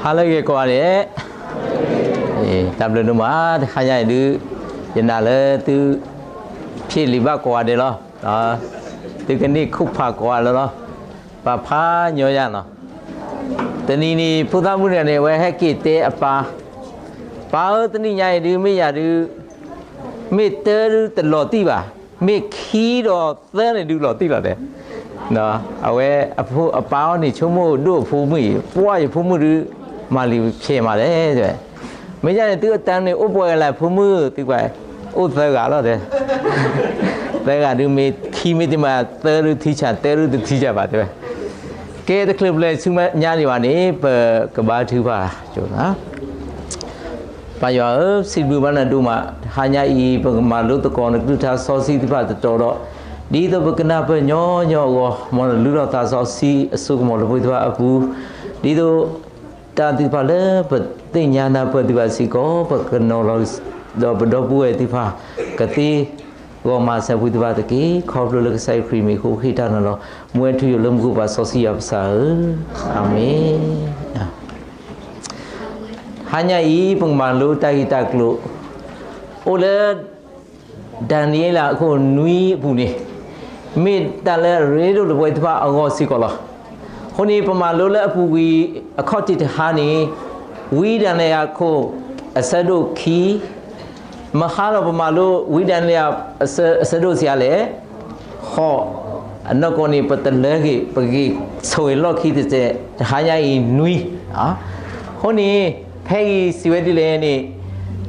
ဟါလၢအဂ့ၤကိးဂၤဒဲး, တၢ်ဘျုးဒိၣ်မး တဟါညါအံၤဒုး ယနာ်လၢသု ဖျ့လံာ်ဘၣ်ကိးဂၤဒဲးလီၤ. သုကန့ၢ်ခူၣ်ဖးကိးဂၤလၢလီၤ. ပာ်ဖးညီယၤနီၤ. တနံၤန့ၣ် ဖိသၣ်မုၣ်တဂၤန့ၣ် အဝဲဟဲက့ၤတဲအပၢ်, ပၢ်ဧၢ တနံၤညါအံၤဒုး မ့ၢ်ယၤဒုး မ့ၢ်တၢဒုးတလီၤတံၢ်ဘၣ်, မ့ၢ်ခံဒီးသၢန့ၣ်ဒုးလီၤတံၢ်လီၤတဲ. အဝဲအပၢ်အီၤန့ၣ် ဆိကမိၣ်ဒိၣ်အဖိမုၣ်အံၤ, ပှၢ်ယဖိမုၣ်ဒုး မၤလံာ်ဖျဲးမးလဲၣ်တဲ. မ့ၢ်ယၤန့ၣ် သုအတၢ်န့ၣ်အိၣ်ပှဲၤဂၤလဲၣ်ဖိမုၣ်, သုကွၢ်, အိၣ်သၢဂၤလီၤတဲ. သၢဂၤဒုးမ့ၢ်ခံမ့ၢ်တမၤ သၢဒုးထံဆး တၢဒုးတထံဆးဘၣ်တဲဝဲ. ကဲတချုးပလဲၤဆူညါန့ၣ်ဘၣ်န့ၣ် ပကဘါထုကဖၣ်. ပၢ်ယွၤဧၢ, စံးဘျုးဘၣ်နၤဒိၣ်မး, တဟါညါအံၤ ပကမၤလိသကိးနကလုၢ်ကထါစီဆှံသ့ၣ်တဖၣ်တတီၤဒီး, ဒ်သိးပကနၢ်ပၢၢ်ညီညီအဂီၢ်, မ်နလုၢ်ထီၣ်သးစီဆှံအစိကမီၤလၢပဝဲသ့ၣ်တဖၣ်အပူၤ, ဒ်သိးတၢ်သ့ၣ်တဖၣ်လၢပသ့ၣ်ညါနၢ်ပၢၢ်သ့ၣ်တဖၣ်စ့ၢ်ကီး ပကနီၤလီၤ, ဒီးပဒီပုၢ်ဝဲၢ်သ့ၣ်တဖၣ် ကသ့ဂီၤမၤစၢၤပဝဲသ့ၣ်တဖၣ်တက့ၢ်. ခီဖျိလၢကစၢ်ခရံာ်မံၤအဃိ ဃ့တၢ်နၤလီၤ. မူဝဲထူယိာ်လၢမူခိၣ် ပၢ်စီဆှံယွၤပစၢ်ဧၢ, အၤမ့ၣ်. ဟါညါအံၤ ပကမၤလိတၢ်ဂ့ၢ်တၢ်ကျိၤ, အိၣ်လၢ ဒၤနံးယ့လးအခိၣ်နွံအပူၤန့ၣ်, မ့ၢ်တၢ်လၢအရ့ဒိၣ်လၢပဝဲသ့ၣ်တဖၣ်အဂီၢ်စ့ၢ်ကီးလီၤ. အဃိန့ၣ် ပမၤလိလၢအပူၤကွံာ် အခီၣ်ထံးတဟါန့ၣ်, ဝံဒၤနံးယ့လးအခိၣ် အဆၢဒိၣ်ခံ, မဟါလီၤပမၤလိ ဝံဒၤနံးယ့လး အဆၢဒိၣ်ဆံးအါလဲၣ် ဃိး, အနီၢ်ကီၢ်န့ၣ် ပတလၢဂ့ၤ, ပဂ့ၤဆိၣ်ဂ့ၤလီၢ်ခံတစဲး, တဟါညါအံၤနွံ. အဃိန့ၣ် ဖဲအံၤစံးဝဲဒ်လဲၣ်န့ၣ်,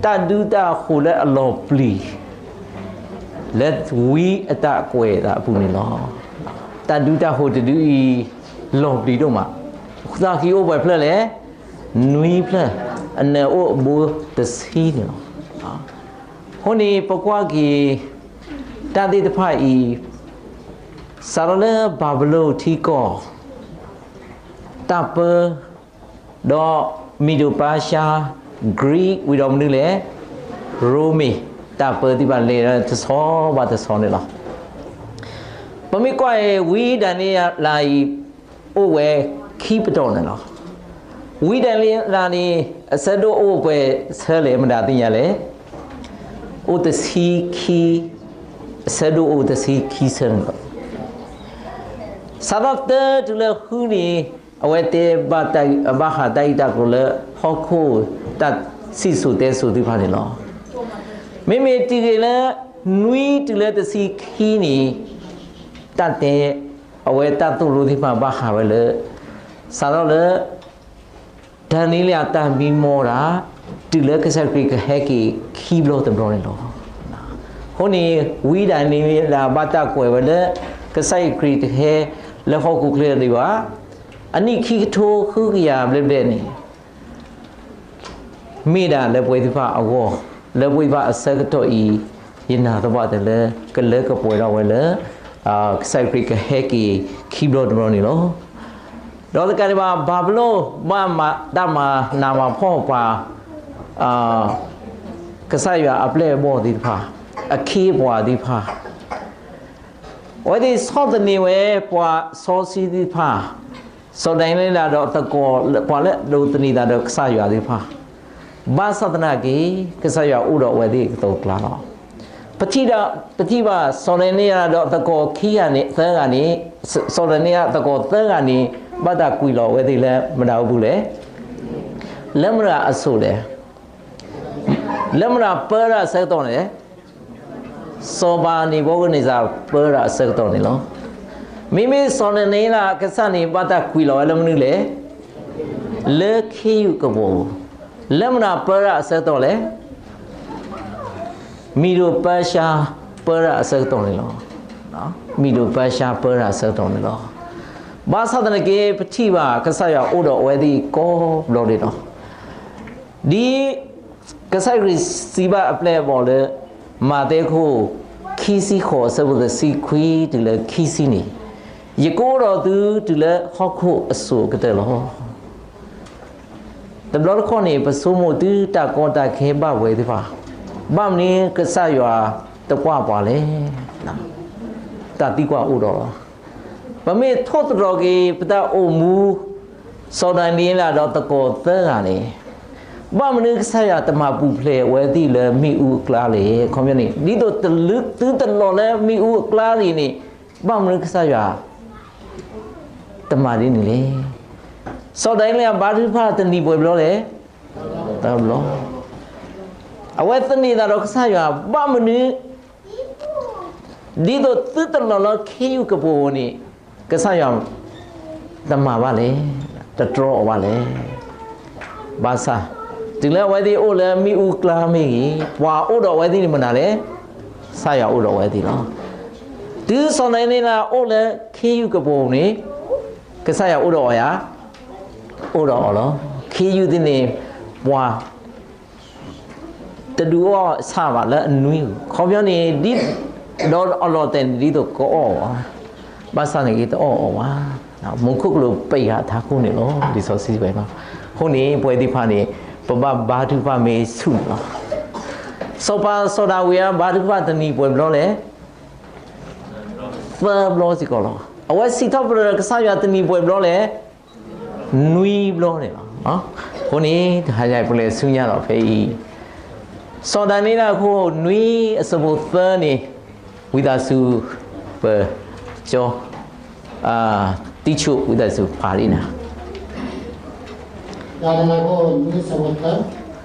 တၢ်ဒုးတၢ်ဟိးလၢအလီၤပျံၤ လၢဝံအတၢ်ကွဲးအသးအပူၤန့ၣ်လီၤ. တၢ်ဒုးတၢ်ဟိးတဒုအံၤ လီၤပျံၤဒိၣ်မး, သးဃံအိၣ်ပှဲၤဖျၢၣ်လဲၣ်, နွံဖျၢၣ်, အနၢၤအိၣ်အဘိတဆံန့ၣ်လီၤ. အဃိန့ၣ် ပကွၢ်က့ၤ တၢ်သ့ၣ်တဖၣ်အံၤ, စးထီၣ်လၢဘၤဘူလိၣ်ထံကီၢ် တၢ်ပၢ, ဒီးမ့ၤဒိၣ်ပၤၡါ, ကရံး ဝံၤဒီးမနုၤလဲၣ်, ရိမ့ၤ တၢ်ပၢသ့ၣ်တဖၣ်လဲၤဒီးတဆီဘၣ်တဆီန့ၣ်လီၤ. ပမ့ၢ်ကွၢ်အံၤ ဝံဒၤနံးယ့လးအံၤ အိၣ်ဝဲခံပတီၢ်န့ၣ်လီၤ. ဝံဒၤနံးယ့လးန့ၣ် အဆၢဒိၣ်အိၣ်ပှဲၤဆၢလဲၣ် မတၤသ့ၣ်ညါလဲၣ်, အိၣ်တဆံခံ, အဆၢဒိၣ်အိၣ်တဆံခံဆၢန့ၣ်လီၤ. စးထီၣ်တၢတုၤလၢဃုန့ၣ် အဝဲတဲဘၣ်တၢ်, ဘၣ်ဃးတၢ်ဂ့ၢ်တၢ်ကျိၤလၢဟီၣ်ခိၣ်တၢ်စံၣ်စိၤတဲစိၤသ့ၣ်တဖၣ်န့ၣ်လီၤ. မ့မ့ၢ်တုၤဂ့ၤလၢနွံတုၤလၢတဆံခံန့ၣ် တၢ်တဲ, အဝဲတၢ်သိၣ်လိသ့ၣ်တဖၣ်ဘၣ်ဃးဝဲလၢ စးထီၣ်လၢ ဒၤနံးယ့လးအတၢ်မံမီၢ်တၢ် တုၤလၢကစၢ်ခရံာ်ကဟဲက့ၤခံဘျီတဘျီန့ၣ်လီၤ. အဃိန့ၣ် ဝံဒၤနံးယ့လးဘၣ်တၢ်ကွဲးဝဲလၢ ကစၢ်ယ့ၣ်ၡူးခရံာ်တဟဲလၢဟီၣ်ခိၣ်ချၢဒံးဘၣ်, အနံၣ်ခံကထိဃုကယၤဘျဲၣ်ဘျဲၣ်န့ၣ် မ့ၢ်ဒၣ်လၢပဝဲသ့ၣ်တဖၣ်အဂီၢ်, လၢပဝဲသ့ၣ်တဖၣ်အဆၢကတီၢ်အံၤ, ယနာ်သပှၢ်တၢၢ်လၢ ကလၢကပှဲၤထီၣ်ဝဲလၢ ကစၢ်ခရံာ်ကဟဲက့ၤခံဘျီတဘျီန့ၣ်လီၤ. ဒီးတကးဒံးဘၣ် ဘၤဘူလိၣ် ဘၣ်တၢ်မၤနးမၤဖှီၣ်ပှၤ ကစၢ်ယွၤအပျဲၢ်အဘီၣ်သ့ၣ်တဖၣ်, အခ့အပှၤသ့ၣ်တဖၣ်, အဝဲသ့ၣ်ဆီၣ်သနံးဝဲပှၤစီဆှံသ့ၣ်တဖၣ်, စီၤဒၤနံးယ့လးဒီးသကိး ပှၤလၢအဒိးသန့ၤသးဒီးကစၢ်ယွၤသ့ၣ်တဖၣ်, ဘၣ်ဆၣ်သနာ်က့ ကစၢ်ယွၤအိၣ်ဒီးအဝဲသ့ၣ်ကသိးကျါလီၤ. ပထံၣ်ဘၣ် ပထံၣ်ဘၣ် စီၤဒၤနံးယ့လးဒီးသကိးခံဂၤန့ၣ် သၢဂၤန့ၣ်, စီၤဒၤနံးယ့လးသကိးသၢဂၤန့ၣ် ဘၣ်တၢ်ကွံာ်လီၤအဝဲသ့ၣ်လၢမတၤအပူၤလဲၣ်, လၢမတၤအစိၤလဲၣ်, လၢမတၤပၢတၢ်အဆၢကတီၢ်န့ၣ်လဲၣ်, စီၤပၤန့ၤဘူၤခၣ်နံစၢ်ပၢတၢ်အဆၢကတီၢ်န့ၣ်လီၤ. မ့မ့ၢ်စီၤဒၤနံးယ့လးအကစၢ်န့ၣ် ဘၣ်တၢ်ကွံာ်လီၤဝဲလၢမနုၤလဲၣ်, လၢခ့ယုၢ်ကဝီၤပူၤ, လၢမတၤပၢတၢ်အဆၢကတီၢ်လဲၣ်, မ့ၤဒိၣ်ပၤၡါပၢတၢ်အဆၢကတီၢ်န့ၣ်လီၤ. မ့ၤဒိၣ်ပၤၡါပၢတၢ်အဆၢကတီၢ်န့ၣ်လီၤ. ဘၣ်ဆၣ်သနာ်က့ ပထံၣ်ဘၣ် ကစၢ်ယွၤအိၣ်ဒီးအဝဲသ့ၣ်ကိးဘျီဒဲးလီၤ. ဒ်ကစၢ်ခရံာ်စံးဘၣ်အပျဲၢ်အဘီၣ်လၢ မးသဲခိၣ်ခံဆံဃိး အဆၢဖိတဆံခွံတုၤလၢခံဆံန့ၣ်, ယကအိၣ်ဒီးသုတုၤလၢဟီၣ်ခိၣ်အစိၤအကတၢၢ်လီၤ. တဘျီတခီၣ်န့ၣ် ပဆိကမိၣ်သုတၢ်ကီတၢ်ခဲဘၣ်ဝဲသ့ၣ်တဖၣ်, ဘၣ်မနုၤကစၢ်ယွၤတကွၢ်ပှၤလဲၣ်. တၢ်သံကွၢ်အိၣ်ဒီးလီၤ. ပမ့ၢ်ထိၣ်သတြီၤက့ၤ ပတၢ်အိၣ်မူ စီၤဒၤနံးယ့လးဒီးသကိးသၢဂၤန့ၣ်, ဘၣ်မနုၤကစၢ်ယွၤတမၤပူၤဖျဲးအဝဲသ့ၣ်လၢမ့ၣ်အူအကျါလဲၣ်. အခီပညီန့ၣ် ဒ်သိးတလုၢ်သုတလီၤလၢမ့ၣ်အူအကျါလံန့ၣ်, ဘၣ်မနုၤကစၢ်ယွၤတမၤဒ်န့ၣ်လဲၣ်. စီၤဒၤနံးယ့လးဘါထုကဖၣ်တနံၤပှဲၤဘျီလဲၣ်. တဘျီ. အဝဲသန့ၤသးဒီးကစၢ်ယွၤ ဘၣ်မနုၤ ဒ်သိးသုတလီၤလၢခ့ယုၢ်ကပိာ်ပူၤန့ၣ် ကစၢ်ယွၤတမၤဘၣ်လဲၣ်, တတြီအီၤဘၣ်လဲၣ်. ဘၣ်ဆၣ် တုၤလၢအဝဲသ့ၣ်အိၣ်လၢမ့ၣ်အူကျါမ့ၢ်ဂ့ၤ, ပှၤအိၣ်ဒီးအဝဲသ့ၣ်န့ၣ်မနုၤလဲၣ်, ကစၢ်ယွၤအိၣ်ဒီးအဝဲသ့ၣ်လီၤ. တုၤစီၤဒၤနံးယ့လးအိၣ်လၢခ့ယုၢ်ကပိာ်ပူၤန့ၣ် ကစၢ်ယွၤအိၣ်ဒီးအီၤဧါ, အိၣ်ဒီးအီၤလီၤ. ခ့ယုၢ်သ့ၣ်န့ၣ် ပှၤ တဒုးအီၣ်ဆၣ်ဘၣ်လၢအနွံပူၤ, အခီပညီန့ၣ် ဒ်ဒီးအလီၤတဲာ်န့ၣ် ဒ်သိးကအီၣ်အီၤ, ဘၣ်ဆၣ်န့ၣ်ဂ့ၤတအီၣ်အီၤဘၣ်. မူခိၣ်ကလူးပံာ်ဃာ်အထးခိၣ်န့ၣ်လီၤ. လံာ်စီဆှံစံးဝဲလီၤ. အဃိန့ၣ် ပဝဲသ့ၣ်တဖၣ်န့ၣ် ပဘၣ်ဘါထုကဖၣ်မ့ၢ်ဆူၣ်န့ၣ်လီၤ. စီၤပၤစီၤဒၤဝံးဧၢ ဘါထုကဖၣ်တနံၤပှဲၤဘျီလဲၣ်. သၢဘျီစ့ၢ်ကီးလီၤ. အဝဲစံးထီၣ်ပတြၢၤကစၢ်ယွၤတနံၤပှဲၤဘျီလဲၣ်. နွံဘျီန့ၣ်လီၤ. အဃိန့ၣ် တဟါညါအံၤပလဲၤဆူညါဒီးဖဲအံၤ စီၤဒၤနံးယ့လးအခိၣ်နွံအဆၢဖိသၢန့ၣ် ဝံသးစူၤ ပကၠီ တံဆိ ဝံသးစူၤဖးဒ်နၤ. ဒၤနံးယ့လးအခိၣ်နွံအဆၢဖိသၢ,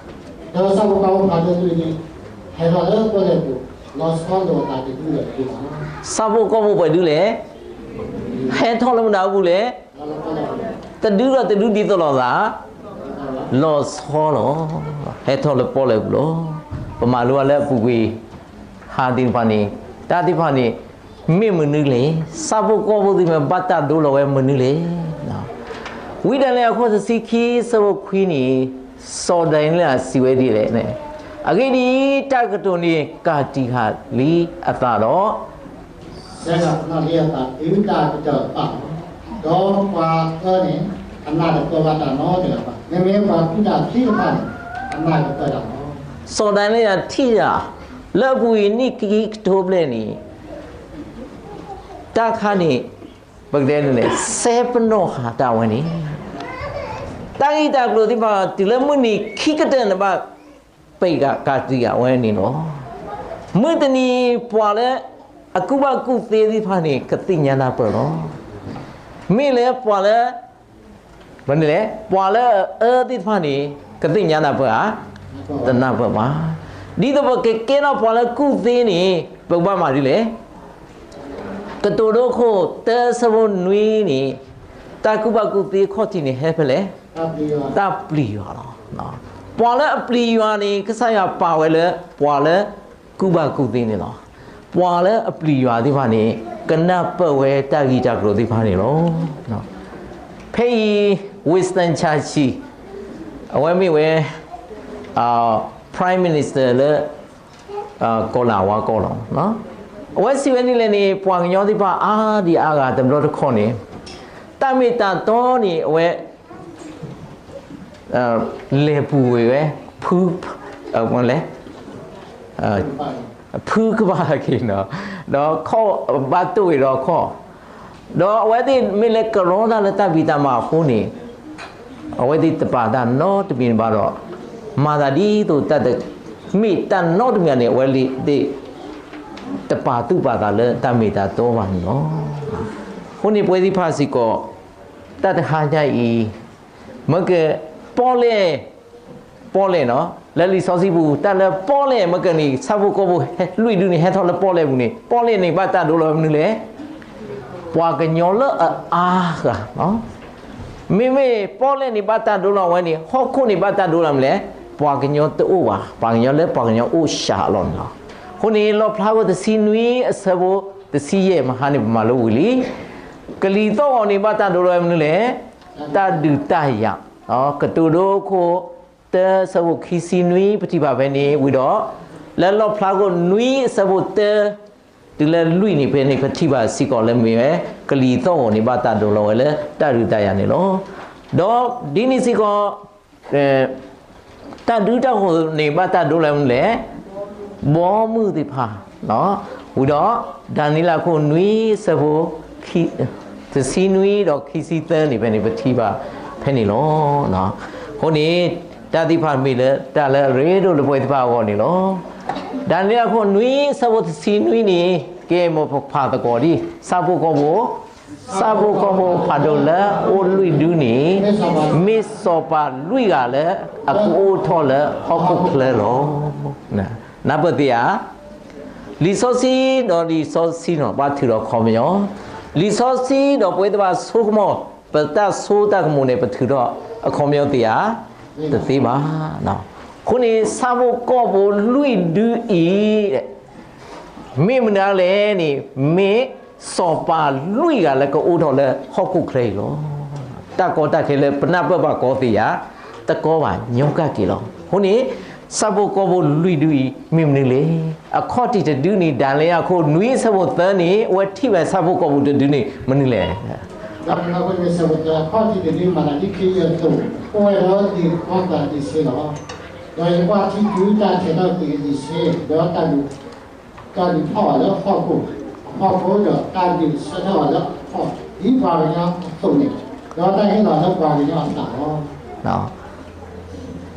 ဒီးဆၣ်ဖိကီၢ်ဖိဖးဒိၣ်လွံၢ်ဒုန့ၣ် ဟဲထီၣ်လၢပီၣ်လဲၣ်ပူၤ လီၤဆီလိာ်အသးတဒုဒီးတဒုလီၤ. ဆၣ်ဖိကီၢ်ဖိပှဲၤဒုလဲၣ်. ဟဲထီၣ်လၢမတၤအပူၤလဲၣ်. တဒုဒီးတဒုဒ်သိးလိာ်သး လီၤဆီလီၤ. ဟဲထီၣ်လၢပီၣ်လဲၣ်ပူၤလီၤ. ပမၤလိအီၤလၢအပူၤကွံာ် ဟါသ့ၣ်တဖၣ်န့ၣ် တၢ်သ့ၣ်တဖၣ်န့ၣ် မ့ၢ်မနုၤလဲၣ်. ဆၣ်ဖိကီၢ်ဖိသ့ၣ်တဖၣ် ဘၣ်တၢ်ဒိလီၤဝဲမနုၤလဲၣ်. ဝံဒၤနံးယ့လးအခိၣ်တဆံခံ အဆၢဖိခွံန့ၣ် စီၤဒၤနံးယ့လးစံးဝဲဒ်လဲၣ်န့ၣ်, အဂ့ၢ်ဒ်အံၤ, တၢ်ကတိၤန့ၣ်ကၤတံာ်ဃာ်လံအသးဒီး စဲဃာ်ပနီၣ်လံအသးတုၤတၢ်ကတၢၢ်တဖၣ်လီၤ. ဒီးပှၤအၢန့ၣ် အနၢ်တပၢၢ်ဘၣ်တၢ်နီတဂၤဘၣ်. မ့မ့ၢ်ပှၤကူၣ်တၢ်သ့တဖၣ်န့ၣ် အနၢ်ကပၢၢ်တၢ်လီၤ. စီၤဒၤနံးယ့လးထံၣ်ယၤ လၢအပူၤကွံာ်နံၣ်ခံကထိဘျဲၣ်န့ၣ် တၢ်ခါန့ၣ် ပကတဲန့ၣ် စဲပနီၣ်ဃာ်တၢ်ဝဲန့ၣ် တၢ်ဂ့ၢ်တၢ်ကျိၤသ့ၣ်တဖၣ် တုၤလၢမုၢ်နံၤခံကတၢၢ်န့ၣ်ဘၣ် ပံာ်ဃာ်ကၤတံာ်ဃာ်ဝဲန့ၣ်လီၤ. မုၢ်တနံၤပှၤလၢ အကူၣ်ဘၣ်ကူၣ်သ့သ့ၣ်တဖၣ်န့ၣ် ကသ့ၣ်ညါနၢ်ပၢၢ်လီၤ. မ့ၢ်လၢပှၤလၢ မနုၤလဲၣ်, ပှၤလၢအအၢသ့ၣ်တဖၣ်န့ၣ် ကသ့ၣ်ညါနၢ်ပၢၢ်ဧါ, တနၢ်ပၢၢ်ဘၣ်. ဒ်သိးပကကဲထီၣ်ပှၤလၢကူၣ်သ့န့ၣ် ပကဘၣ်မၤဒ်လဲၣ်. ကတိၤဒိခိၣ်တၢ အဆၢဖိနွံန့ၣ် တၢ်ကူၣ်ဘၣ်ကူၣ်သ့အခီၣ်ထံးန့ၣ် ဟဲဖဲလဲၣ်, တၢ်ပျံၤယွၤလီၤ. ပှၤလၢအပျံၤယွၤန့ၣ် ကစၢ်ယွၤပာ်ဝဲလၢ ပှၤလၢ ကူၣ်ဘၣ်ကူၣ်သ့န့ၣ်လီၤ. ပှၤလၢအပျံၤယွၤသ့ၣ်တဖၣ်န့ၣ် ကနၢ်ပၢၢ်ဝဲတၢ်ဂ့ၢ်တၢ်ကျိၤသ့ၣ်တဖၣ်န့ၣ်လီၤ. ဖဲအံၤ Winston Churchill အဝဲမ့ၢ်ဝဲ Prime Minister လၢ ကီၢ်လၤဝါကီၢ်လီၤ. အဝဲစံးဝဲဒ်လဲၣ်န့ၣ် ပှၤကညီသ့ၣ်တဖၣ်အါဒံအါဂၤတဘျီတခီၣ်န့ၣ် တၢ်မ့ၢ်တၢ်တီန့ၣ် အဝဲ လဲၤပူၤကွံာ်ဝဲ ဖု လဲၣ် ဖုကဘၣ်က့ၤနီၤ, ဒီးခီၣ်ဘၣ်တိၢ်ကွံာ်ဒီးခီၣ်, ဒီးအဝဲသ့ၣ်မ့ၢ်လဲၤကရီတၢ်လၢတၢ်ဖံးတၢ်မၤအဃိန့ၣ် အဝဲသ့ၣ်တပာ်တၢ်နီတမံၤဘၣ်ဒီး မၤသးဒ်သိးတၢ်တမ့ၢ်တၢ်နီတမံၤန့ၣ် အဝဲသ့ၣ် တပာ်သူၣ်ပာ်သးလၢတၢ်မ့ၢ်တၢ်တီဘၣ်န့ၣ်လီၤ. အဃိန့ၣ်ပဝဲသ့ၣ်တဖၣ်စ့ၢ်ကီး တၢ်တဟါညါအံၤ မ့ၢ်က ပီၣ်လဲၣ် ပီၣ်လဲၣ်နီၤ လၢလံာ်စီဆှံပူၤ တၢ်လၢပီၣ်လဲၣ် မ့ၢ်ကန့ၣ် ဆၣ်ဖိကီၢ်ဖိလွံၢ်ဒုန့ၣ် ဟဲထီၣ်လၢပီၣ်လဲၣ်ပူၤန့ၣ် ပီၣ်လဲၣ်န့ၣ်ဘၣ်တၢ်ဒိလီၤဝဲမနုၤလဲၣ်, ပှၤကညီလၢအအါဂၤ မ့မ့ၢ်ပီၣ်လဲၣ်န့ၣ်ဘၣ်တၢ်ဒိလီၤဝဲန့ၣ် ဟီၣ်ခိၣ်န့ၣ်ဘၣ်တၢ်ဒိလီၤမနုၤလဲၣ်, ပှၤကညီတအိၣ်ဘၣ်, ပှၤကညီလၢပှၤကညီအိၣ်စှၤလီၤန့ၣ်လီၤ. အဃိန့ၣ် လီၣ်ဖျါခိၣ်တဆံနွံအဆၢဖိတဆံယဲၢ်မဟါန့ၣ် ပမၤလိဝံၤလံ. ကလံၤသီၣ်ဂီၤန့ၣ်ဘၣ်တၢ်ဒိလီၤဝဲမနုၤလဲၣ်, တၢ်ဒုးတၢ်ယၤ, ကတိၤဒိခိၣ်တၢအဆၢဖိခံဆံနွံ ပထံၣ်ဘၣ်ဖဲန့ၣ်ဝံၤဒီး လၢလီၣ်ဖျါခိၣ်နွံအဆၢဖိတၢ တုၤလၢလွံၢ်န့ၣ်ဖဲန့ၣ် ပထံၣ်ဘၣ်စ့ၢ်ကီးလၢမ့ၢ်ဝဲ ကလံၤသီၣ်ဂီၤန့ၣ်ဘၣ်တၢ်ဒိလီၤဝဲလၢတၢ်ဒုးတၢ်ယၤန့ၣ်လီၤ. ဒီးဒ်န့ၣ်စ့ၢ်ကီး တၢ်ဒုးတၢ်ယၤန့ၣ်ဘၣ်တၢ်ဒိလီၤဝဲမနုၤလဲၣ်, ဘီမုၢ်သ့ၣ်တဖၣ်, ဝံၤဒီး ဒၤနံးယ့လးခိၣ်နွံအဆၢဖိ တဆံနွံဒီးခံဆံသၢန့ၣ်ဖဲန့ၣ် ပထံၣ်ဘၣ် ဖဲန့ၣ်လီၤ. အဃိန့ၣ် တၢ်သ့ၣ်တဖၣ်မ့ၢ်လၢတၢ်လၢအရ့ဒိၣ်လၢပဝဲသ့ၣ်တဖၣ်အဂီၢ်န့ၣ်လီၤ. ဒၤနံးယ့လးအခိၣ်နွံဆၢဖိတဆံနွံန့ၣ် ကဲမိၢ်ပဖးသကိးဒ် ဆၣ်ဖိကီၢ်ဖိ ဆၣ်ဖိကီၢ်ဖိဖးဒိၣ်လၢအအိၣ်လွံၢ်ဒုန့ၣ် မ့ၢ်စီၤပၤလွံၢ်ဂၤလၢအကအိၣ်ထီၣ်လၢဟီၣ်ခိၣ်ချၢလီၤ. နၢ်ပၢၢ်သ့ဧါ. လံာ်စီဆှံဒီးလံာ်စီဆှံနီၤ ဘၣ်ထုးဒီးခီပညီ, လံာ်စီဆှံဒီးပဝဲသ့ၣ်တဖၣ်ဆိကမိၣ် ပတၢ်ဆိတၢ်ကမူၤန့ၣ် ပထုးထီၣ်အခီပညီသ့ဧါ. တသ့ဘၣ်. အဃိန့ၣ် ဆၣ်ဖိကီၢ်ဖိလွံၢ်ဒုအံၤ မ့ၢ်မနုၤလဲၣ်န့ၣ် မ့ၢ်စီၤပၤလွံၢ်ဂၤလၢကအိၣ်ထီၣ်လၢဟီၣ်ခိၣ်ချၢအံၤလီၤ. တၢ်ကီတၢ်ခဲလၢပနၢ်ပၢၢ်ဘၣ်ကီသ့ဧါ, တကီဘၣ် ညီကၣ်က့ၤလီၤ. အဃိန့ၣ် ဆၣ်ဖိကီၢ်ဖိလွံၢ်ဒုအံၤ မ့ၢ်မနုၤလဲၣ်. အခီၣ်ထံးတဒုန့ၣ် ဒၤနံးယ့လးအခိၣ်နွံဆၢဖိသၢန့ၣ် အဝဲထံၣ်ဝဲဆၣ်ဖိကီၢ်ဖိတဒုန့ၣ် မနုၤလဲၣ်. ဒၤနံးယ့လးအခိၣ်နွံဆၢဖိသၢ အခီၣ်ထံးတဒုမၤသးဒ်ခ့ယုၢ်အသိး, အိၣ်ဝဲဒီးဒ့ၣ်ခီသၣ်ဒ့ၣ်ဆ့လီၤ. ဒီးယကွၢ်ထံဒုတၢ်ဆဲးထီၣ်က့ၤအဒ့ၣ်ဆ့, ဒီးတၢ်ဒုး တၢ်ဒုးထီၣ်ဘၣ်လၢဟီၣ်ခိၣ်, ဟီၣ်ခိၣ်ဒီးတၢ်ဒုးဆၢထၢၣ်ဘၣ်လၢအဖီၣ်, ဒ်ပှၤကညီအသိးန့ၣ်, ဒီးတၢ်ဟ့ၣ်လီၤလၢပှၤကညီအသးလီၤ.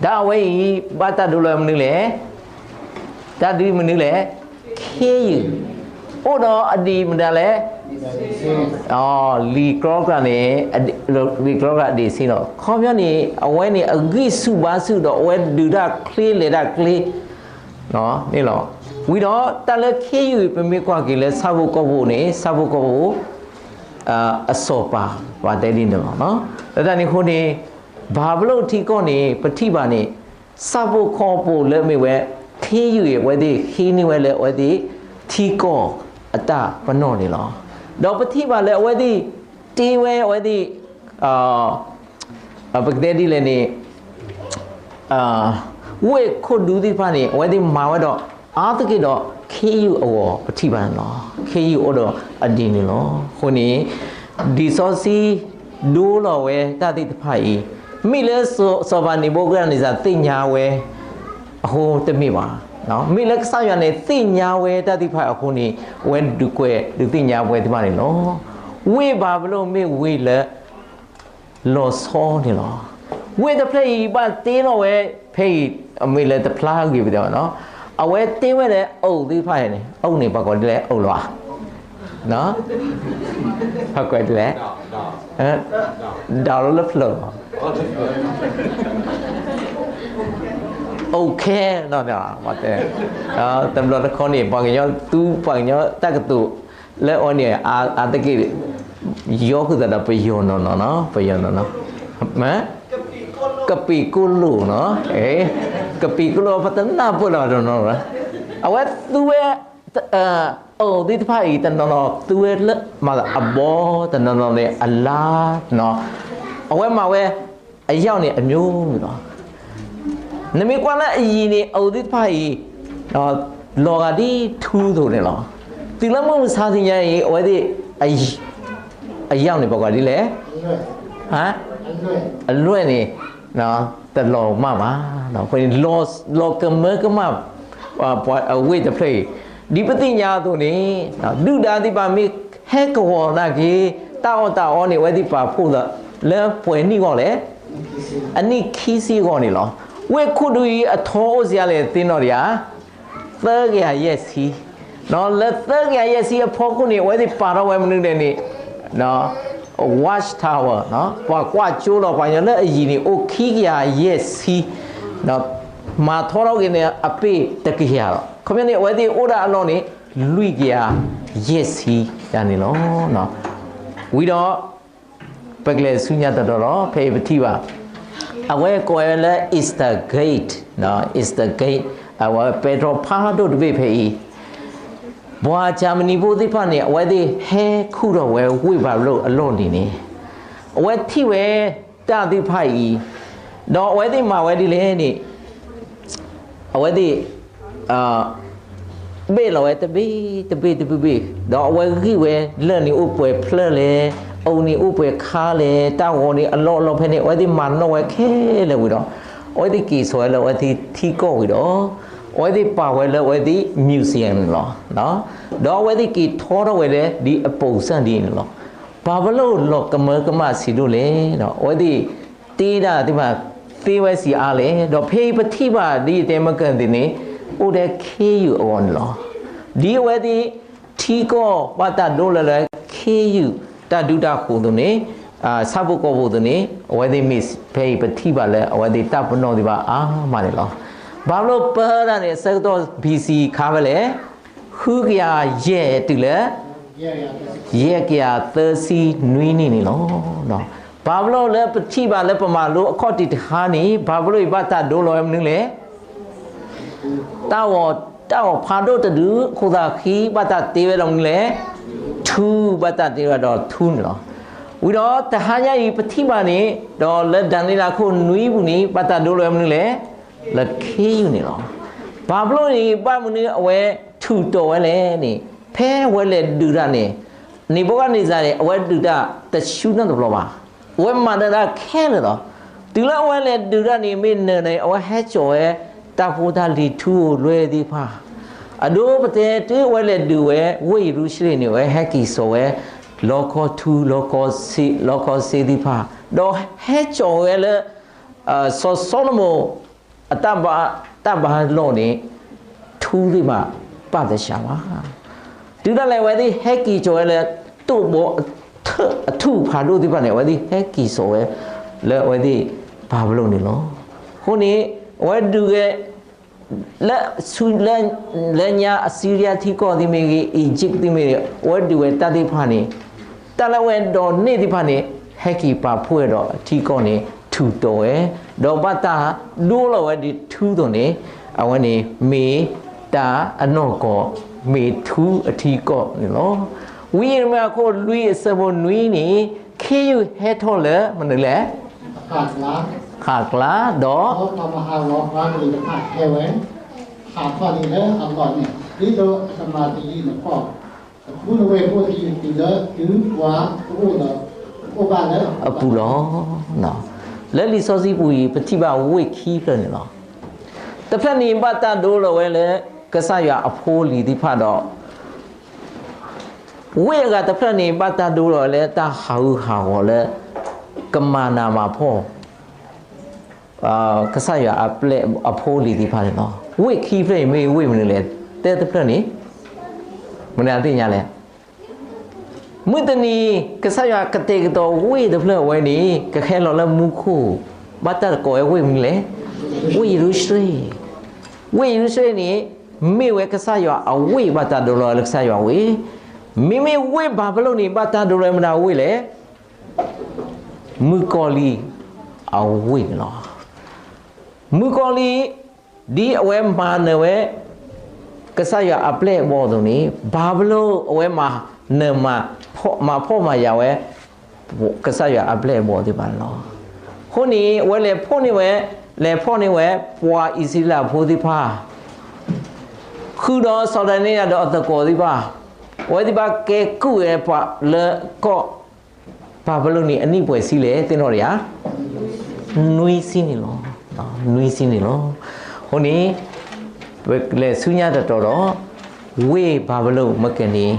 တၢ်အဝဲအံၤ ဘၣ်တၢ်ဒိလၢမနုၤလဲၣ်. တၢ်ဒုးမနုၤလဲၣ်. ခ့ယုၢ်, အိၣ်ဒီးအဒံးမတၤလဲၣ်. လံာ်ကြီကြၢ်န့ၣ်, လံာ်ကြီကြၢ်ဒ့ၣ်ဆ့လီၤ. ခီပညီန့ၣ် အဝဲန့ၣ် အဂံၢ်ဆူၣ်ဘါဆူၣ်ဒီးအဝဲဒုးတၢ်ချ့လဲၤတၢ်ချ့ န့ၣ်လီၤ. ဝံၤဒီးတၢ်လၢခ့ယုၢ် ပမ့ၢ်ကွၢ်က့ၤလၢဆၣ်ဖိကီၢ်ဖိန့ၣ် ဆၣ်ဖိကီၢ်ဖိ အစီၤပၤ ပှၤတဲဒ်န့ၣ်လီၤ. လၢတၢ်န့ၣ်အဃိန့ၣ် ဘၤဘူလိၣ်ထံကီၢ်န့ၣ် ပထံၣ်ဘၣ်န့ၣ် ဆၣ်ဖိကီၢ်ဖိလၢမ့ၢ်ဝဲ ခ့ယုၢ်အံၤ အဝဲသ့ၣ်ဃ့န့ၢ်ဝဲလၢအဝဲသ့ၣ်ထံကီၢ်အတၢ်ပနီၣ်န့ၣ်လီၤ. ဒီးပထံၣ်ဘၣ်လၢအဝဲသ့ၣ်တ့ဝဲအဝဲသ့ၣ် ပကတဲဒ်လဲၣ်န့ၣ် ဝ့ၢ်ခိၣ်ဒူသ့ၣ်တဖၣ်န့ၣ် အဝဲသ့ၣ်မၤဝဲဒီး အါတက့ၢ်ဒီးခ့ယုၢ်အဂီၢ် ပထံၣ်ဘၣ်န့ၣ်လီၤ. ခ့ယုၢ်အိၣ်ဒီးအဒံးန့ၣ်လီၤ. အဃိန့ၣ် လံာ်စီဆှံဒိလီၤဝဲတၢ်သ့ၣ်တဖၣ်အံၤ မ့ၢ်လၢစီၤပၤနံၤဘူၤခၣ်နံၤစၢ်သ့ၣ်ညါဝဲ အဃိတမ့ၢ်ဘၣ်. မ့ၢ်လၢကစၢ်ယွၤန့ၣ် သ့ၣ်ညါဝဲတၢ်သ့ၣ်တဖၣ်အဃိန့ၣ် အဝဲဒုးကွဲးဒုးသ့ၣ်ညါဝဲသ့ၣ်တဖၣ်န့ၣ်လီၤ. ဝ့ၢ်ဘၤဘူလိၣ်မ့ၢ်ဝ့ၢ်လၢ လီၤဆီန့ၣ်လီၤ. ဝ့ၢ်တဖျၢၣ်အံၤဘၣ်တ့လီၤဝဲ ဖဲအံၤ အမ့ၢ်လၢတဖျါဂ့ၤပတဲဘၣ်နီၤ, အဝဲတ့ဝဲလၢအအိၣ်သ့ၣ်တဖၣ်န့ၣ် အအိၣ်န့ၣ် ပှၤကိးဒ်လဲၣ် အအိၣ်လီၤဧါ. ပှၤကိးဒ်လဲၣ် ဒၣ်လီၤလၢဖျၢၣ်လီၤ. အိၣ်ခဲ နီၤ တဘျီတခီန့ၣ် ပှၤကညီသူ ပှၤကညီတၢ်ကတိၤ လၢအီၤန့ၣ် အါတက့ၢ် ယီဃုာ်သးဒီးပယီၤနီၢ်နီၢ်နီၤ, ပယီၤနီၢ်နီၢ်, ကပံာ်ကိၣ်လိၣ်နီၤ, ကပံာ်ကိၣ်လိၣ် ပတနၢ်ပၢၢ်လီၤတနီၤနီၤ, အဝဲသူဝဲ အအိၣ်သ့ၣ်တဖၣ်အံၤ တနီၤနီၤသူဝဲလၢ မၤအဘီ တနီၤနီၤန့ၣ် အလါနီၤ, အဝဲမၤဝဲ အယောင်န့ၣ် အမျိုးမျိုးလီၤ. နမ့ၢ်ကွၢ်လၢအယံၤန့ၣ် အအိၣ်သ့ၣ်တဖၣ်အံၤ လီၤဂာ်ဒ်ထူအသိးန့ၣ်လီၤ. တုၤလၢမုၢ်မဆါတနံၤညါအံၤ အဝဲသ့ၣ် အယောင်န့ၣ် ပှၤကိးဒ်လဲၣ် အလွဲၢ်န့ၣ် တလီၤမၢ်ဘၣ်. အဃိန့ၣ် လီၤကမၢကမၣ် ပှၤအဝ့ၢ်တဖျၢၣ်အံၤ ဒ်ပသ့ၣ်ညါအသိးန့ၣ် ဒုၣ်ဒါသ့ၣ်တဖၣ်မ့ၢ်ဟဲကဝီၤနာ်က့ၤ တၢ်အီၣ်တၢ်အီန့ၣ် အဝဲသ့ၣ်ပာ်ဖှိၣ်သးလၢပှဲၤနံၣ်အဂီၢ်လဲၣ်, အနံၣ်ခံဆံအဂီၢ်န့ၣ်လီၤ. ဝ့ၢ်ခိၣ်ဒူအံၤအထီအိၣ်စ့ၢ်ကီးလဲၣ်သ့ၣ်နီၣ်ဒံးဧါ သၢကယၤယဲၢ်ဆံ, လၢသၢကယၤယဲၢ်ဆံအဖီခိၣ်န့ၣ် အဝဲသ့ၣ်ပာ်ထီၣ်ဝဲမနုၤလဲၣ်န့ၣ် Watch Tower ပှၤကွၢ်ကၠိလီၤ ပှၤကညီလၢအယံၤန့ၣ် အိၣ်ခံကယၤယဲၢ်ဆံ, မၤထီထီၣ်က့ၤန့ၣ် အပ့ၢ်တကယၤလီၤ. ခီပညီန့ၣ် အဝဲသ့ၣ်အိၣ်ဒၣ်အလီၢ်န့ၣ် လွံၢ်ကယၤယဲၢ်ဆံယၤန့ၣ်လီၤ. ဝံၤဒီး ပကလဲၤဆူညါတတီၤလီၤ. ဖဲအံၤပထံၣ်ဘၣ် အဝဲကိးဝဲလၢ Eastern Gate, Eastern Gate အဝဲပဲတြီဖးဒိၣ်တဘ့ၣ်ဖဲအံၤ ပှၤကၢ်မနံဖိသ့ၣ်တဖၣ်န့ၣ် အဝဲသ့ၣ်ဟဲခူၣ်ထီၣ်ဝဲဝ့ၢ်ဘၤဘူလိၣ်အလီၢ်န့ၣ်န့ၣ် အဝဲထံၣ်ဝဲတၢ်သ့ၣ်တဖၣ်အံၤ ဒီးအဝဲသ့ၣ်မၤဝဲဒ်လဲၣ်န့ၣ် အဝဲသ့ၣ် ဘ့ၣ်လီၤဝဲတဘ့ၣ်တဘ့ၣ်တဘ့ၣ်ဘ့ၣ်, ဒီးအဝဲဂံၢ်ဝဲလၢၢ်န့ၣ်အိၣ်ပှဲၤဖျၢၣ်လဲၣ်, အူန့ၣ်အိၣ်ပှဲၤခါလဲၣ်, တၢ်ဂီၤန့ၣ်အလီၢ်အလီၢ်ဖဲန့ၣ် အဝဲသ့ၣ်မၤနီၣ်ဝဲခဲလၢာ်ဝံၤဒီး အဝဲသ့ၣ်က့ၤဆိးဝဲလၢအဝဲသ့ၣ်ထံကီၢ်ဝံၤဒီး အဝဲသ့ၣ်ပာ်ဝဲလၢအဝဲသ့ၣ် museum န့ၣ်လီၤ. ဒီးအဝဲသ့ၣ်က့ၤထီထီၣ်ဝဲလၢဒ်အပိာ်စၢ်ဒ်န့ၣ်လီၤ. ဘၤဘူလိၣ်လီၤကမၢကမၣ်ဆံးဒိၣ်လဲၣ်ဒီး အဝဲသ့ၣ် တ့တၢ်သ့ၣ်တဖၣ် သ့ဝဲဆံးအါလဲၣ်. ဒီးဖဲအံၤပထံၣ်ဘၣ်ဒ်ယတဲမ့ၢ်ကသ့ၣ်န့ၣ် အိၣ်ထဲခ့ယုၢ်အဂီၢ်န့ၣ်လီၤ. ဒ်အဝဲသ့ၣ်ထံကီၢ်ဘၣ်တၢ်ဒိလီၤလၢခ့ယုၢ်တၢ်ဒုးတၢ်ဃိၤအသိးန့ၣ်, ဆၣ်ဖိကီၢ်ဖိအသိးန့ၣ် အဝဲသ့ၣ်မ့ၢ်ဖဲအံၤပထံၣ်ဘၣ်လၢအဝဲသ့ၣ်တၢ်ပနီၣ်သ့ၣ်တဖၣ်အါမးန့ၣ်လီၤ. ဘၤဘူလိၣ်ပၢတၢ်န့ၣ် အဆၢကတီၢ် ဘီၣ်စံၣ် ခါဖဲလဲၣ်, ဃုကယၤယဲၢ်တုၤလၢ ယဲၢ်ကယၤသၢဆံနွံနံၣ်န့ၣ်လီၤ. ဘၤဘူလိၣ်လၢပထံၣ်ဘၣ်လၢပမၤလိအခီၣ်ထံးတဟါန့ၣ် ဘၤဘူလိၣ်အံၤဘၣ်တၢ်ဒိလီၤဝဲမနုၤလဲၣ်. တၢ်ဂီၤ, တၢ်ဂီၤဖးဒိၣ်တဒု အဃိသတး ဃံဘၣ်တၢ်တ့ဝဲဒီးမနုၤလဲၣ်. ထူ, ဘၣ်တၢ်တ့ဝဲဒီးထူန့ၣ်လီၤ. ဝံၤဒီးတဟါညါအံၤပထံၣ်ဘၣ်န့ၣ် ဒီးလၢဒၤနံးယ့လးခိၣ်နွံပူၤန့ၣ် ဘၣ်တၢ်ဒိလီၤဝဲမနုၤလဲၣ်. လၢခ့ယုၢ်န့ၣ်လီၤ. ဘၤဘူလိၣ်န့ၣ် ဘၣ်မနုၤအဝဲထူးတီၤဝဲလဲၣ်န့ၣ်, ဖဲအဝဲလဲၤဒုးတၢ်န့ၣ် နံၤဘူၤခၣ်နံၤစၢ်န့ၣ် အဝဲဒုးတၢ်တဆူနီတဘျီဘၣ်. အဝဲမၤတၢ်ခဲလၢာ်လီၤ. တုၤလၢအဝဲလဲၤဒုးတၢ်န့ၣ် မ့ၢ်နၢၤန့ၣ် အဝဲဟဲစိာ်ဝဲ တၢ်ဖိတၢ်လံၤထူဧိၤလွဲသ့ၣ်တဖၣ်, အဒိပတဲတုၤအဝဲလဲၤဒုးဝဲ ဝ့ၢ်ယရူၤၡလ့ၣ်န့ၣ် အဝဲဟဲက့ၤစိာ်ဝဲ လီခီထူ လီခီစ့, လီခီစ့သ့ၣ်တဖၣ်, ဒီးဟဲစိာ်ဝဲလၢ စီၤၡလိၤမိၣ် အတၢ်ဘါ, တၢ်ဘါလီၢ်န့ၣ် ထူသ့ၣ်တဖၣ် ပာ်သဆှးဘၣ်. တုၤဒၣ်လဲာ်အဝဲသ့ၣ်ဟဲက့ၤစိာ်ဝဲလၢ တိၢ်ဘီအထူၣ်ဖးဒိၣ်သ့ၣ်တဖၣ်န့ၣ် အဝဲသ့ၣ်ဟဲက့ၤစိာ်ဝဲ လၢအဝဲသ့ၣ်ဘၤဘူလိၣ်န့ၣ်လီၤ. အဃိန့ၣ် အဝဲဒုးဝဲ လၢဆူ, လၢညါအစံရံယါထံကီၢ်သ့ၣ်မ့ၢ်ဂ့ၤ, အံၤစ့ၣ်သ့ၣ်မ့ၢ်ဂ့ၤ, အဝဲဒုးဝဲတၢ်သ့ၣ်တဖၣ်န့ၣ် တၢ်လၢအဝဲဒိးန့ၢ်သ့ၣ်တဖၣ်န့ၣ် ဟဲက့ၤပာ်ဖှိၣ်ဝဲဒီးအထံကီၢ်န့ၣ် ထူးတီၤဝဲ, ဒီးဘၣ်တၢ်ဒိလီၤဝဲဒ်ထူအသိးန့ၣ် အဝဲန့ၣ်မ့ၢ်တၢ်အနီၢ်ကီၢ် မ့ၢ်ထူအထံကီၢ်န့ၣ်လီၤ. ဝံယံးရမံယၤအခိၣ်လွံၢ်အဆၢဖိနွံန့ၣ် ခ့ယုၢ်ဟဲထီၣ်လၢမနုၤလဲၣ်. ဟးကျါ, ဒီး ဒီးပှၤမၤဟးဂီၤအပှၤကလုာ်တဖၣ်ဟဲဝဲ, ဟးထီၣ်န့ၣ်လၢအလီၢ်န့ၣ် ဒ်သိးအကမၤသယုၢ်နပီၢ်, အထူနဝ့ၢ်ခိၣ်သယုၢ်တုၤလၢတုၤပှၤကအိၣ်ဒီး အိၣ်ဘၣ်လၢအပူၤလီၤ. လၢလံာ်စီဆှံပူၤအံၤ ပထံၣ်ဘၣ်ဝ့ၢ်ခံဖျၢၣ်န့ၣ်လီၤ. တဖျၢၣ်န့ၣ်ဘၣ်တၢ်ဒိလီၤဝဲလၢ ကစၢ်ယွၤအဖိအလံၤသ့ၣ်တဖၣ်ဒီး ဝ့ၢ်အဂၤတဖျၢၣ်န့ၣ် ဘၣ်တၢ်ဒိလီၤဝဲလၢတၢ်ဟးဂူာ်ဟးဂီၤလၢ ကမၤနးမၤဖှီၣ် ကစၢ်ယွၤအပျဲၢ်အဖိအလံၤသ့ၣ်တဖၣ်န့ၣ်လီၤ. ဝ့ၢ်ခံဖျၢၣ်အံၤမ့ၢ်ဝ့ၢ်မနုၤလဲၣ်. တၢတဖျၢၣ်န့ၣ် မနုၤအသ့ၣ်ညါလဲၣ်. မုၢ်တနံၤ ကစၢ်ယွၤကတဲာ်ကတီၤဝ့ၢ်တဖျၢၣ်အဝဲန့ၣ် ကဟဲလီၤလၢမူခိၣ်, ဘၣ်တၢ်ကိးဝဲဝ့ၢ်မနုၤလဲၣ်. ဝ့ၢ်ယရူၤၡလ့ၣ်. ဝ့ၢ်ယရူၤၡလ့ၣ်န့ၣ် မ့ၢ်ဝဲကစၢ်ယွၤအဝ့ၢ် ဘၣ်တၢ်ဒိလီၤဝဲလၢကစၢ်ယွၤဝ့ၢ်, မ့မ့ၢ်ဝ့ၢ်ဘၤဘူလိၣ်န့ၣ် ဘၣ်တၢ်ဒိလီၤဝဲမတၤဝ့ၢ်လဲၣ်. မုၣ်ကီၤလံၢ်အဝ့ၢ်န့ၣ်လီၤ. မုၣ်ကီၤလံၢ် ဒ်အဝဲမၤနၢၤဝဲ ကစၢ်ယွၤအပျဲၢ်အဘီၣ်အသိးန့ၣ် ဘၤဘူလိၣ်အဝဲမၤနၢၤမၤဖှီၣ်မၤယာ်ဝဲ ကစၢ်ယွၤအပျဲၢ်အဘီၣ်သ့ၣ်တဖၣ်န့ၣ်လီၤ. အဃိန့ၣ် အဝဲလဲၤဖီၣ်န့ၢ်ဝဲ, လဲၤဖီၣ်န့ၢ်ဝဲ ပှၤအံၣ်စရ့လးဖိသ့ၣ်တဖၣ် ဃုာ်ဒီးစီၤဒၤနံးယ့လးဒီးအသကိးသ့ၣ်တဖၣ်, အဝဲသ့ၣ်တဖၣ်ကဲကုၢ်ဝဲပှၤလၢကီၢ် ဘၤဘူလိၣ်န့ၣ် အနံၣ်ပှဲၤဆံလဲၣ် သ့ၣ်နီၣ်တယၤ, နွံဆံန့ၣ်လီၤ. နွံဆံန့ၣ်လီၤ. အဃိန့ၣ် ပလဲၤဆူညါတတီၤဒီး ဝ့ၢ်ဘၤဘူလိၣ်မ့ၢ်ကဲန့ၣ်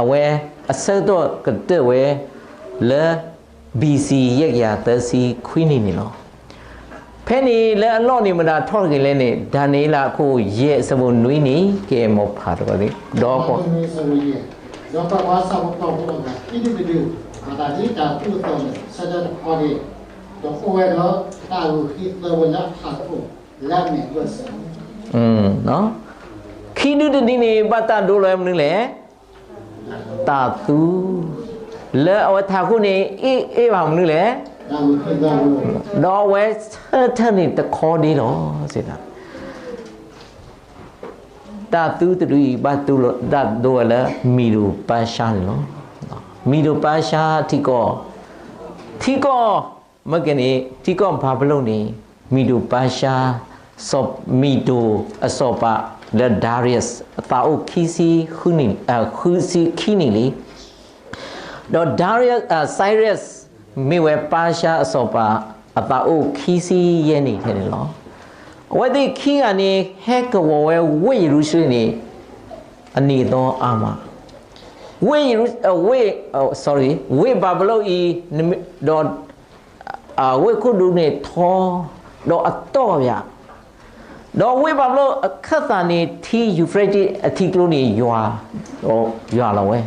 အဝဲအဆၢကတီၢ်ကတၢၢ်ဝဲလၢ ဘီၣ်စံၣ် ယဲၢ်ကယၤသၢဆံခွံနံၣ်န့ၣ်လီၤ. ဖဲန့ၣ်လၢအလီၢ်န့ၣ် မတၤထီၣ်တဂ့ၤလဲၣ်န့ၣ် ဒၤနံးယ့လးအခိၣ်ယဲၢ်အဆၢဖိနွံန့ၣ် ကဲမိၢ်ဖးတဂ့ၤ, ဒီး ဒီးကွၢ်ကွၢ်, ဆၣ်ဖိကီၢ်ဖိအဂၤခံဒုတဒု, မၤသးဒ်တၢ်သူၣ်အသီန့ၣ် ဆၢထၢၣ်တခီဒ့ၣ်, ဒီးအိၣ်ဝဲဒီးတၢ်ဂုာ်ခံသၢဝဲလၢအဖီခိၣ် လၢအမဲာ်ဘၢၣ်စၢၤ ခံဒုတဒုန့ၣ် ဘၣ်တၢ်ဒိလီၤဝဲမနုၤလဲၣ်. တၢ်သူ, လၢအဝဲထးခိၣ်န့ၣ် အ့ၣ်အ့ၣ်ဘၣ်မနုၤလဲၣ်. ဒီးအဝဲဆၢထၢၣ်န့ၣ်တခီဒ့ၣ်လီၤ. တၢ်သူတဒုအံၤ ဘၣ်တၢ်ဒိဝဲလၢ မံၤဒိၣ်ပၢ်ၡါန့ၣ်လီၤ. မံၤဒိၣ်ပၢ်ၡါထံကီၢ်, ထံကီၢ် မ့ၢ်ကဲန့ၣ် ထံကီၢ်ဘၤဘူလိၣ်န့ၣ် မံၤဒိၣ်ပၢ်ၡါ, မံၤဒိၣ်အစီၤပၤလၢ Darius အသးအိၣ်ခံဆံ, ဃုဆံခံနံၣ်လံ. ဒီး Darius, Cyrus မ့ၢ်ဝဲပၢ်ၡါအစီၤပၤ အသးအိၣ်ခံဆံယဲၢ်နံၣ်ထဲန့ၣ်လီၤ. အဝဲသ့ၣ်ခံဂၤန့ၣ် ဟဲကဝီၤဝဲဝ့ၢ်ယရူၤၡလ့ၣ်န့ၣ် အနံၤအသီအါမး, ဝ့ၢ်, ဝ့ၢ်, ဝ့ၢ်ဘၤဘူလိၣ်အံၤ, ဒီး အဝ့ၢ်ခိၣ်ဒူန့ၣ်ထီ, ဒီးအတီၢ်ယၤ, ဒီးဝ့ၢ်ဘၤဘလိၣ်အခၢၣ်သးန့ၣ် ထံယူၤဖြူရ့တံၣ်အထံကျိန့ၣ်ယွၤ, ယွၤလီၤဝဲ,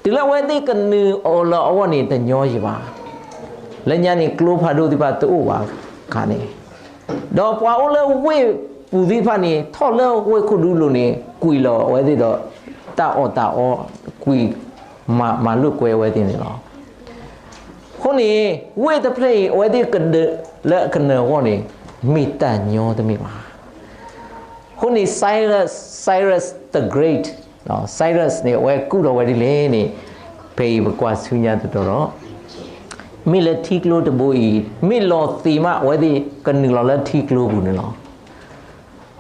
တုၤလၢအဝဲသ့ၣ်ကနုာ်လီၤအဂီၢ်န့ၣ် တညီယံၤဘၣ်. လၢညါန့ၣ် ကျိဖးဒိၣ်သ့ၣ်တဖၣ်တအိၣ်ဘၣ်အခါန့ၣ်, ဒီးပှၤအိၣ်လၢဝ့ၢ်ပူၤသ့ၣ်တဖၣ်န့ၣ် ထီၣ်လၢဝ့ၢ်ခိၣ်ဒူလိၤန့ၣ် ကွံာ်လီၤအဝဲသ့ၣ်ဒီး တၢ်အီၣ်တၢ်အီ, ကွံာ်မၤလိာ်ကွဲဝဲသ့ၣ်န့ၣ်လီၤ. အဃိန့ၣ် ဝ့ၢ်တဖျၢၣ်အံၤ အဝဲသ့ၣ်ကဒုးလၢအကနၢၤအဂီၢ်န့ၣ် မ့ၢ်တၢ်ညီတမ့ၢ်ဘၣ်. အဃိန့ၣ် Cyrus, Cyrus the Great, Cyrus န့ၣ် အဝဲကူၣ်ထီၣ်ဝဲဒ်လဲၣ်န့ၣ်, ဖဲအံၤပကွၢ်ဆူညါတတီၤဒီး, မ့ၢ်လၢထံကျိတဘိအံၤ မ့ၢ်လီၤသ့ၣ်မး အဝဲသ့ၣ်ကနုာ်လီၤလၢထံကျိပူၤန့ၣ်လီၤ.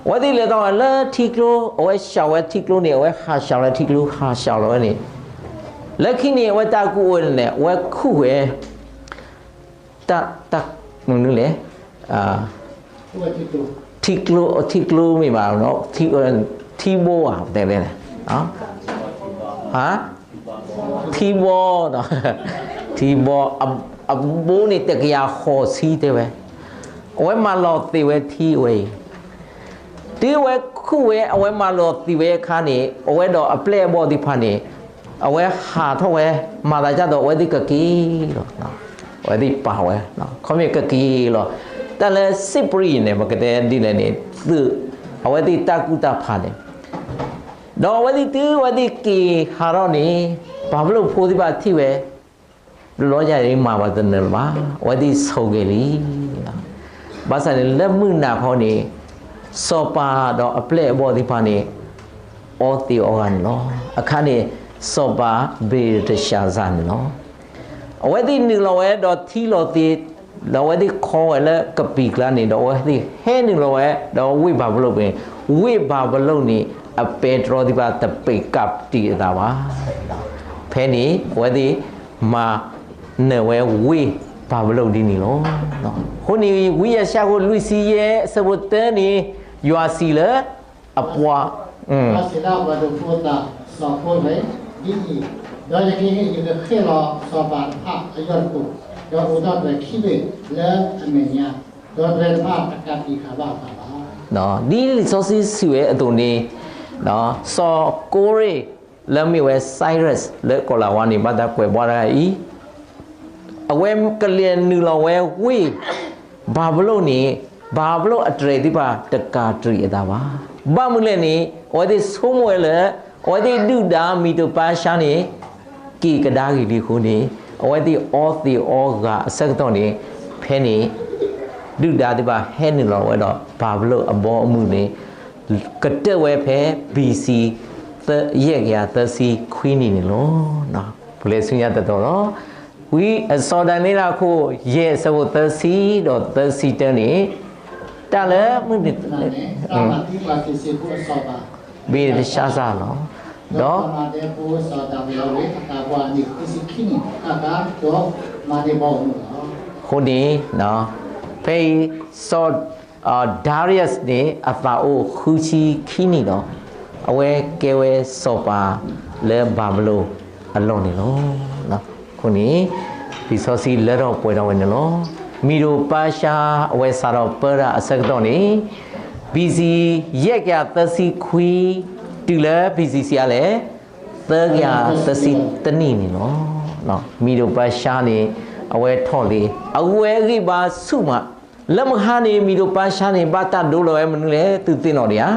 အဝဲသ့ၣ်လဲၤထီၣ်ဝဲလၢထံကျိ, အဝဲစှၤဝဲထံကျိန့ၣ်, အဝဲဟးစှၤလၢထံကျိ ဟးစှၤလီၤဝဲန့ၣ်, လၢခံန့ၣ် အဝဲတၢ်ကူၣ်အိၣ်န့ၣ် အဝဲခူၣ်ဝဲ တၢ်, တၢ်မနုၤလဲၣ်, ထံကျိ, ထံကျိမ့ၢ်ဘၣ်, ထံဘိဧါ, ပတဲလဲၣ်, ထံဘိ, ထံဘိ, အဘိန့ၣ်တကယၤဃိးဆံတဲဝဲ, အဝဲမၤလီၤသ့ၣ်ဝဲထံဝဲအံၤ, တုၤအဝဲခူၣ်ဝဲ အဝဲမၤလီၤသ့ၣ်ဝဲအခါန့ၣ် အဝဲဒီးအပျဲၢ်အဘီၣ်သ့ၣ်တဖၣ်န့ၣ် အဝဲဟးထီၣ်ဝဲ, မၤသးဒ်သိး အဝဲသ့ၣ်ကက့ၤလီၤ, အဝဲသ့ၣ်ပာ်ဝဲ, ခီမ့ၢ်ကက့ၤလီၤ, တၢ်လၢစံးပရံၣ်န့ၣ် ပကတဲဒ်လဲၣ်န့ၣ် သုး, အဝဲသ့ၣ်တၢ်ကူၣ်တၢ်ဖးန့ၣ်, ဒီးအဝဲသ့ၣ်တုၤအဝဲသ့ၣ်က့ၤဟးထီၣ်န့ၣ် ဘၤဘလိၣ်ဖိသ့ၣ်တဖၣ်ထံၣ်ဝဲ လီၤယၤအံၤမၤပှၤတနၢၤလၢၤဘၣ်, အဝဲသ့ၣ်ဆိးက့ၤလံ. ဘၣ်ဆၣ်န့ၣ် လၢမုၢ်နၤခီန့ၣ် စီၤပၤဒီးအပျဲၢ်အဘီၣ်သ့ၣ်တဖၣ်န့ၣ် အီသံးအီဂၤန့ၣ်လီၤ. အခါန့ၣ် စီၤပၤဘ့လ်တၡၤစၢ်န့ၣ်လီၤ. အဝဲသ့ၣ်နုာ်လီၤဝဲဒီးထံလီၤသ့ၣ်, ဒီးအဝဲသ့ၣ်ခီဝဲလၢကပံာ်ကျါန့ၣ်, ဒီးအဝဲသ့ၣ်ဟဲနုာ်လီၤဝဲဒီးဝ့ၢ်ဘၤဘလိၣ်န့ၣ်, ဝ့ၢ်ဘၤဘလိၣ်န့ၣ် အပဲတြီသ့ၣ်တဖၣ်တပ့ၤကးတံာ်အသးဘၣ်. ဖဲန့ၣ် အဝဲသ့ၣ်မၤနၢၤဝဲဝ့ၢ်ဘၤဘလိၣ်ဒ်န့ၣ်လီၤ. အဃိန့ၣ် ဝံယၡါယၤ အခိၣ်လွံၢ်ဆံယဲၢ် အဆၢဖိတၢန့ၣ် ယွၤစံးလၢအပှၤ, စီၤပၤ, ဒ်အံၤ, ဒီးယကဟ့ၣ်, ယကဟ့ၣ်လီၤစီၤပၤတဖၣ်အယီၢ်တကိၢ်, ဒီးအိးထီၣ်ဒွဲၣ်ခံဘ့ၣ်လၢအမဲာ်ညါ, ဒီးဒွဲၣ်တဖၣ်တကးတံာ်ဃာ်ဘၣ်အသးဘၣ်. ဒ်လံာ်စီဆှံစံးဝဲအသိးန့ၣ်, စီၤကိရ့ၣ် လၢမ့ၢ်ဝဲ Cyrus လၢကီးလၤဝါန့ၣ် ဘၣ်တၢ်ကွဲးဘၣ်တၢ်အံၤ, အဝဲကလဲၤနုာ်လီၤဝဲဝ့ၢ်ဘၤဘလိၣ်န့ၣ်, ဘၤဘလိၣ်အတြဲၤသ့ၣ်တဖၣ်တကးတံာ်အသးဘၣ်. ဘၣ်မနုၤလဲၣ်န့ၣ် အဝဲသ့ၣ်ဆိကမိၣ်ဝဲလၢ အဝဲသ့ၣ်ဒုၣ်ဒါမံၤဒိၣ်ပၤၡါန့ၣ် က့ၤကဒါက့ၤလံအဃိန့ၣ်, အဝဲသ့ၣ်အီသံးအီဂၤအဆၢကတီၢ်န့ၣ်, ဖဲန့ၣ် ဒုၣ်ဒါသ့ၣ်တဖၣ်ဟဲနုာ်လီၤဝဲဒီးဘၤဘလိၣ်အဘီအမုၢ်န့ၣ် ကတၢၢ်ဝဲဖဲ B C ယဲၢ်ကယၤသၢဆံခွံနံၣ်န့ၣ်လီၤ. ပလဲၤဆူညါတတီၤလီၤ. ဝံစီၤဒၤနံးယ့လး အခိၣ်ယဲၢ် အဆၢဖိသၢဆံဒီးသၢဆံတၢန့ၣ်, တၢ်လၢမုၢ်နံၤ, ဘ့လ်တၡါစၢ်လီၤ. ဒီး အဃိန့ၣ် ဖဲအံၤ စီၤ Darius န့ၣ် အသးအိၣ်ဃုဆံခံနံၣ်ဒီး အဝဲကဲဝဲစီၤပၤလၢဘၤဘလိၣ်အလီၢ်န့ၣ်လီၤ. အဃိန့ၣ် လံာ်စီဆှံလၢထီၣ်ပှဲၤထီၣ်ဝဲန့ၣ်လီၤ. မံၤဒိၣ်ပၤၡါ အဝဲစးထီၣ်ပၢတၢ်အဆၢကတီၢ်န့ၣ် B C ယဲၢ်ကယၤသၢဆံခွံ တုၤလၢ B C စံးအါလဲၣ် သၢကယၤသၢဆံတနံၣ်န့ၣ်လီၤ. မံၤဒိၣ်ပၤၡါန့ၣ် အဝဲထီၣ်လံ အဝဲအဂံၢ်ဘါဆူၣ်မး, လၢမဟါန့ၣ် မံၤဒိၣ်ပၤၡါန့ၣ် ဘၣ်တၢ်ဒိလီၤဝဲမနုၤလဲၣ် သုသ့ၣ်နီၣ်ဒံးဧါ.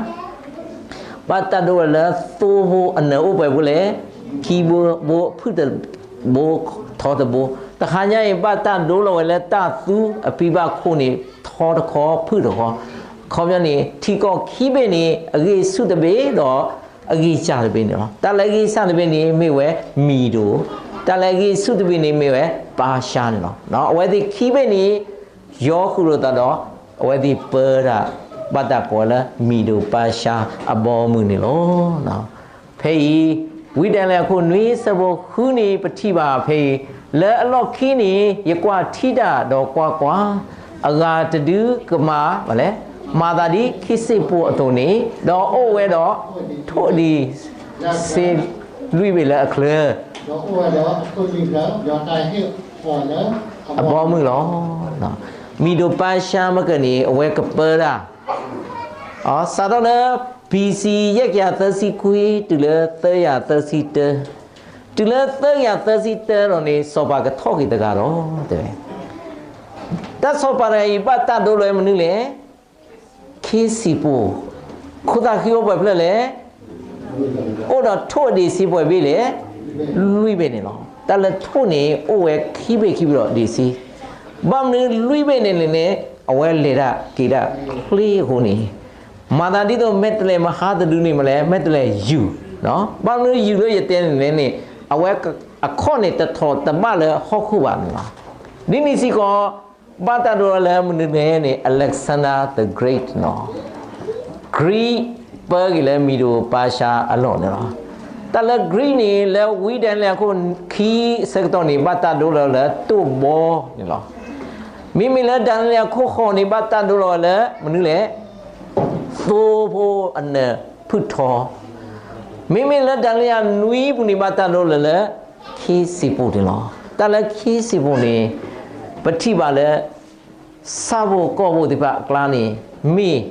ဘၣ်တၢ်ဒိလီၤလၢသိဖိအနၢၤအိၣ်ပှဲၤဖိလဲၣ်, ခံဘိဘိ ဖုၣ်တဘိ ထီတဘိ, တဟါညါအံၤ ဘၣ်တၢ်ဒိလီၤဝဲလၢတၢ်သူအဖံဘၣ်ခိၣ်န့ၣ် ထီတခီ ဖုၣ်တခီ, ခီပညီန့ၣ် ထံကီၢ်ခံဘ့ၣ်န့ၣ် အဂံၢ်ဆူၣ်တဘ့ၣ်ဒီး အဂံၢ်စၢ်တဘ့ၣ်န့ၣ်လီၤ. တၢ်လၢအဂံၢ်စၢ်တဘ့ၣ်န့ၣ် မ့ၢ်ဝဲမံၤဒိၣ်, တၢ်လၢအဂံၢ်ဆူၣ်တဘ့ၣ်န့ၣ် မ့ၢ်ဝဲပၤၡါန့ၣ်လီၤ. အဝဲသ့ၣ်ခံဘ့ၣ်န့ၣ် ယီၤဃုာ်လိာ်သးဒီး အဝဲသ့ၣ်ပၢတၢ် ဘၣ်တၢ်ကိးလၢမံၤဒိၣ်ပၤၡါအဘီအမုၢ်န့ၣ်လီၤ. ဖဲအံၤ ဝံဒၤယ့လး အခိၣ်နွံ အဆၢဖိဃုန့ၣ် ပထံၣ်ဘၣ်ဖဲအံၤ, လၢအလီၢ်ခံန့ၣ် ယကွၢ်ထံတၢ်ဒီးကွၢ်ကွၢ်, အဂၤတဒုကမၤဘၣ်လဲၣ်, မၤသးဒ်ခံစ့ၣ်ဖိအသိးန့ၣ်, ဒီးအိၣ်ဝဲဒီးထိၣ်ဒံး စ့လွံၢ်ဘ့ၣ်လၢအချၢ, ဒီးအိၣ်ဝဲဒီးထိၣ်လွံၢ်ချၢ, ဒီးတၢ်ဟ့ၣ်အီၤလၢ အဘီအမုၢ်လီၤ. မံၤဒိၣ်ပၤၡၤမကၢၢ်န့ၣ် အဝဲကပၢတၢ် စးထီၣ်လၢ B C ယဲၢ်ကယၤသၢဆံခွံ တုၤလၢသၢကယၤသၢဆံတၢ, တုၤလၢသၢကယၤသၢဆံတၢလီၤန့ၣ် စီၤပၤကထီၣ်က့ၤတဂၤလီၤ တဲဝဲ. တၢ်စီၤပၤတဂၤအံၤ ဘၣ်တၢ်ဒိလီၤဝဲမနုၤလဲၣ်. ခ့စံၣ်ပူၤ, ခိၣ်သၣ်ဃံအိၣ်ပှဲၤဖျၢၣ်လဲၣ်. အိၣ်ဒီးထိၣ်အဒ့ၣ်စ့ပှဲၤဘ့ၣ်လဲၣ်. လွံၢ်ဘ့ၣ်န့ၣ်လီၤ. တၢ်လၢထိၣ်န့ၣ် အိၣ်ဝဲခံဘ့ၣ်ခံဘ့ၣ်ဒီးဒ့ၣ်စ့, ဘၣ်မနုၤလွံၢ်ဘ့ၣ်န့ၣ်န့ၣ် အဝဲလဲၤတၢ်က့ၤတၢ်ချ့အဃိန့ၣ်, မၤသးဒ်သိးမဲာ်တဲးလဲးမဟါတဒုန့ၣ်မးလဲၣ်, မဲာ်တဲးလဲးယူၤ, ဘၣ်မနုၤယူၤလၢယတဲန့ၣ်န့ၣ် အဝဲအခီၣ်န့ၣ်တထီၣ်တဘၣ်လၢဟီၣ်ခိၣ်ဘၣ်န့ၣ်လီၤ. ဒ်န့ၣ်စ့ၢ်ကီး ဘၣ်တၢ်ဒိလီၤလၢမနုၤလဲၣ်န့ၣ် Alexander the Great န့ၣ်လီၤ. Greek ပၢက့ၤလၢမံၤဒိၣ်ပၤၡၤအလီၢ်န့ၣ်လီၤ. တၢ်လၢ Greek န့ၣ် လၢဝံဒၤနံးယ့လးအခိၣ်ခံဆၢကတီၢ်န့ၣ် ဘၣ်တၢ်ဒိလီၤလၢတိၢ်ဘီန့ၣ်လီၤ. မ့မ့ၢ်လၢဒၤနံးယ့လးအခိၣ်ဃိးန့ၣ် ဘၣ်တၢ်ဒိလီၤလၢမနုၤလဲၣ်, သိဖိအနၢၤဖုၣ်ထီ, မ့မ့ၢ်လၢဒၤနံးယ့လးနွံပူၤန့ၣ် ဘၣ်တၢ်ဒိလီၤလၢ ခ့စံၣ်ပူၤန့ၣ်လီၤ. တၢ်လၢခ့စံၣ်ပူၤန့ၣ် ပထံၣ်ဘၣ်လၢ ဆၣ်ဖိကီၢ်ဖိသ့ၣ်တဖၣ်အကျါန့ၣ် မ့ၢ်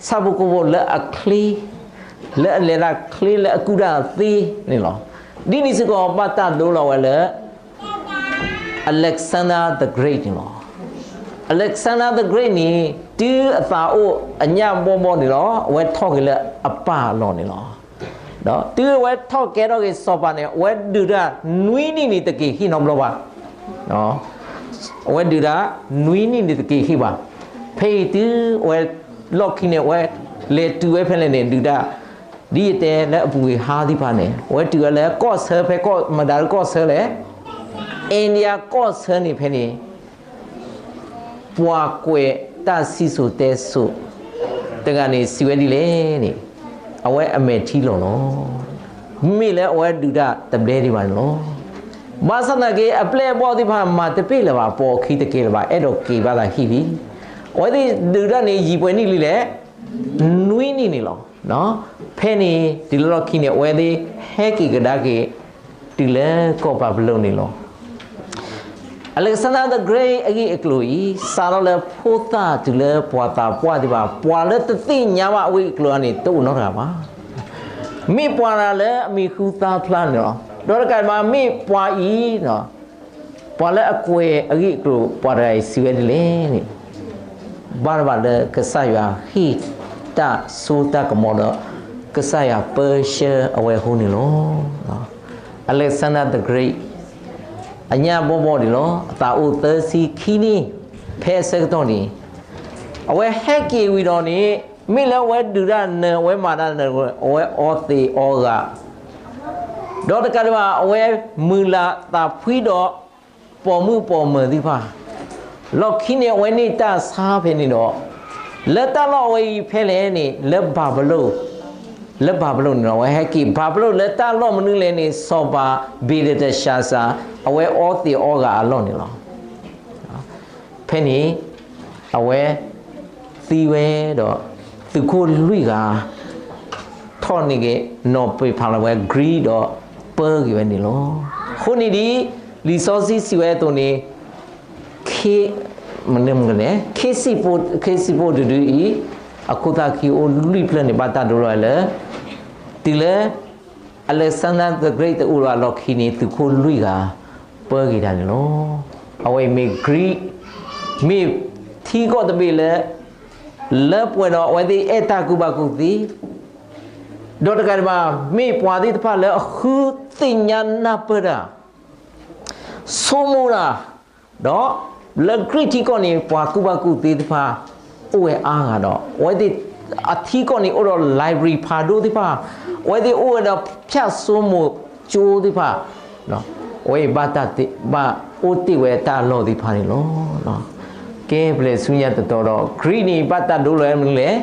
ဆၣ်ဖိကီၢ်ဖိလၢအချ့, လၢအလဲၤတၢ်ချ့လၢအကူၣ်တၢ်သ့န့ၣ်လီၤ. ဒ်န့ၣ်စ့ၢ်ကီးဘၣ်တၢ်ဒိလီၤဝဲလၢ Alexander the Great န့ၣ်လီၤ. Alexander the Great န့ၣ် တုၤအသးအိၣ်အညၣ်ဘီဘီန့ၣ်လီၤ အဝဲထီၣ်က့ၤလၢအပၢ်အလီၢ်န့ၣ်လီၤ. ဒီးတုၤအဝဲထီၣ်ကဲထီၣ်က့ၤစီၤပၤန့ၣ် အဝဲဒုးတၢ်နွံနံၣ်န့ၣ်တက့ၤဟ့ၣ်နီတဘျီဘၣ်. အဝဲဒုးတၢ်နွံနံၣ်န့ၣ်တက့ၤဟ့ၣ်ဘၣ်. ဖဲအံၤတုၤအဝဲလီၢ်ခံန့ၣ် အဝဲလဲၤတုၤဝဲဖဲလဲၣ်န့ၣ် ဒုးတၢ် ဒ်ယတဲလၢအပူၤကွံာ်ဟါသ့ၣ်တဖၣ်န့ၣ် အဝဲတုၤဝဲလၢကီၢ်ဆၢ ဖဲကီၢ်မတၤကီၢ်ဆၢလဲၣ်, India ကီၢ်ဆၢန့ၣ်ဖဲန့ၣ် ပှၤကွဲးတၢ်စံၣ်စိၤတဲစိၤတဂၤန့ၣ် စံးဝဲဒ်လဲၣ်န့ၣ်, အဝဲအမဲာ်ထံလီၤလီၤ. မ့ၢ်လၢအဝဲဒုးတၢ်တဘျဲဒံးဘၣ်န့ၣ်လီၤ. ဘၣ်ဆၣ်သနာ်က့ အပျဲၢ်အဘီၣ်သ့ၣ်တဖၣ်မၤတပ့ၢ်လၢၤဘၣ်, ပိာ်အခံတကဲလၢၤဘၣ်, အဲၣ်ဒိးက့ၤဘၣ်သးဟံၣ်လံ. အဝဲသ့ၣ်ဒုးတၢ်န့ၣ် ယံာ်ပှဲၤနံၣ်လံလဲၣ်, နွံနံၣ်န့ၣ်လီၤ. ဖဲန့ၣ်တုၤလၢလီၢ်ခံန့ၣ် အဝဲသ့ၣ်ဟဲက့ၤကဒါက့ၤ တုၤလၢကီၢ်ဘၤဘူလိၣ်န့ၣ်လီၤ. Alexander the Great အဂ့ၢ်အကျိၤအံၤ စးထီၣ်လၢဖိသၣ်တုၤလၢပှၤသးပှၢ်သ့ၣ်တဖၣ်, ပှၤလၢတသ့ၣ်ညါဘၣ်အဂ့ၢ်အကျိၤန့ၣ် တအိၣ်နီတဂၤဘၣ်. မ့ၢ်ပှၤတဂၤလၢအမံၤဟူသါဖျါန့ၣ်လီၤ. ဒီးတကးဒံးဘၣ် မ့ၢ်ပှၤအံၤ ပှၤလၢအကွဲးအဂ့ၢ်အကျိၤ ပှၤတဂၤအံၤစံးဝဲဒ်လဲၣ်န့ၣ်, ဘၣ်တဘၣ်လၢကစၢ်ယွၤဟ့ၣ်တၢ်စိတၢ်ကမီၤဒီး ကစၢ်ယွၤပၢဆှၢအဝဲအဃိန့ၣ်လီၤ. Alexander the Great အညၣ်ဘီဘီန့ၣ်လီၤ. အသးအိၣ်သၢဆံခံနံၣ် ဖဲအဆၢကတီၢ်န့ၣ် အဝဲဟဲက့ၤဝံၤဒီးန့ၣ် မ့ၢ်လၢအဝဲဒုးတၢ်နၢၤ အဝဲမၤတၢ်နၢၤ အဝဲအီသံးအီဂၤ ဒီးတကးဒံးဘၣ် အဝဲမုာ်လၤသးဖှံဒီး ပိာ်မုၣ်ပိာ်မၢၤသ့ၣ်တဖၣ်, လီၢ်ခံန့ၣ် အဝဲန့ၢ်တၢ်ဆါဖဲန့ၣ်ဒီး လၢတၢ်လီၢ်အဝဲအံၤဖဲလဲၣ်န့ၣ် လၢဘၤဘူလိၣ်, လၢဘၤဘူလိၣ်န့ၣ်လီၤ. အဝဲဟဲက့ၤဘၤဘူလိၣ်လၢတၢ်လီၢ်မနုၤလဲၣ်န့ၣ် စီၤပၤဘ့လတၡၤစၤ အဝဲအီသံးအီဂၤအလီၢ်န့ၣ်လီၤ. ဖဲန့ၣ် အဝဲသံဝဲဒီး သုးခိၣ်လွံၢ်ဂၤ ထီၣ်န့ၢ်က့ၤ နီၢ်ပ့ၤဖးလီၤဝဲ Greece ဒီးပၢက့ၤဝဲန့ၣ်လီၤ. အဃိန့ၣ်ဒ် လံာ်စီဆှံစံးဝဲအသိးန့ၣ် ခ့ မနုၤမနုၤလဲၣ် ခ့စံၣ်ဖိ ခ့စံၣ်ဖိတဒုအံၤ အခိၣ်သၣ်ခံအိၣ်လွံၢ်ဖျၢၣ်န့ၣ် ဘၣ်တၢ်ဒိလီၤဝဲလၢ တုၤလၢ Alexander the Great တအိၣ်လၢၤအလီၢ်ခံန့ၣ် သုးခိၣ်လွံၢ်ဂၤ ပၢက့ၤတၢ်န့ၣ်လီၤ. အဝဲအံၤမ့ၢ် Greece မ့ၢ်ထံကီၢ်တဘ့ၣ်လၢ လၢပှဲၤဒီးအဝဲသ့ၣ်အဲၣ်တၢ်ကူၣ်ဘၣ်ကူၣ်သ့ ဒီးတကးဒံးဘၣ် မ့ၢ်ပှၤသ့ၣ်တဖၣ်လၢအဃုသ့ၣ်ညါနၢ်ပၢၢ်တၢ် ဆိကမိၣ်တၢ်, ဒီးလၢ Greece ထံကီၢ်န့ၣ် ပှၤကူၣ်ဘၣ်ကူၣ်သ့သ့ၣ်တဖၣ် အိၣ်ဝဲအါဂၤဒီး အဝဲသ့ၣ်အထံကီၢ်န့ၣ် အိၣ်ဒီး library ဖးဒိၣ်သ့ၣ်တဖၣ်, အဝဲသ့ၣ်အိၣ်ဝဲဒီး ဖၠၣ်စိမိၤကၠိသ့ၣ်တဖၣ်, အဝဲအံၤဘၣ်တၢ်သ့ ဘၣ်အိၣ်တ့ၢ်ဝဲတၢ်အလီၢ်သ့ၣ်တဖၣ်န့ၣ်လီၤ. ကဲ ပလဲၤဆူညါတတီၤဒီး Greece န့ၣ် ဘၣ်တၢ်ဒိလီၤဝဲမနုၤလဲၣ်.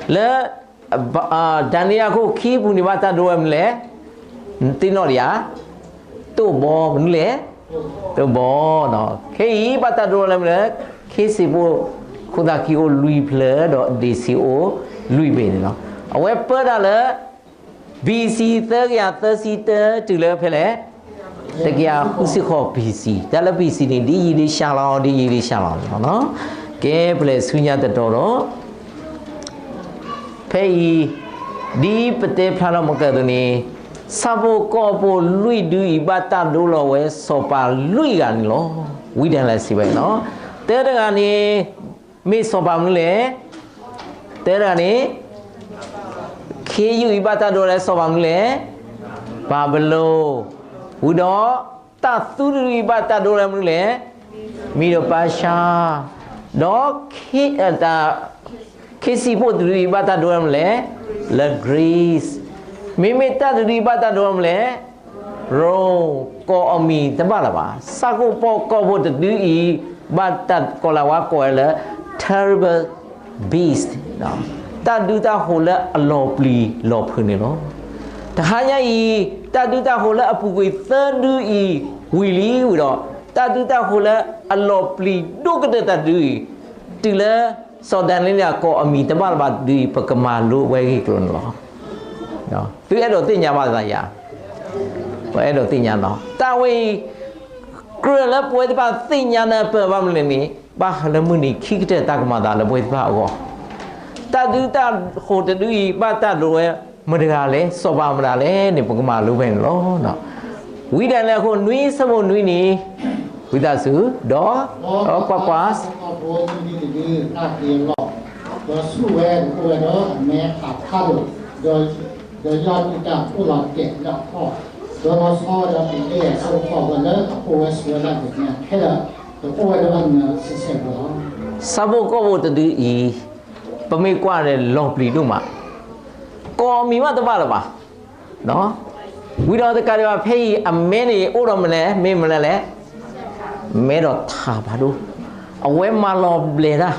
လၢ ဒၤနံးယ့လးအခိၣ်ခံပူၤန့ၣ် ဘၣ်တၢ်ဒိဝဲမနုၤလဲၣ်. သ့ၣ်နီၣ်ဒံးဧါ. တိၢ်ဘီမနုၤလဲၣ်. တိၢ်ဘီ, ခဲအံၤ ဘၣ်တၢ်ဒိလီၤမနုၤလဲၣ်. ခ့စံၣ်ဖိ ခိၣ်သၣ်ခံအိၣ်လွံၢ်ဖျၢၣ်ဒီးဒ့ၣ်စ့အိၣ်လွံၢ်ဘ့ၣ်န့ၣ်လီၤ. အဝဲပၢတၢ်လၢ B C သၢကယၤသၢဆံတၢ တုၤလၢဖဲလဲၣ်. တကယၤဃုဆံဃိး ဘီၣ်စံၣ်, တၢ်လၢ ဘီၣ်စံၣ် န့ၣ် ဒ်ယံာ်ဒ်ဆှါလီၤ, ဒ်ယံာ်ဒ်ဆှါလီၤန့ၣ်လီၤ. ကဲ ပလဲၤဆူညါတတီၤဒီး ဖဲအံၤ ဒ်ပတဲဖျါထီၣ်မ့ၢ်ကၢၢ်အသိးန့ၣ်, ဆၣ်ဖိကီၢ်ဖိလွံၢ်ဒုအံၤ ဘၣ်တၢ်ဒိလီၤဝဲစီၤပၤလွံၢ်ဂၤန့ၣ်လီၤ. ဝံဒၣ်လဲာ်စံးဝဲန့ၣ်လီၤ. တၢတဂၤန့ၣ် မ့ၢ်စီၤပၤမနုၤလဲၣ်. တၢတဂၤန့ၣ် ခ့ယုၢ်အံၤ ဘၣ်တၢ်ဒိလီၤဝဲစီၤပၤမနုၤလဲၣ်. ဘၤဘလိၣ်. ဝံၤဒီး တၢ်သူတဒုအံၤ ဘၣ်တၢ်ဒိလီၤဝဲမနုၤလဲၣ်. မံၤဒိၣ်ပၤၡါ. ဒီး ခ့စံၣ်ဖိတဒုအံၤ ဘၣ်တၢ်ဒိလီၤဝဲမနုၤလဲၣ်. လၢ Greece. မ့မ့ၢ်တၢ်တဒုအံၤ ဘၣ်တၢ်ဒိလီၤဝဲမနုၤလဲၣ်. Rome. ကိးအမံၤတဘၣ်လၢၤဘၣ်. ဆၣ်ဖိကီၢ်ဖိတဒုအံၤ ဘၣ်တၢ်ကိးလီၤဝဲကိးဝဲလၢ terrible beast, တၢ်ဒုးတၢ်ဟိးလၢအလီၤပျံၤလီၤဖုးန့ၣ်လီၤ. တဟါညါအံၤ တၢ်ဒုးတၢ်ဟိးလၢအပူၤကွံာ်သၢဒုအံၤ ဝံၤလံဝံၤဒီး တၢ်ဒုးတၢ်ဟိးလၢအလီၤပျံၤဒိၣ်ကတၢၢ်တၢ်ဒုးအံၤ တုၤလၢ စီၤဒၤနံးယ့လးကိးအမံၤတဘၣ်လၢၤဘၣ်တဒုအံၤ ပကမၤလိဝဲအဂ့ၢ်အကျိၤန့ၣ်လီၤ. သုအဲၣ်ဒိးသ့ၣ်ညါဘၣ်သးယၤ, ပအဲၣ်ဒိးသ့ၣ်ညါလီၤ. တၢ်ဝဲအံၤ ကြၢးလၢပဝဲသ့ၣ်တဖၣ်သ့ၣ်ညါနၢ်ပၢၢ်ဘၣ်မနုၤလဲၣ်န့ၣ် ဘၣ်ဃးလၢမုၢ်နံၤခံကတၢၢ်တၢ်ကမၤအသးလၢပဝဲသ့ၣ်တဖၣ်အဂီၢ်, တၢ်ဒုးတၢ်ဟိးတဒုအံၤ ဘၣ်တၢ်ဒိလီၤဝဲမတၤတဂၤလဲၣ်, စီၤပၤမတၤလဲၣ်န့ၣ် ပကမၤလိဖဲန့ၣ်လီၤ. ဝံဒၣ်လဲာ်အခိၣ်နွံဆၢဖိနွံန့ၣ် ဝံသးစူၤ, ဒီး ကွၢ်ကွၢ် ဒီးဆူၣ်ဝဲ ဒီးယွၤဒုးတၢ်အိၣ်လီၤတဲာ်လၢအဖီခိၣ်, ဒီးလီၤဆီဝဲဒီး ပကဲအဆၢကတီၢ်ဝဲလၢအအိၣ်ဝဲဆိးဝဲဒၣ်တနံၤခဲလၢာ်, တအိၣ်ဝဲဒၣ်ဘၣ်နၢၤဆံဆဲးဘၣ်လီၤ. ဆၣ်ဖိကီၢ်ဖိတဒုအံၤ ပမ့ၢ်ကွၢ်န့ၣ် လီၤပျံၤဒိၣ်မး, ကိးအမံၤမးတဘၣ်လၢၤဘၣ်. ဝံၤဒီးတကးဒံးဘၣ် ဖဲအံၤအမဲန့ၣ် အိၣ်ဒီးမနုၤလဲၣ်, မ့ၢ်မနုၤလဲၣ်, မဲဒီးထးဖးဒိၣ်, အဝဲမၤလီၤဘျဲးတၢ်,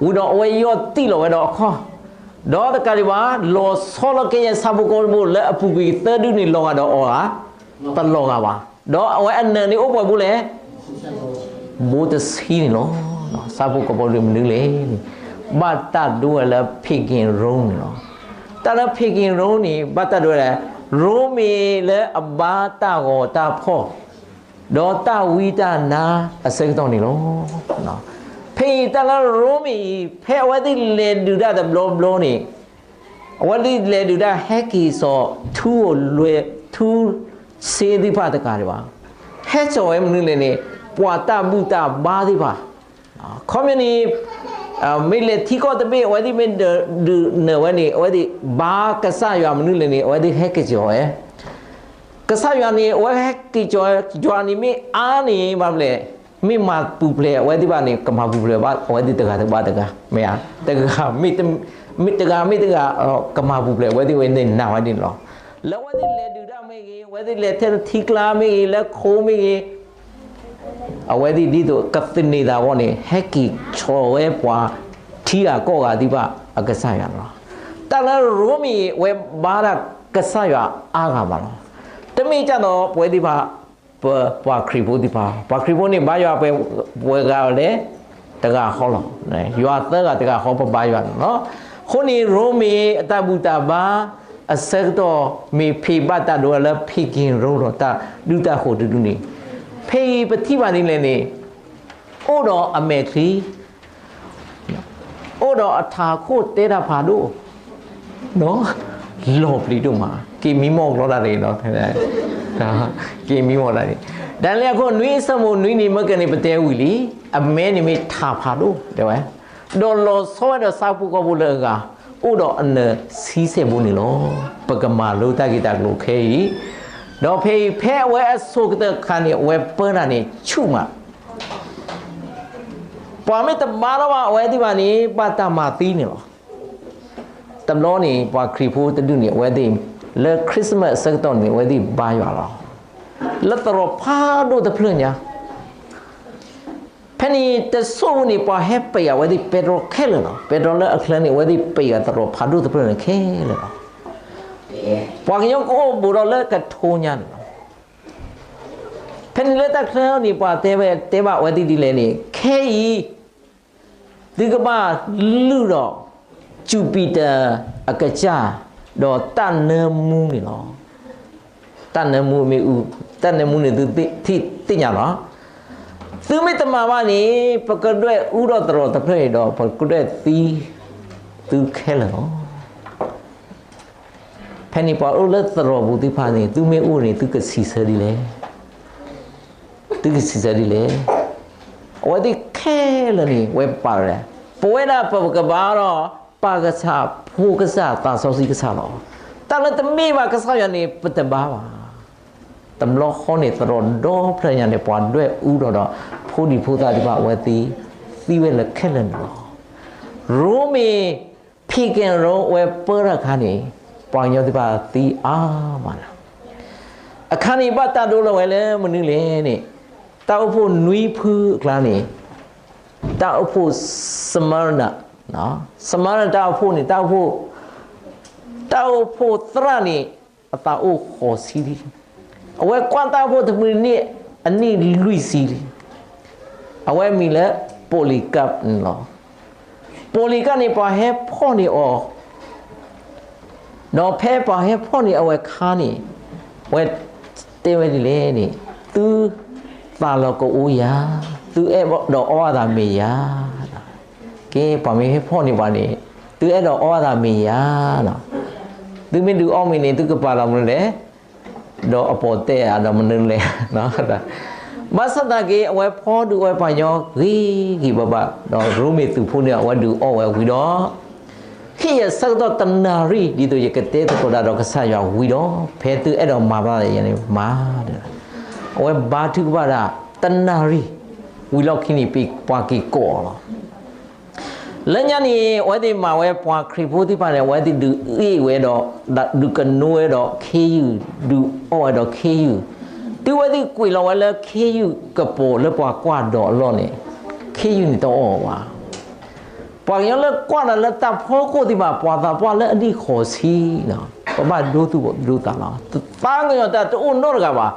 ဝံၤဒီးအဝဲယီၢ်တံၢ်လီၤဝဲဒီးအခီၣ်, ဒီးတကးဒံးဘၣ် လီၤဆီလီၤက့ၤယဲၢ်ဆၣ်ဖိကီၢ်ဖိလၢအပူၤကွံာ်သၢဒုန့ၣ် လီၤဂာ်ဒီးအီၤဧါ, တလီၤဂာ်ဘၣ်. ဒီးအဝဲအနၢၤန့ၣ်အိၣ်ပှဲၤဘိလဲၣ်, ဘိတဆံန့ၣ်လီၤ. ဆၣ်ဖိကီၢ်ဖိဒုမနုၤလဲၣ်န့ၣ် ဘၣ်တၢ်ဒိဝဲလၢ pagan Rome န့ၣ်လီၤ. တၢ်လၢ pagan Rome န့ၣ် ဘၣ်တၢ်ဒိဝဲလၢ ရိမ့ၤလၢအဘါတၢ်ဂီၤတၢ်ဖီၣ် ဒီးတၢ်ဝံတၢ်နါအဆၢကတီၢ်န့ၣ်လီၤ. ဖဲအံၤတၢ်လၢရိမ့ၤအံၤ ဖဲအဝဲသ့ၣ်လဲၤဒုးတၢ်တဘျီဘျီန့ၣ် အဝဲသ့ၣ်လဲၤဒုးတၢ်ဟဲက့ၤစိာ်ထူအိၣ်လွဲၢ်ထူစ့သ့ၣ်တဖၣ်တကးဒံးဘၣ်, ဟဲစိာ်ဝဲမနုၤလဲၣ်န့ၣ် ပှၤတၢ်ဘူၣ်တၢ်ဘါသ့ၣ်တဖၣ်, ခီပညီန့ၣ် မ့ၢ်လဲၤထံကီၢ်တဘ့ၣ် အဝဲသ့ၣ်မ့ၢ်ဒုးနၢၤဝဲန့ၣ် အဝဲသ့ၣ်ဘါကစၢ်ယွၤမနုၤလဲၣ်န့ၣ် အဝဲသ့ၣ်ဟဲက့ၤစိာ်ဝဲ ကစၢ်ယွၤန့ၣ် အဝဲဟဲက့ၤစိာ်ဝဲ ယွၤန့ၣ်မ့ၢ်အါန့ၣ် ဘၣ်မနုၤလဲၣ်, မ့ၢ်မၤပူၤဖျဲးအဝဲသ့ၣ်တဖၣ်န့ၣ် ကမၤပူၤဖျဲးဘၣ်အဝဲသ့ၣ်တဂၤတဘၣ်တဂၤ, မ့ၢ်ဧါ, တဂၤမ့ၢ်တဂၤ ကမၤပူၤဖျဲးအဝဲသ့ၣ်ဝဲန့ၣ် နာ်ဝဲန့ၣ်လီၤ. လၢအဝဲသ့ၣ်လဲၤဒုးတၢ်မ့ၢ်ဂ့ၤ, အဝဲသ့ၣ်လဲၤထဲထံကျါမ့ၢ်ဂ့ၤ, လၢခိမ့ၢ်ဂ့ၤ အဝဲသ့ၣ်ဒ်သိးကသန့ၤသးအဂီၢ်န့ၣ် ဟဲက့ၤစိာ်ဝဲပှၤထံဂၤကီၢ်ဂၤသ့ၣ်တဖၣ်အကစၢ်ယွၤန့ၣ်လီၤ. တၢ်လၢရိမ့ၤအံၤ အဝဲဘါတၢ်ကစၢ်ယွၤအါဂၤမးလီၤ. တမ့ၢ်ကၢ်သိးပဝဲသ့ၣ်တဖၣ် ပပှၤခရံာ်ဖိသ့ၣ်တဖၣ်, ပှၤခရံာ်ဖိန့ၣ် ဘါယွၤပှဲၤဂၤလဲၣ်, တဂၤဃီလီၤ. ယွၤသၢဂၤတဂၤဃီ ပဘါယွၤန့ၣ်လီၤ. အဃိန့ၣ် ရိမ့ၤအတၢ်ဘူၣ်တၢ်ဘါအဆၢကတီၢ် မ့ၢ်ဖံးဘၣ်တၢ်ဒိဝဲလၢ pagan Rome ဒီးတၢ်ဒုးတၢ်ဃိးတဒုန့ၣ်, ဖဲအံၤပထံၣ်ဘၣ်ဒ်လဲၣ်န့ၣ် အိၣ်ဒီးအမဲာ်ချံ အိၣ်ဒီးအထးခိၣ်တဲတၢ်ဖးဒိၣ်, လီၤပျံၤဒိၣ်မး, က့ၤမံမီၢ်ကျီတၢ်တဂ့ၤလီၤ, က့ၤမံမီၢ်တၢ်န့ၣ်, ဒၣ်လဲာ်အခိၣ်နွံဆၢဖိနွံန့ၣ် မ့ၢ်ကန့ၣ် ပတဲဝံၤလံ, အမဲန့ၣ်မ့ၢ်ထးဖးဒိၣ် တဲဝဲ, ဒီးလီၤဆီဝဲဒီးဆၣ်ဖိကီၢ်ဖိလၢအဂၤ အိၣ်ဒီးအနၢၤဆံဆဲးဘိန့ၣ်လီၤ. ပကမၤလိတၢ်ဂ့ၢ်တၢ်ကျိၤခဲအံၤ, ဒီးဖဲအံၤ ဖဲအဝဲအဆိကတၢၢ်ခါန့ၣ် အဝဲပၢတၢ်န့ၣ်ဆူၣ်မး ပှၤမ့ၢ်တဘါလၢၤဘၣ် အဝဲသ့ၣ်တဖၣ်န့ၣ် ဘၣ်တၢ်မၤသံန့ၣ်လီၤ. တဘျီန့ၣ် ပှၤခရံာ်ဖိတဒူၣ်န့ၣ် အဝဲသ့ၣ် လၢ Christmas အဆၢကတီၢ်န့ၣ် အဝဲသ့ၣ်ဘါယွၤလီၤ. လၢသရိာ်ဖးဒိၣ်တဖျၢၣ်ညါ, ဖဲန့ၣ်တစိၢ်ဖိန့ၣ် ပှၤဟဲပံးအဝဲသ့ၣ်ပဲတြီခဲလၢာ်လီၤ. ပဲတြီလၢအချၢန့ၣ် အဝဲသ့ၣ်ပံးအသရိာ်ဖးဒိၣ်တဖျၢၣ်န့ၣ်ခဲလၢာ်လီၤ. ပှၤကညီကအိၣ်ဘူးဒီးလၢကထိညါန့ၣ်လီၤ. ဖဲန့ၣ်လၢတၢ်ချၢန့ၣ် ပှၤတဲဝဲ တဲဘၣ်အဝဲသ့ၣ်ဒ်လဲၣ်န့ၣ်, ခဲအံၤ သုကဘၣ်လုၢ်ဒီး Jupiter အကစၢ် ဒီးတၢ်နၢမူန့ၣ်လီၤ. တၢ်နၢမူမ့ၢ်အူ, တၢ်နၢမူန့ၣ်သုသ့ၣ်ညါလီၤ. သုမ့ၢ်တမၤဘၣ်န့ၣ် ပကဒွဲၣ်အူဒီးသရိာ်တဖျၢၣ်အံၤဒီး ပကဒွဲၣ်သံ သုခဲလၢာ်လီၤ. ဖဲန့ၣ်ပှၤအိၣ်လၢသရိာ်ပူၤသ့ၣ်တဖၣ်န့ၣ် သုမ့ၢ်အိၣ်န့ၣ် သုကစံးဆၢဒ်လဲၣ်. သုကစံးဆၢဒ်လဲၣ်. အဝဲသ့ၣ်ခဲလၢာ်န့ၣ် ဝဲပာ်ဝဲ, ပဝဲဒၣ်ပကဘါဒီး ပၢ်ကစၢ်, ဖိကစၢ်, သးစီဆှံကစၢ်လီၤ. တၢ်လၢတမ့ၢ်ဘၣ်ကစၢ်ယွၤန့ၣ် ပတဘါဘၣ်. တဘျီဃီန့ၣ် သရိာ်ဒီဖျၢၣ်ညါန့ၣ် ပှၤဒွဲၣ်အူဒီးဒီး ဖိဒံဖိသၣ်သ့ၣ်တဖၣ် အဝဲသ့ၣ်သံဝဲလၢခဲလၢာ်န့ၣ်လီၤ. ရိမ့ၤ ဖံးက့ၤရိ အဝဲပၢတၢ်အခါန့ၣ် ပှၤကညီသ့ၣ်တဖၣ်သံအါမးလီၤ. အခါန့ၣ်ဘၣ်တၢ်ဒိလီၤဝဲလၢမနုၤလဲၣ်န့ၣ်, တၢ်အိၣ်ဖှိၣ်နွံဖုအကျါန့ၣ် တၢ်အိၣ်ဖှိၣ် Smyrna, Smyrna တၢ်အိၣ်ဖှိၣ်န့ၣ် တၢ်အိၣ်ဖှိၣ်, တၢ်အိၣ်ဖှိၣ်သရၣ်န့ၣ် အသးအိၣ်ဃိးဆံလံ. အဝဲကွၢ်တၢ်အိၣ်ဖှိၣ်တမုၢ်နံၤန့ၣ် အနံၣ်လွံၢ်ဆံလံ. အဝဲမံၤလၢ Polycarp န့ၣ်လီၤ. Polycarp န့ၣ် ပှၤဟဲဖီၣ်န့ၢ်အီၤ ဒီးဖဲပှၤဟဲဖီၣ်န့ၢ်အဝဲအခါန့ၣ် အဝဲတဲဝဲဒ်လဲၣ်န့ၣ်, သုသးလီၤကအိယၤ, သုအဲၣ်ဒိးအီဘၣ်သးမ့ၤယၤ. ကဲ ပှၤမ့ၢ်ဟဲဖီၣ်န့ၢ်ပှၤန့ၣ် သုအဲၣ်ဒိးအီဘၣ်သးမ့ၤယၤ, သုမ့ၢ်ဒုးအီမ့ၤန့ၣ် သုကပာ်လီၤမနုၤလဲၣ်, ဒီးအပီၢ်တဲဧါ ဒီးမနုၤလဲၣ်. ဘၣ်ဆၣ်သနာ်က့ အဝဲဖီဒုးအီပှၤကညီဂ့ၤဂ့ၤဘၣ်ဘၣ်, ဒီးရိမ့ၤသုးဖိန့ၣ် အဝဲဒုးအီဝဲဝံၤဒီး ဟ့ၣ်ယၤဆၢကတီၢ်တနၣ်ရံၣ် ဒ်သိးယကတဲသကိးတၢ်ဒီးကစၢ်ယွၤဝံၤဒီး ဖဲသုအဲၣ်ဒိးမၤဘၣ်ယၤန့ၣ်မၤ, အဝဲဘါထုကဖၣ်ဒၣ်တနၣ်ရံၣ်, ဝံၤလီၢ်ခံန့ၣ် ပှၤက့ၤကိးအီၤလီၤ. လၢညါန့ၣ် အဝဲသ့ၣ်မၤဝဲပှၤခရံာ်ဖိသ့ၣ်တဖၣ်န့ၣ် အဝဲသ့ၣ်ဒုးအ့ၣ်ဝဲဒီး ဒုးကနိဝဲဒီးခ့ယုၢ်, ဒုးအီၣ်ဝဲဒီးခ့ယုၢ်, တုၤအဝဲသ့ၣ်ကွံာ်လီၤဝဲလၢခ့ယုၢ်ကပိာ်လၢပှၤကွၢ်ဒီးအလီၢ်န့ၣ် ခ့ယုၢ်န့ၣ်တအီၣ်ဘၣ်. ပှၤကညီလၢကွၢ်ဒီးလၢတၢ်ဖီခိၣ်သ့ၣ်တဖၣ် ပှၤသးပှၢ်လၢအနံၣ်ဃိးဆံ, ပဘၣ်ဒိသူၣ်ဒိသးလီၤ. သးကညီၤတၢ်တအိၣ်နီတဂၤဘၣ်.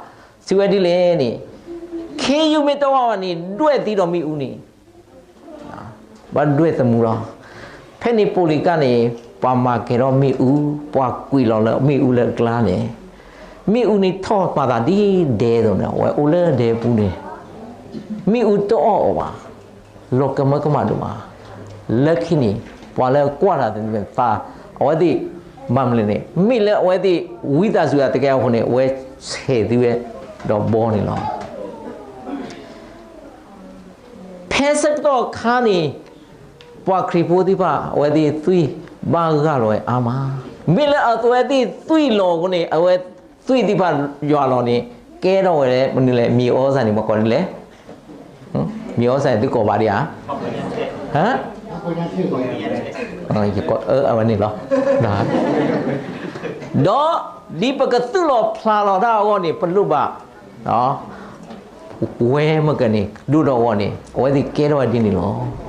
စံးဝဲဒ်လဲၣ်န့ၣ်, ခ့ယုၢ်မ့ၢ်တအီၣ်ဘၣ်န့ၣ် ဒွဲၣ်သံဒီးမ့ၣ်အူန့ၣ် ဘၣ်ဒွဲၣ်သမူလီၤ. ဖဲန့ၣ် Polycarp န့ၣ် ပှၤမၤကဲၤထီၣ်မ့ၣ်အူ, ပှၤကွံာ်လီၤလၢမ့ၣ်အူလၢအကျါန့ၣ်, မ့ၣ်အူန့ၣ်ထီၣ်မၤသးဒ်ဒဲသိးန့ၣ် အဝဲအိၣ်လၢဒဲပူၤန့ၣ်, မ့ၣ်အူတအီၣ်အီၤဘၣ်. လီၤကမၢကမၣ်ဒိၣ်မး. လၢခံန့ၣ် ပှၤလၢကွၢ်တၢ်သ့ၣ်တဖၣ် အဝဲသ့ၣ် ဘၣ်မနုၤလဲၣ်န့ၣ် မ့ၢ်လၢအဝဲသ့ၣ်ဝံသးစူၤတကဲအဃိန့ၣ် အဝဲဆဲးသံဝဲဒီးဘီန့ၣ်လီၤ. ဖဲဆၢကတီၢ်ခါန့ၣ် ပှၤခရံာ်ဖိသ့ၣ်တဖၣ် အဝဲသ့ၣ်သွံၣ်ဘၣ်ဂၢ်လီၤဝဲအါမး. မ့ၢ်လၢအဝဲသ့ၣ်သွံၣ်လီၤအဃိန့ၣ် အဝဲသွံၣ်သ့ၣ်တဖၣ်ယွၤလီၤန့ၣ် ကဲထီၣ်ဝဲလၢမနုၤလဲၣ်, မံၤအီစၢ်န့ၣ် ပှၤကိးဒ်လဲၣ်, မံၤအီစၢ်န့ၣ် သုကိးဘၣ်ဒံးဧါ, ဟါ, အဝဲန့ၣ်လီၤ. ဒီးဒ်ပကသူၣ်လီၤဖျးလီၤတၢ်အဂီၢ်န့ၣ် ပလိၣ်ဘၣ် ဝဲမ့ၢ်ကန့ၣ် ဒိၣ်ဒီးအဂီၢ်န့ၣ် အဝဲသ့ၣ်ကဲထီၣ်ဝဲဒ်န့ၣ်လီၤ.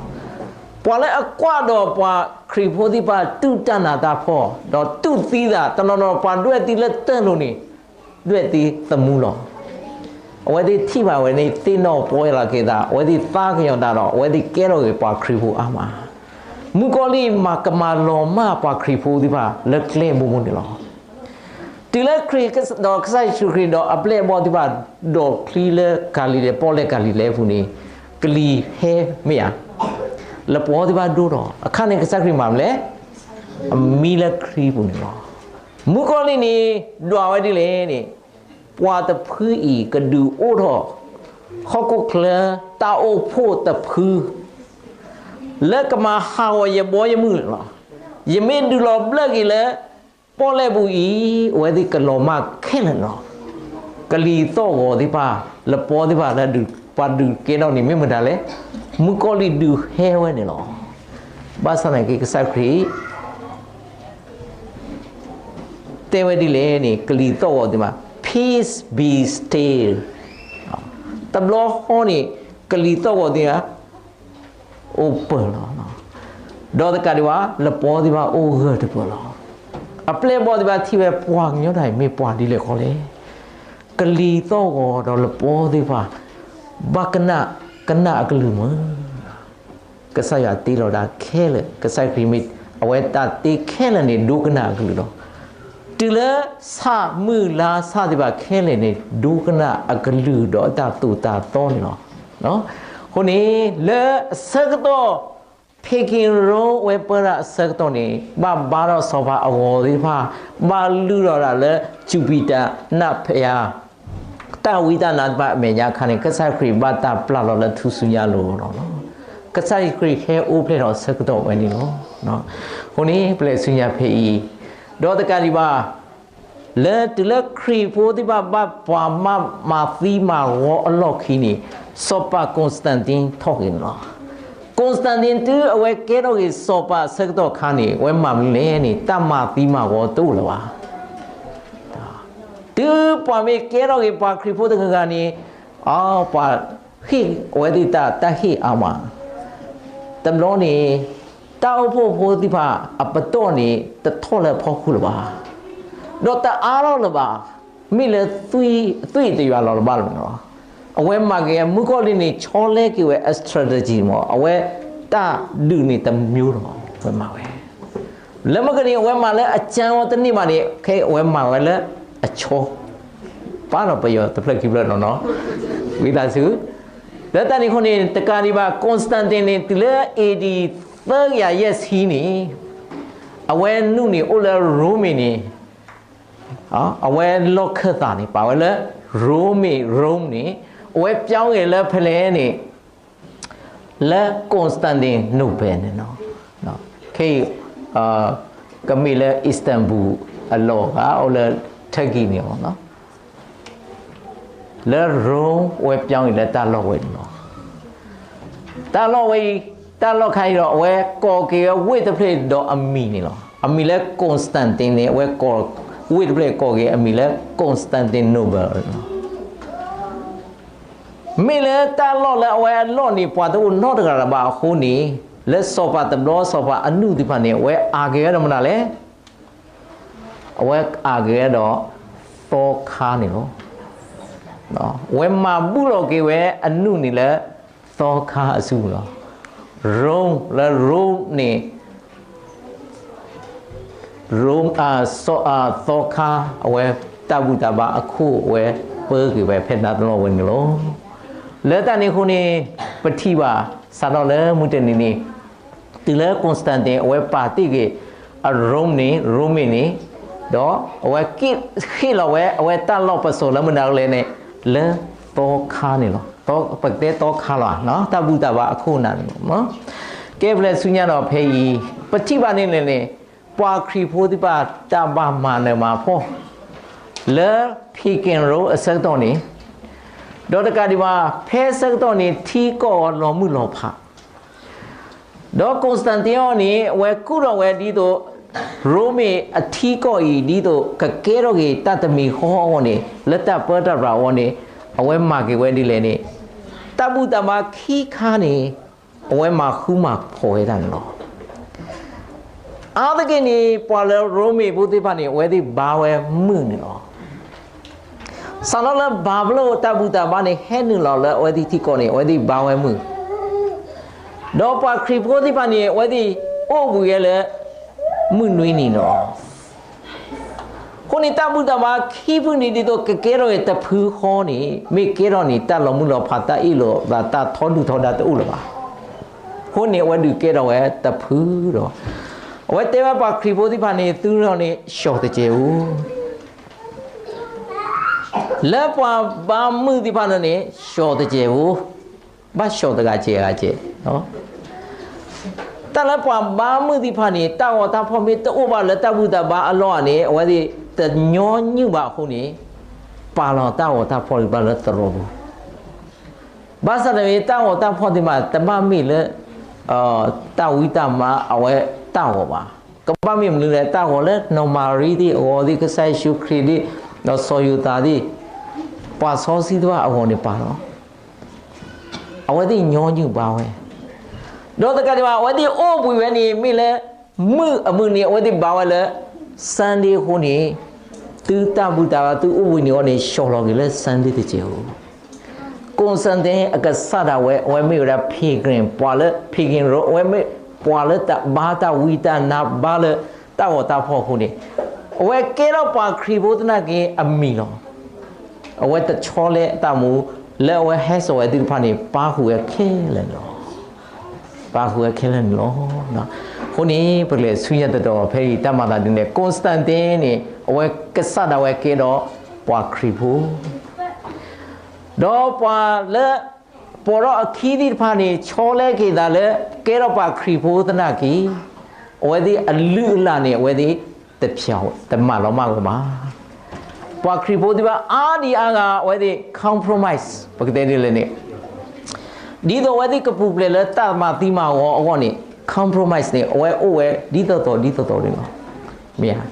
ပှၤလၢအကွၢ်ဒီးပှၤခရံာ်ဖိသ့ၣ်တဖၣ် တူၢ်တၢ်နးတၢ်ဖှီၣ် ဒီးတူၢ်သံသး တနီၤနီၤ ပှၤဒွဲၣ်သံလၢတၢ်လိၤန့ၣ် ဒွဲၣ်သံသမူလီၤ. အဝဲသ့ၣ်ထံၣ်ဘၣ်ဝဲန့ၣ် သ့ၣ်နီၣ်ပီၢ်ယၢ်လီၤက့ၤသး အဝဲသ့ၣ်သးကညီၤတၢ်ဒီး အဝဲသ့ၣ်ကဲထီၣ်က့ၤပှၤခရံာ်ဖိအါမး. မုၣ်ကီၤလံၢ် မၤကမၤလီၤမၢ်ပှၤခရံာ်ဖိသ့ၣ်တဖၣ် လၢကျဲဘိဘိန့ၣ်လီၤ. တုၤလၢခရံာ်ဒီးကစၢ်ယ့ၣ်ၡူးခရံာ်ဒီးအပျဲၢ်အဘီၣ်သ့ၣ်တဖၣ် ဒိးချံလၢကၤလံၤလဲး, ပီၣ်လဲၣ်ကၤလံၤလဲးအပူၤန့ၣ် ကလံၤဟဲမ့ၢ်ဧါ, လပီသ့ၣ်တဖၣ်ဒိၣ်ထီၣ်, အခါန့ၣ်ကစၢ်ခရံာ်မၤမနုၤလဲၣ်, အမံလၢချံပူၤန့ၣ်လီၤ. မုၣ်ကီၤလံၢ်န့ၣ် ဒွးဝဲဒ်လဲၣ်န့ၣ်, ပှၤတဖုအံၤကဒုးအိၣ်ထီၣ် ဟီၣ်ခိၣ်ချၢတၢ်အိၣ်ဖှိၣ်တဖု လၢကမၤဟးဂီၤယဘီယမုၢ်လီၤ. ယမ့ၢ်ဒုးလီၤဘျၢၣ်က့ၤလၢ ပီၣ်လဲၣ်ပူၤအံၤ အဝဲသ့ၣ်ကလီၤမၢ်ခဲလၢာ်လီၤ. ကလံၤသီၣ်ဂီၤသ့ၣ်တဖၣ် လပီသ့ၣ်တဖၣ်လၢဒုး ပှၤဒုးကဲထီၣ်န့ၣ် မ့ၢ်မတၤလဲၣ်, မုၣ်ကီၤလံၢ်ဒုးဟဲဝဲန့ၣ်လီၤ. ဘၣ်ဆၣ်သနာ်က့ ကစၢ်ခရံာ် တဲဝဲဒ်လဲၣ်န့ၣ် ကလံၤသီၣ်ဂီၤသ့ၣ်တဖၣ် peace be still. တဘျီဃီန့ၣ် ကလံၤသီၣ်ဂီၤသ့ၣ်တဖၣ် အိၣ်ပၢၢ်လီၤ. ဒီးတကးဒံးဘၣ် လပီသ့ၣ်တဖၣ်အိၣ်ဂၢၢ်တပၢၢ်လီၤ. အပျဲၢ်အဘီၣ်သ့ၣ်တဖၣ်ထံၣ်ဝဲ ပှၤကညီတၢ်အံၤမ့ၢ်ပှၤဒ်လဲၣ်ဃီလဲၣ်. ကလံၤသီၣ်ဂီၤဒီးလပီသ့ၣ်တဖၣ် ဘၣ်ကနၣ် ကနၣ်အကလုၢ်မး. ကစၢ်ယွၤတ့လီၤဒၣ်ခဲလၢာ်, ကစၢ်ခရံာ်မ့ၢ် အဝဲတၢ်တ့ခဲလၢာ်န့ၣ် ဒိကနၣ်အကလုၢ်လီၤ. တုၤလၢဆၣ်မုၢ်လါဆၣ်သ့ၣ်တဖၣ်ခဲလၢာ်န့ၣ် ဒိကနၣ်အကလုၢ်ဒီးအတၢ်သိၣ်တၢ်သီန့ၣ်လီၤ. အဃိန့ၣ် လၢအဆၢကတီၢ် ဖံက့ၤရိအဝဲပၢတၢ်အဆၢကတီၢ်န့ၣ် ဘၣ်ဘါထီၣ်စီၤပၤအဂီၤသ့ၣ်တဖၣ်, ဘၣ်လုၢ်ထီၣ်ဒၣ်လၢ Jupiter နၢ်ဖယါ တၢ်ဝံတၢ်နါတဖၣ်အမဲာ်ညါအခါန့ၣ် ကစၢ်ခရံာ်ဘၣ်တၢ်ပျၢ်လီၤလၢထူၣ်စုညါအလိၤလီၤ. ကစၢ်ယ့ၣ်ၡူးခရံာ်ဟဲအိၣ်ဖျဲၣ်ထီၣ်အဆၢကတီၢ်ဝဲန့ၣ်လီၤ. အဃိန့ၣ် ပလဲၤဆူညါဖဲအံၤ, ဒီးတကးဒံးဘၣ် လၢတုၤလၢခရံာ်ဖိသ့ၣ်တဖၣ်ဘၣ်ပှၤမၤသံမၤဂီၤအလီၢ်ခံန့ၣ် စီၤပၤ Constantine ထီၣ်က့ၤန့ၣ်လီၤ. Constantine တုၤအဝဲကဲထီၣ်က့ၤစီၤပၤအဆၢကတီၢ်အခါန့ၣ် အဝဲမၤမနုၤလဲၣ်န့ၣ် တၢ်မၤသံမၤဂီၤတအိၣ်လၢၤဘၣ်. တုၤပှၤမ့ၢ်ကဲထီၣ်က့ၤပှၤခရံာ်ဖိတဂၤဂၤန့ၣ် အပှၤဟ့ၣ်အဝဲသ့ၣ်တၢ်ဟ့ၣ်အါမး, တဘျီန့ၣ် တၢ်အိၣ်ဖှိၣ်ဖိသ့ၣ်တဖၣ်အပတီၢ်န့ၣ် တထီၣ်လၢအဖီခိၣ်လၢၤဘၣ်. ဒီးတအါထီၣ်လၢၤဘၣ်, မ့ၢ်လၢသွံၣ်တယွၤလီၤလၢၤဘၣ်လီၤ. အဝဲမၤက့ၤမုၢ်ကီၢ်လံန့ၣ် ဆီလဲက့ၤဝဲအ strategy မး အဝဲတၢ်ဒုးန့ၣ်တမျိုးလီၤ အဝဲမၤဝဲ လၢမ့ၢ်ကန့ၣ် အဝဲမၤလၢအကၠါဝဲတန့ၢ်ဘၣ်န့ၣ် ခဲအံၤအဝဲမၤဝဲလၢအဆီ ပာ်ဒီးပယီၤတဖျၢၣ်ခံဖျၢၣ်နီၤနီၤ ဝံသးစူၤ လၢတၢ်န့ၣ်အဃိန့ၣ် တကးဒံးဘၣ် Constantine န့ၣ် တုၤလၢ A D သၢကယၤယဲၢ်ဆံန့ၣ် အဝဲနုာ်န့ၣ်အိၣ်လၢရိမ့ၤန့ၣ် အဝဲလီၢ်ခၢၣ်သးန့ၣ် ပာ်ဝဲလၢ ရိမ့ၤ Rome န့ၣ် အဝဲပြောင်းက့ၤလၢဖဲလဲၣ်န့ၣ် လၢ Constantinople န့ၣ်လီၤ. ခဲအံၤ ကမ့ၢ်လၢ Istanbul အလီၢ်ဂၤ အိၣ်လၢ Turkey န့ၣ်လီၤ. လၢ Rome အဝဲပြောင်းက့ၤလၢတၢ်လီၢ်ဝဲန့ၣ်လီၤ. တၢ်လီၢ်ဝဲအံၤ တၢ်လီၢ်ခါအံၤဒီး အဝဲကိးက့ၤဝဲဝ့ၢ်တဖျၢၣ်ဒီးအမံၤန့ၣ်လီၤ. အမံၤလၢ Constantine န့ၣ် အဝဲကိးဝ့ၢ်တဖျၢၣ်ကိးက့ၤအမံၤလၢ Constantinople န့ၣ်လီၤ. မ့ၢ်လၢတၢ်လီၢ်လၢအဝဲအလီၢ်န့ၣ် ပှၤတအိၣ်နီတဂၤလၢၤဘၣ်အဃိန့ၣ် လၢစီၤပၤတဘျီစီၤပၤအနုၢ်သ့ၣ်တဖၣ်န့ၣ် အဝဲအၢၣ်က့ၤဝဲဒီးမနုၤလဲၣ်. အဝဲအၢၣ်က့ၤဝဲဒီးသီခါန့ၣ်လီၤ. အဝဲမၤဘူၣ်လီၤက့ၤဝဲအနုၢ်န့ၣ်လၢသီခါအစုပူၤလီၤ. Rome လၢ Rome န့ၣ် Rome သီခါ အဝဲတၢ်ဘူၣ်တၢ်ဘါအခိၣ်အဝဲပၢက့ၤဝဲဖဲနၤတလီၢ်ဝဲန့ၣ်လီၤ. လၢတၢ်န့ၣ်အဃိန့ၣ် ပထံၣ်ဘၣ်စးထီၣ်လၢမုၢ်တနံၤန့ၣ် တုၤလၢ Constantine အဝဲပာ်တ့ၢ်က့ၤအ Rome န့ၣ် Rome န့ၣ် ဒီးအဝဲက့ၤဃ့ၢ်လီၤဝဲ အဝဲတၢ်လီၢ်ပစိာ်လၢမနုၤလဲၣ်န့ၣ် လၢသီခါန့ၣ်လီၤ. ပကတဲသီခါလီၤ တၢ်ဘူၣ်တၢ်ဘါအခိၣ်နၢ်န့ၣ်လီၤ. ကဲပလဲၤဆူညါဒီးဖဲအံၤ ပထံၣ်ဘၣ်န့ၣ်န့ၣ်န့ၣ် ပှၤခရံာ်ဖိသ့ၣ်တဖၣ်တၢ်ဘၣ်မၤနၢၤမၤဖှီၣ် လၢ ဖံက့ၤရိအဆၢကတီၢ်န့ၣ် ဒီးတကးဒံးဘၣ် ဖဲဆၢကတီၢ်န့ၣ် ထံကီၢ်လီၤမုၢ်လီၤဖး ဒီး Constantine အံၤန့ၣ် အဝဲကူၣ်ထီၣ်ဝဲဒ်သိး ရိမ့ၤအထံကီၢ်အံၤ ဒ်သိးကကဲထီၣ်က့ၤတၢ်တမံၤဃီအဂီၢ်န့ၣ် လၢတၢ်ပၢတၢ်ပြးအဂီၢ်န့ၣ် အဝဲမၤက့ၤဝဲဒ်လဲၣ်န့ၣ် တၢ်ဘူၣ်တၢ်ဘါခံခါန့ၣ် အဝဲမၤဃူမၤဖိးဝဲဒၣ်န့ၣ်လီၤ. အါတက့ၢ်န့ၣ် ပှၤလၢရိမ့ၤဖိသ့ၣ်တဖၣ်န့ၣ် အဝဲသ့ၣ်ဘါဝဲမုၢ်န့ၣ်လီၤ. စးထီၣ်လၢဘၤဘူလိၣ်တၢ်ဘူၣ်တၢ်ဘါန့ၣ် ဟဲနုာ်လီၤလၢအဝဲသ့ၣ်ထံကီၢ်န့ၣ် အဝဲသ့ၣ်ဘါဝဲမုၢ်, ဒီးပှၤခရံာ်ဖိသ့ၣ်တဖၣ်န့ၣ် အဝဲသ့ၣ်အိၣ်ဘှံးဝဲလၢ မုၢ်နွံနံၤလီၤ. အဃိန့ၣ် တၢ်ဘူၣ်တၢ်ဘါခံဖုန့ၣ် ဒ်သိးကကဲထီၣ်က့ၤတဖုဃီန့ၣ် မ့ၢ်ကဲထီၣ်န့ၣ် တၢ်လီၤမုၢ်လီၤဖး တၢ်အ့ၣ်လိာ်သး တၢ်ထီဒုၣ်ထီဒါတအိၣ်လၢၤဘၣ်. အဃိန့ၣ် အဝဲဒုးကဲထီၣ်ဝဲတဖုဒီး အဝဲတဲဝဲပှၤခရံာ်ဖိသ့ၣ်တဖၣ်န့ၣ် သုန့ၣ် ဆှီၣ်တစဲးဧိၤ, လၢပှၤဘါမုၢ်သ့ၣ်တဖၣ်န့ၣ် ဆှီၣ်တစဲးဧိၤ, ဘၣ်ဆှီၣ်တဂၤစဲးဂၤစဲး, တၢ်လၢပှၤဘါမုၢ်သ့ၣ်တဖၣ်န့ၣ် တၢ်ဂီၤတၢ်ဖီၣ်မ့ၢ်တအိၣ်ဘၣ်လၢတၢ်ဘူၣ်တၢ်ဘါအလီၢ်န့ၣ် အဝဲသ့ၣ်တညီနုၢ်ဘၣ်အဃိန့ၣ် ပာ်လီၤတၢ်ဂီၤတၢ်ဖီၣ်သ့ၣ်တဖၣ်လၢသရိာ်ပူၤ ဘၣ်ဆၣ်တမ့ၢ် တၢ်ဂီၤတၢ်ဖီၣ်သ့ၣ်တဖၣ် တဘၣ်မ့ၢ်လၢ တၢ်ဝံတၢ်မါအဝဲတၢ်ဂီၤဘၣ်. ကဘၣ်မ့ၢ်မနုၤလဲၣ် တၢ်ဂီၤလၢနီၢ်မၤရံသ့ၣ်အဂီၤသ့ၣ် ကစၢ်ယ့ၣ်ၡူးခရံာ်သ့ၣ် ဒီးစီၤယိၤသးသ့ၣ် ပှၤစီဆှံသ့ၣ်တဖၣ်အဂီၢ်န့ၣ်ပာ်လီၤ. အဝဲသ့ၣ်ညီနုၢ်ဘါဝဲ ဒီးတကးဒံးဘၣ် အဝဲသ့ၣ်အိၣ်ဘှံးဝဲန့ၣ် မ့ၢ်လၢမုၢ်အမုၢ်နံၤ အဝဲသ့ၣ်ဘါဝဲလၢ Sunday အဃိန့ၣ် သုတၢ်ဘူၣ်တၢ်ဘါ သုအိၣ်ဘှံးနံၤအဂီၢ်န့ၣ် ဆှီၣ်လီၤက့ၤလၢ Sunday တစဲးဧိၤ. Constantine အကစၢ်ဒၣ်ဝဲ အဝဲမ့ၢ်ဝဲဒၣ် pagan ပှၤလၢ pagan ရိ အဝဲမ့ၢ်ပှၤလၢတဘါတၢ်ဝံတၢ်နါဘါလၢတၢ်ဂီၤတၢ်ဖီၣ်အဃိန့ၣ် အဝဲကဲထီၣ်ပှၤခရံာ်ဖိသနာ်က့အမံၤလီၤ. အဝဲတဆီလဲအတၢ်မူ လၢအဝဲဟဲစိာ်ဝဲသ့ၣ်တဖၣ်န့ၣ် ပၣ်ဃုာ်ဝဲခဲလၢာ်န့ၣ်လီၤ. ပၣ်ဃုာ်ဝဲခဲလၢာ်န့ၣ်လီၤ. အဃိန့ၣ် ပကလဲၤဆူညါတတီၤဖဲအံၤ တၢ်မၤသးဒ်န့ၣ် Constantine န့ၣ် အဝဲကစၢ်ဒၣ်ဝဲကဲထီၣ်ပှၤခရံာ်ဖိ ဒီးပှၤလၢ ပိာ်ထီၣ်အခံသ့ၣ်တဖၣ်န့ၣ် ဆီလဲက့ၤသးလၢ ကဲထီၣ်ပှၤခရံာ်ဖိသနာ်က့ အဝဲသ့ၣ်အလုၢ်အလၢ်န့ၣ် အဝဲသ့ၣ်တဖျဲးတမၤလီၤမၢ်ဝဲဘၣ်. ပှၤခရံာ်ဖိသ့ၣ်တဖၣ်အါဒံအါဂၤ အဝဲသ့ၣ် compromise ပကတဲဒ်လဲၣ်န့ၣ် ဒ်သိးအဝဲသ့ၣ်ကပူၤဖျဲးလၢတၢ်မၤသံမၤဝီအဂီၢ်န့ၣ် compromise န့ၣ် အဝဲအိၣ်ဝဲဒ်သိးသိးဒ်သိးသိးန့ၣ်လီၤ. မ့ၢ်ဧါ,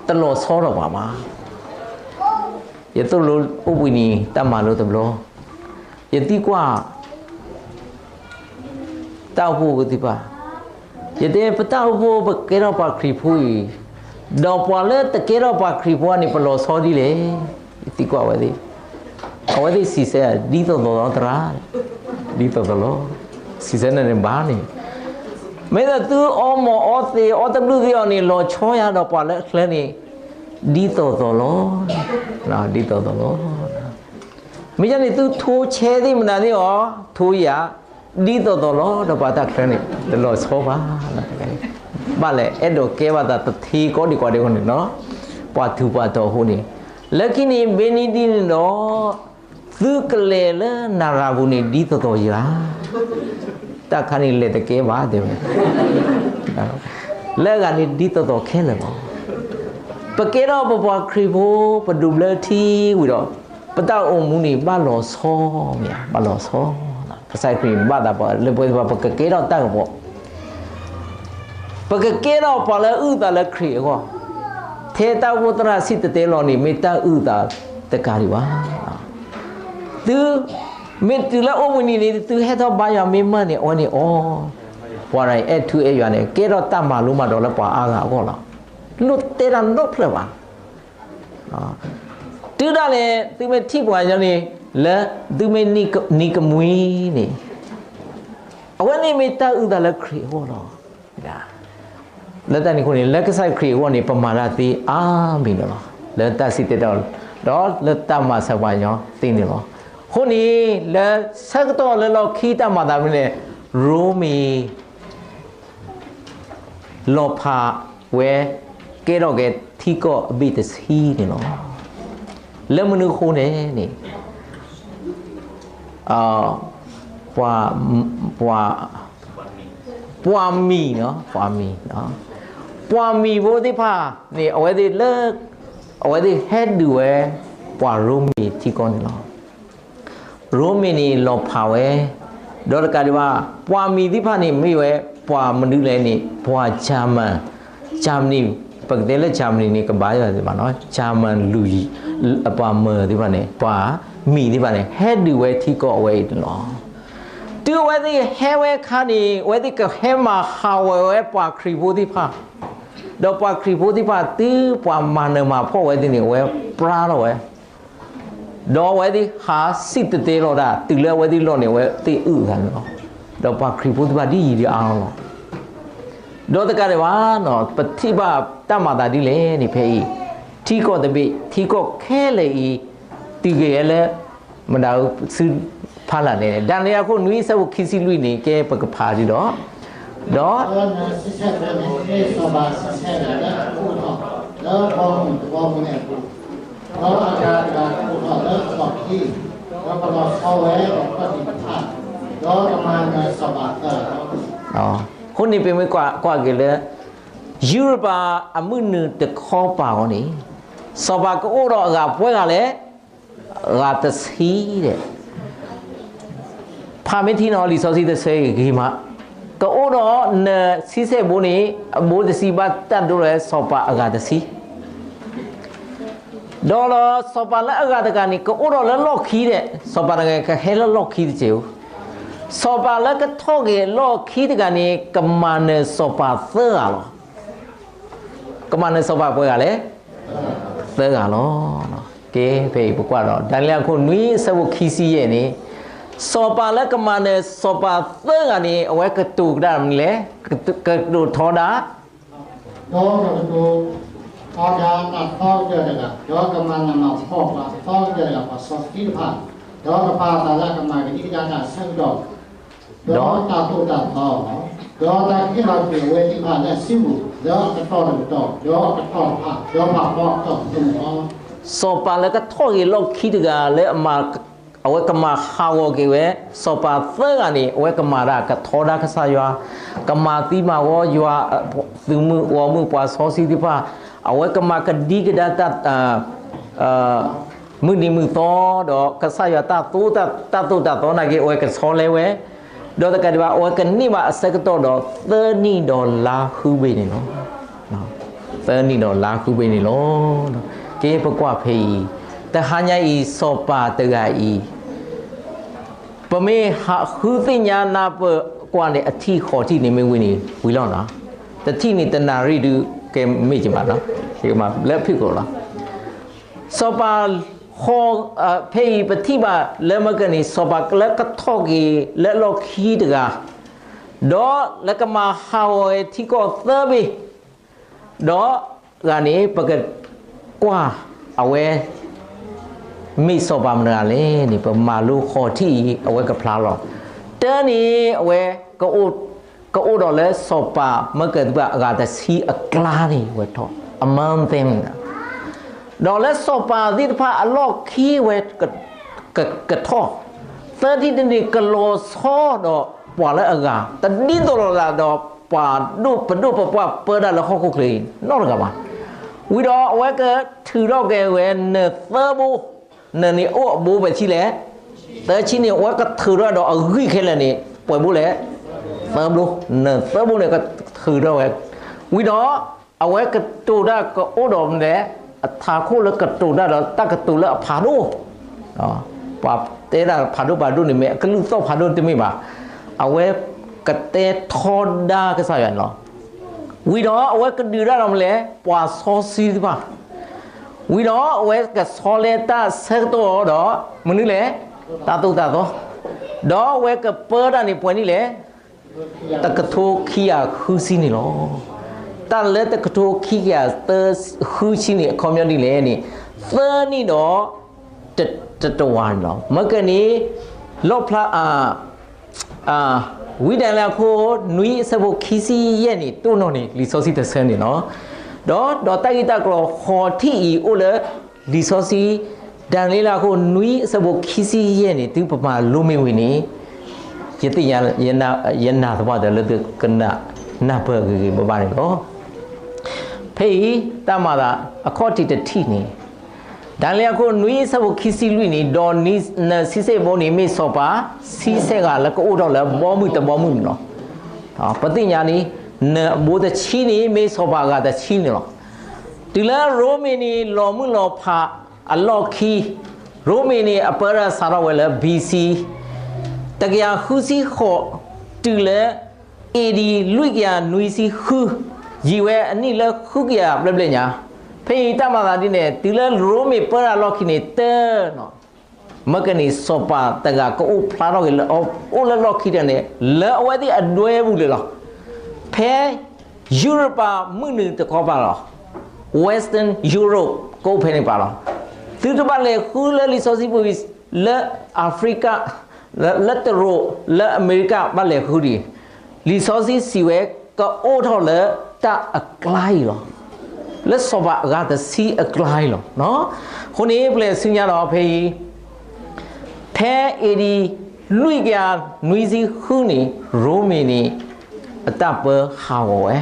တလီၤဆီထီၣ်ပှၤဘၣ်. ယသိၣ်လိအိၣ်ဘှံးနံၤတၢ်မၤလိတဘျီ, ယသံကွၢ် တၢ်အိၣ်ဖှိၣ်ဖိသ့ၣ်တဖၣ်, ယတဲ ပတၢ်အိၣ်ဖှိၣ်ဖိ ပကဲထီၣ်ပှၤခရံာ်ဖိအံၤ, ဒီးပှၤလၢတကဲထီၣ်ပှၤခရံာ်ဖိန့ၣ် ပလီၤဆီဒ်လဲၣ်. ယသံကွၢ်အဝဲသ့ၣ်, အဝဲသ့ၣ်စံးဆၢ ဒ်သိးသိးလီၤသရၣ်, ဒ်သိးသိးလီၤ. စံးဆၢန့ၣ်န့ၣ်ဘၣ်န့ၣ်, မ့ၢ်ဒီးသုအီမိာ်အီသံးအီတဘျုးသ့ၣ်အီၤန့ၣ် လီၤဆီယၤဒီးပှၤလၢအချၢန့ၣ် ဒ်သိးသိးလီၤ. ဒ်သိးသိးလီၤ. မ့ၢ်ယၤန့ၣ် သုထိဆဲသ့ၣ်မနုၤသ့ၣ်အီၤ, ထိယၤ, ဒ်သိးသိးလီၤ. ဒီးပှၤတၢ်ချၢန့ၣ် တလီၤဆီဘၣ်. ဘၣ်လဲၣ် အဲၣ်ဒိးကဲဘၣ်သးတသ့ကိးဒံးကိးဒံးအဃိန့ၣ်လီၤ. ပှၤထူးပှၤတီၤအဃိန့ၣ်, လၢခံန့ၣ် ဘၣ်န့ၣ်ဒ်န့ၣ်ဒီး သုကလဲၤလၢနၤရၤပူၤန့ၣ် ဒ်သိးသိးယၤ တၢ်ခါန့ၣ်လဲၤတကဲဘၣ်တဲဝဲ, လၢအဂၤန့ၣ်ဒ်သိးသိးခဲလၢာ်လီၤ. ပကဲထီၣ်ပပှၤခရံာ်ဖိ ပဒိးဘျၢထံဝံၤဒီး ပတၢ်အိၣ်မူန့ၣ် ဘၣ်လီၤဆီမ့ၢ်ဧါ, ဘၣ်လီၤဆီ, ကစၢ်ခရံာ်ဘၣ်သးပှၤလၢပဝဲသ့ၣ်တဖၣ် ပကကဲထီၣ်တၢ်ကပီၤ ပကကဲထီၣ်ပှၤလၢအုၣ်သးလၢခရံာ်အဂီၢ်, ထဲတၢ်အိၣ်ဖှိၣ်သရၣ်စံၣ်တဲၤတဲလီၤန့ၣ် မ့ၢ်တၢ်အုၣ်သးတကးဒံးဘၣ်. သုမ့ၢ်တုၤလၢအိၣ်ဘှံးနံၤန့ၣ် သုဟဲထီၣ်ဘါယွၤမ့ၢ်မၢန့ၣ် အဝဲန့ၣ်အီၤ, ပှၤတဂၤအံၤအဲၣ်ထူအဲၣ်ယွၤန့ၣ် ကဲထီၣ်တၢ်မၤလိမၤဒိးလၢပှၤအါဂၤအဂီၢ်လီၤ. လိၣ်တဲတၢ်နီတဖျၢၣ်ဘၣ်. တုၤဒၣ်လဲာ် သုမ့ၢ်ထံၣ်ပှၤကညီန့ၣ် လၢသုမ့ၢ်နံၤကမှံန့ၣ် အဝဲန့ၣ်မ့ၢ်တၢ်အုၣ်သးလၢခရံာ်အဂီၢ်လီၤ. လၢတၢ်န့ၣ်အဃိန့ၣ် လၢကစၢ်ခရံာ်အဂီၢ်န့ၣ် ပမၤတၢ်သ့အါမံၤန့ၣ်လီၤ. လၢတၢ်စံၣ်တဲၤတဲလီၤ ဒီးလၢတၢ်မၤစၢၤပှၤကညီသ့န့ၣ်လီၤ. အဃိန့ၣ် လၢဆၢကတီၢ်လၢလီၢ်ခံတၢ်မၤသးမနုၤလဲၣ်, ရိမ့ၤ လီၤဖးဝဲ ကဲထီၣ်က့ၤထံကီၢ်အဘ့ၣ်တဆံန့ၣ်လီၤ. လၢမနုၤအဃိန့ၣ်န့ၣ် ပှၤ ပှၤ ပှၤမံၤ, ပှၤမံၤ, ပှၤမံၤဖိသ့ၣ်တဖၣ်န့ၣ် အဝဲသ့ၣ်လၢ အဝဲသ့ၣ်ဟဲဒုးဝဲ ပှၤရိမ့ၤထံကီၢ်န့ၣ်လီၤ. ရိမ့ၤန့ၣ်လီၤဖးဝဲ, ဒီးတကးဒံးဘၣ် ပှၤမံၤသ့ၣ်တဖၣ်န့ၣ် မ့ၢ်ဝဲပှၤမနုၤလဲၣ်န့ၣ် ပှၤ German, Germany, ပကတဲလၢ Germany န့ၣ် ကဘၣ်ယွၤသ့ၣ်တဖၣ်န့ၣ် German လူကြီး, ပှၤမၢၤသ့ၣ်တဖၣ်န့ၣ် ပှၤမံၤသ့ၣ်တဖၣ်န့ၣ် ဟဲဒုးဝဲထံကီၢ်အဝဲအံၤန့ၣ်လီၤ. တုၤအဝဲသ့ၣ်ဟဲဝဲအခါန့ၣ် အဝဲသ့ၣ်ကဟဲမၤဟးဂီၤဝဲပှၤခရံာ်ဖိသ့ၣ်တဖၣ်, ဒီးပှၤခရံာ်ဖိသ့ၣ်တဖၣ် တုၤပှၤမၤနၢၤမၤဖှီၣ်ဝဲသ့ၣ်န့ၣ် အဝဲပြါထီၣ်ဝဲ ဒီးအဝဲသ့ၣ်ဟးစံၣ်တဲၤတဲလီၤတၢ် တုၤလၢအဝဲသ့ၣ်လီၢ်န့ၣ် အဝဲသ့ၣ်အုၣ်အသးန့ၣ်လီၤ. ဒီးပှၤခရံာ်ဖိသ့ၣ်တဖၣ်ဒ်ယံာ်ဒ်အါလီၤ. ဒီးတကးဒံးဘၣ် ပထံၣ်ဘၣ်တၢ်မၤသးဒ်လဲၣ်န့ၣ် ဖဲအံၤ ထံကီၢ်တဘ့ၣ် ထံကီၢ်ခဲလၢာ်အံၤ တုၤက့ၤဝဲလၢ မတၤဆူဖးလၢ်န့ၣ် ဒၤနံးယ့လးအခိၣ်နွံအဆၢဖိခံဆံလွံၢ်န့ၣ် ကဲပကဖးဒ်ဒီး ဒီး ဒီးအဂၤတဂၤကအိးထီၣ်လၢအလီၢ်ခံ, ဒီးကလီၤဆီဝဲဒီးခီၣ်ထံးတဖၣ်, ဒီးကမၤနၢၤစီၤပၤသၢဂၤလီၤ. အဃိန့ၣ် ပမ့ၢ်ကွၢ်က့ၤလၢ ယူရပၤအမုၢ်နုာ်တခီပၤအဂီၢ်န့ၣ် စီၤပၤကအိၣ်ဒီးအဂၤပှဲၤဂၤလဲၣ်, အဂၤတဆံဒီး ဖးမ့ၢ်ထံနီၤ လံာ်စီဆှံတဆၢအံၤဂ့ၤမး, ကအိၣ်ဒီးနၢၤဆံဆဲၣ်ဘိန့ၣ် အဘိတဆံဘၣ်တၢ်ဒိလီၤဝဲစီၤပၤအဂၤတဆံ, ဒီးလီၤစီၤပၤလၢအဂၤတဂၤန့ၣ် ကအိၣ်ဒီးလၢလီၢ်ခံဒီး စီၤပၤတဂၤကဟဲလၢလီၢ်ခံတစဲးဧိၤ, စီၤပၤလၢကထီၣ်က့ၤလီၢ်ခံတဂၤန့ၣ် ကမၤနၢၤစီၤပၤသၢဂၤလီၤ. ကမၤနၢၤစီၤပၤပှဲၤဂၤလဲၣ်, သၢဂၤလီၤ. ကဲ ဖဲအံၤပကွၢ်ဒီး ဒၤနံးယ့လးအခိၣ်နွံအဆၢဖိခံဆံယဲၢ်န့ၣ် စီၤပၤလၢကမၤနၢၤစီၤပၤသၢဂၤန့ၣ် အဝဲကတိၤကဒါမနုၤလဲၣ်, ကတိၤထီဒါ ဒီးကတိၤ ဒီးကမၤနးမၤဖှီၣ်ပှၤသီကတၢၢ်တဂၤ, ပှၤစီဆှံတဖၣ်, ဒီးကပာ်အသးလၢအကမၤကဒံကဒါတၢ်အဆၢကတီၢ်, ဒီးတၢ်သိၣ်တၢ်သီ, ဒီးတၢ်ကဟ့ၣ်လီၤကွံာ်အဝဲသ့ၣ်တဖၣ်လၢအစုပူၤ, ဒီးအကတီၢ်တကတီၢ်, ဒီးအကတီၢ်တဖၣ်, ဒီးဖးဖီအကတီၢ်တဖၣ်န့ၣ်လီၤ. စီၤပၤလၢကထီၣ်က့ၤလီၢ်ခံတဂၤလၢအမၤ အဝဲကမၤဟးဂီၤက့ၤဝဲ, စီၤပၤသၢဂၤန့ၣ် အဝဲကမၤတၢ်ကထီဒါကစၢ်ယွၤ, ကမၤသံမၤဝီယွၤ, သုးမုၢ်ဂီၢ်မုၢ်ပှၤစီဆှံသ့ၣ်တဖၣ်, အဝဲကမၤကဒံကဒါတၢ် မုၢ်နံၤမုၢ်သီ, ဒီးကစၢ်ယွၤတၢ်သိၣ်တၢ်သိၣ်တၢ်သီနာ်က့ အဝဲကဆီလဲဝဲ, ဒီးတကးဒံးဘၣ် အဝဲကန့ၢ်ဘၣ်အဆၢကတီၢ်ဒီး သၢနံၣ်ဒီးလါဃုဘ့ၣ်န့ၣ်လီၤ. သၢနံၣ်ဒီးလါဃုဘ့ၣ်န့ၣ်လီၤ. ကဲပကွၢ်ဖဲအံၤ, တဟါညါအံၤ စီၤပၤတဂၤအံၤ ပမ့ၢ်ဟးဃုသ့ၣ်ညါနၢ်ပၢၢ်ကွၢ်န့ၣ် အထံၣ်ဃီၤထံၣ်န့ၣ်မ့ၢ်ဝံၤန့ၣ် ဝံၤလီၤနီၤ. တထံၣ်န့ၣ်တနၣ်ရံၣ်ဒုးကဲမ့ၢ်ကမးနီၤ. လၢဖံးခိၣ်လီၤ. စီၤပၤဃီၤ, ဖဲအံၤပထံၣ်ဘၣ်လၢမ့ၢ်ကန့ၣ် စီၤပၤလၢကထီၣ်က့ၤလၢလီၢ်ခံတဂၤ, ဒီးလၢကမၤဟးဂီၤဝဲထံကီၢ်သၢဘ့ၣ်, ဒီးဂၤန့ၣ် ပကကွၢ်အဝဲ မ့ၢ်စီၤပၤမတၤတဂၤလဲၣ်န့ၣ် ပမၤလိဃီၤထံၣ်အံၤ အဝဲကဖျါလီၤ. တၢ်န့ၣ် အဝဲ ကအိၣ်ဒီးလၢစီၤပၤမၢကၢၢ်သ့ၣ်တဖၣ်အဂၤတဆံအကျါန့ၣ် အဝဲထီၣ် among them န့ၣ်, ဒီးလၢစီၤပၤသ့ၣ်တဖၣ်အလီၢ်ခံဝဲ ကထီၣ် သၢထံၣ်တထံၣ်န့ၣ် ကလီၤဆီဒီးပှၤလၢအဂၤ တဒ်သိးလိာ်သးဒီးပှၤဒိၣ်ပဒိၣ်ပပှၢ်ပၢတၢ်လၢဟီၣ်ခိၣ်ချၢအံၤနီတဂၤဘၣ်. ဝံၤဒီးအဝဲကထုးထီၣ်က့ၤဝဲနၢၤသၢဘိ, နၢၤန့ၣ်အိၣ်အဘိပှဲၤဆံလဲၣ်, သၢဆံန့ၣ် အဝဲကထုးထီၣ်ဒီးအဂံၢ်ခဲလၢာ်န့ၣ် ပှဲၤဘိလဲၣ်, သၢဘိ, နၢၤသၢဘိန့ၣ်ကထုးထီၣ်ဝဲ, ဝံၤဒီး အဝဲကတိၤတၢ်ကအိၣ်ဒီးမနုၤလဲၣ်, အထးခိၣ်လၢကတိၤတၢ်ဒီးတၢ်ကတိၤလၢအဖးဒိၣ်, ပှၤတဲဒၣ်ဖးဒိၣ်ဖးဒိၣ်န့ၣ်မ့ၢ် အကလုၢ်သီၣ်ဖးဒိၣ်တမ့ၢ်ဘၣ်, အဝဲကတဲထီဒါကစၢ်ယွၤန့ၣ်လီၤ. ဝံၤဒီးအဝဲကဒုးတၢ်ဒီးမနုၤလဲၣ်, ပှၤစီဆှံသ့ၣ်တဖၣ်, ဝံၤဒီးအဝဲကဆီလဲတၢ်ဆၢကတီၢ်ဒီး မနုၤလဲၣ်, တၢ်သိၣ်တၢ်သီ, ဒီးအဝဲကပၢတၢ်န့ၣ်ပှဲၤနံၣ်လဲၣ်, တကထိခံကယၤဃုဆံန့ၣ်လီၤ. တၢ်လၢတကထိခံကယၤသၢဃုဆံန့ၣ် အခီပညီဒ်လဲၣ်န့ၣ် သၢနံၣ်ဒီး တတဝၤန့ၣ်လီၤ. မ့ၢ်ကန့ၣ် လီၣ်ဖျါ ဝံဒၤနံးယ့လးအခိၣ်နွံအဆၢဖိခံဆံယဲၢ်န့ၣ် တိၢ်နီၣ်န့ၣ် လံာ်စီဆှံတဆၢန့ၣ်လီၤ. ဒီး ဒီးတၢ်ဂ့ၢ်တၢ်ကျိၤဃီၤထံၣ်အံၤအိၣ်လၢ လံာ်စီဆှံ ဒၤနံးယ့လးအခိၣ်နွံအဆၢဖိခံဆံယဲၢ်န့ၣ် သုပမၤလိမ့ၢ်ဝံၤန့ၣ် ယသ့ၣ်ညါ ယနာ်သပှၢ်တၢၢ်လၢသုကနၢ်ပၢၢ်ဂ့ၤဂ့ၤဘၣ်ဘၣ်န့ၣ်လီၤ. ဖဲအံၤ တၢ်မၤသးအခီၣ်ထံးတထံၣ်န့ၣ် ဒၤနံးယ့လးအခိၣ်နွံအဆၢဖိခံဆံလွံၢ်န့ၣ် ဒီးနၢၤဆံဆဲၣ်ဘိန့ၣ် မ့ၢ်စီၤပၤဆံဆဲၣ်ဂၤလၢကအိၣ်ထီၣ်လၢဘီမုၢ်တဘီမုၢ်န့ၣ်လီၤ. ပသ့ၣ်ညါန့ၣ် နၢၤအဘိတဆံန့ၣ် မ့ၢ်စီၤပၤအဂၤတဆံန့ၣ်လီၤ. တုၤလၢရိမ့ၤန့ၣ် လီၤမုၢ်လီၤဖးအလီၢ်ခံ, ရိမ့ၤန့ၣ် အပၢတၢ်စးထီၣ်ဝဲလၢ ဘီစံ တကယၤဃုဆံဃိး တုၤလၢ အ့ဒံ လွံၢ်ကယၤနွံဆံဃု, ယံာ်ဝဲအနံၣ်လၢဃုကယၤဘျဲၣ်ဘျဲၣ်ညါ, ဖဲအံၤတၢ်မၤသးဒ်န့ၣ် တုၤလၢရိမ့ၤပၢတၢ်လီၢ်ခံန့ၣ် တၢ် မ့ၢ်ကန့ၣ် စီၤပၤတဂၤကအိၣ်ဖျါထီၣ်က့ၤလၢ အိၣ်လၢလီၢ်ခံတၢ်န့ၣ် လၢအဝဲသ့ၣ်အဒွဲပူၤလၢာ်လီၤ. ဖဲ ယူရပၤမုၢ်နုာ်တခီပၤလီၤ. Western Europe ကအိၣ်ဖဲန့ၣ်ပၤလီၤ. သုတဘၣ်လဲၤဃုလၢလံာ်စီဆှံပူၤ လၢအၤဖရံကၤ လၢတရူး လၢအမဲရကၤ ဘၣ်လဲၤဃုဒံး, လံာ်စီဆှံစံးဝဲ ကအိၣ်ထီၣ်လၢတၢ်အကျါအံၤလီၤ. လၢစီၤပၤအဂၤတဆံအကျါအံၤလီၤ. အဃိန့ၣ် ပလဲၤဆူညါဒီးဖဲအံၤ ဖဲ အ့ဒံ လွံၢ်ကယၤနွံဆံဃုန့ၣ် ရိမ့ၤန့ၣ် အတၢ်ပၢဟးဂီၤဝဲ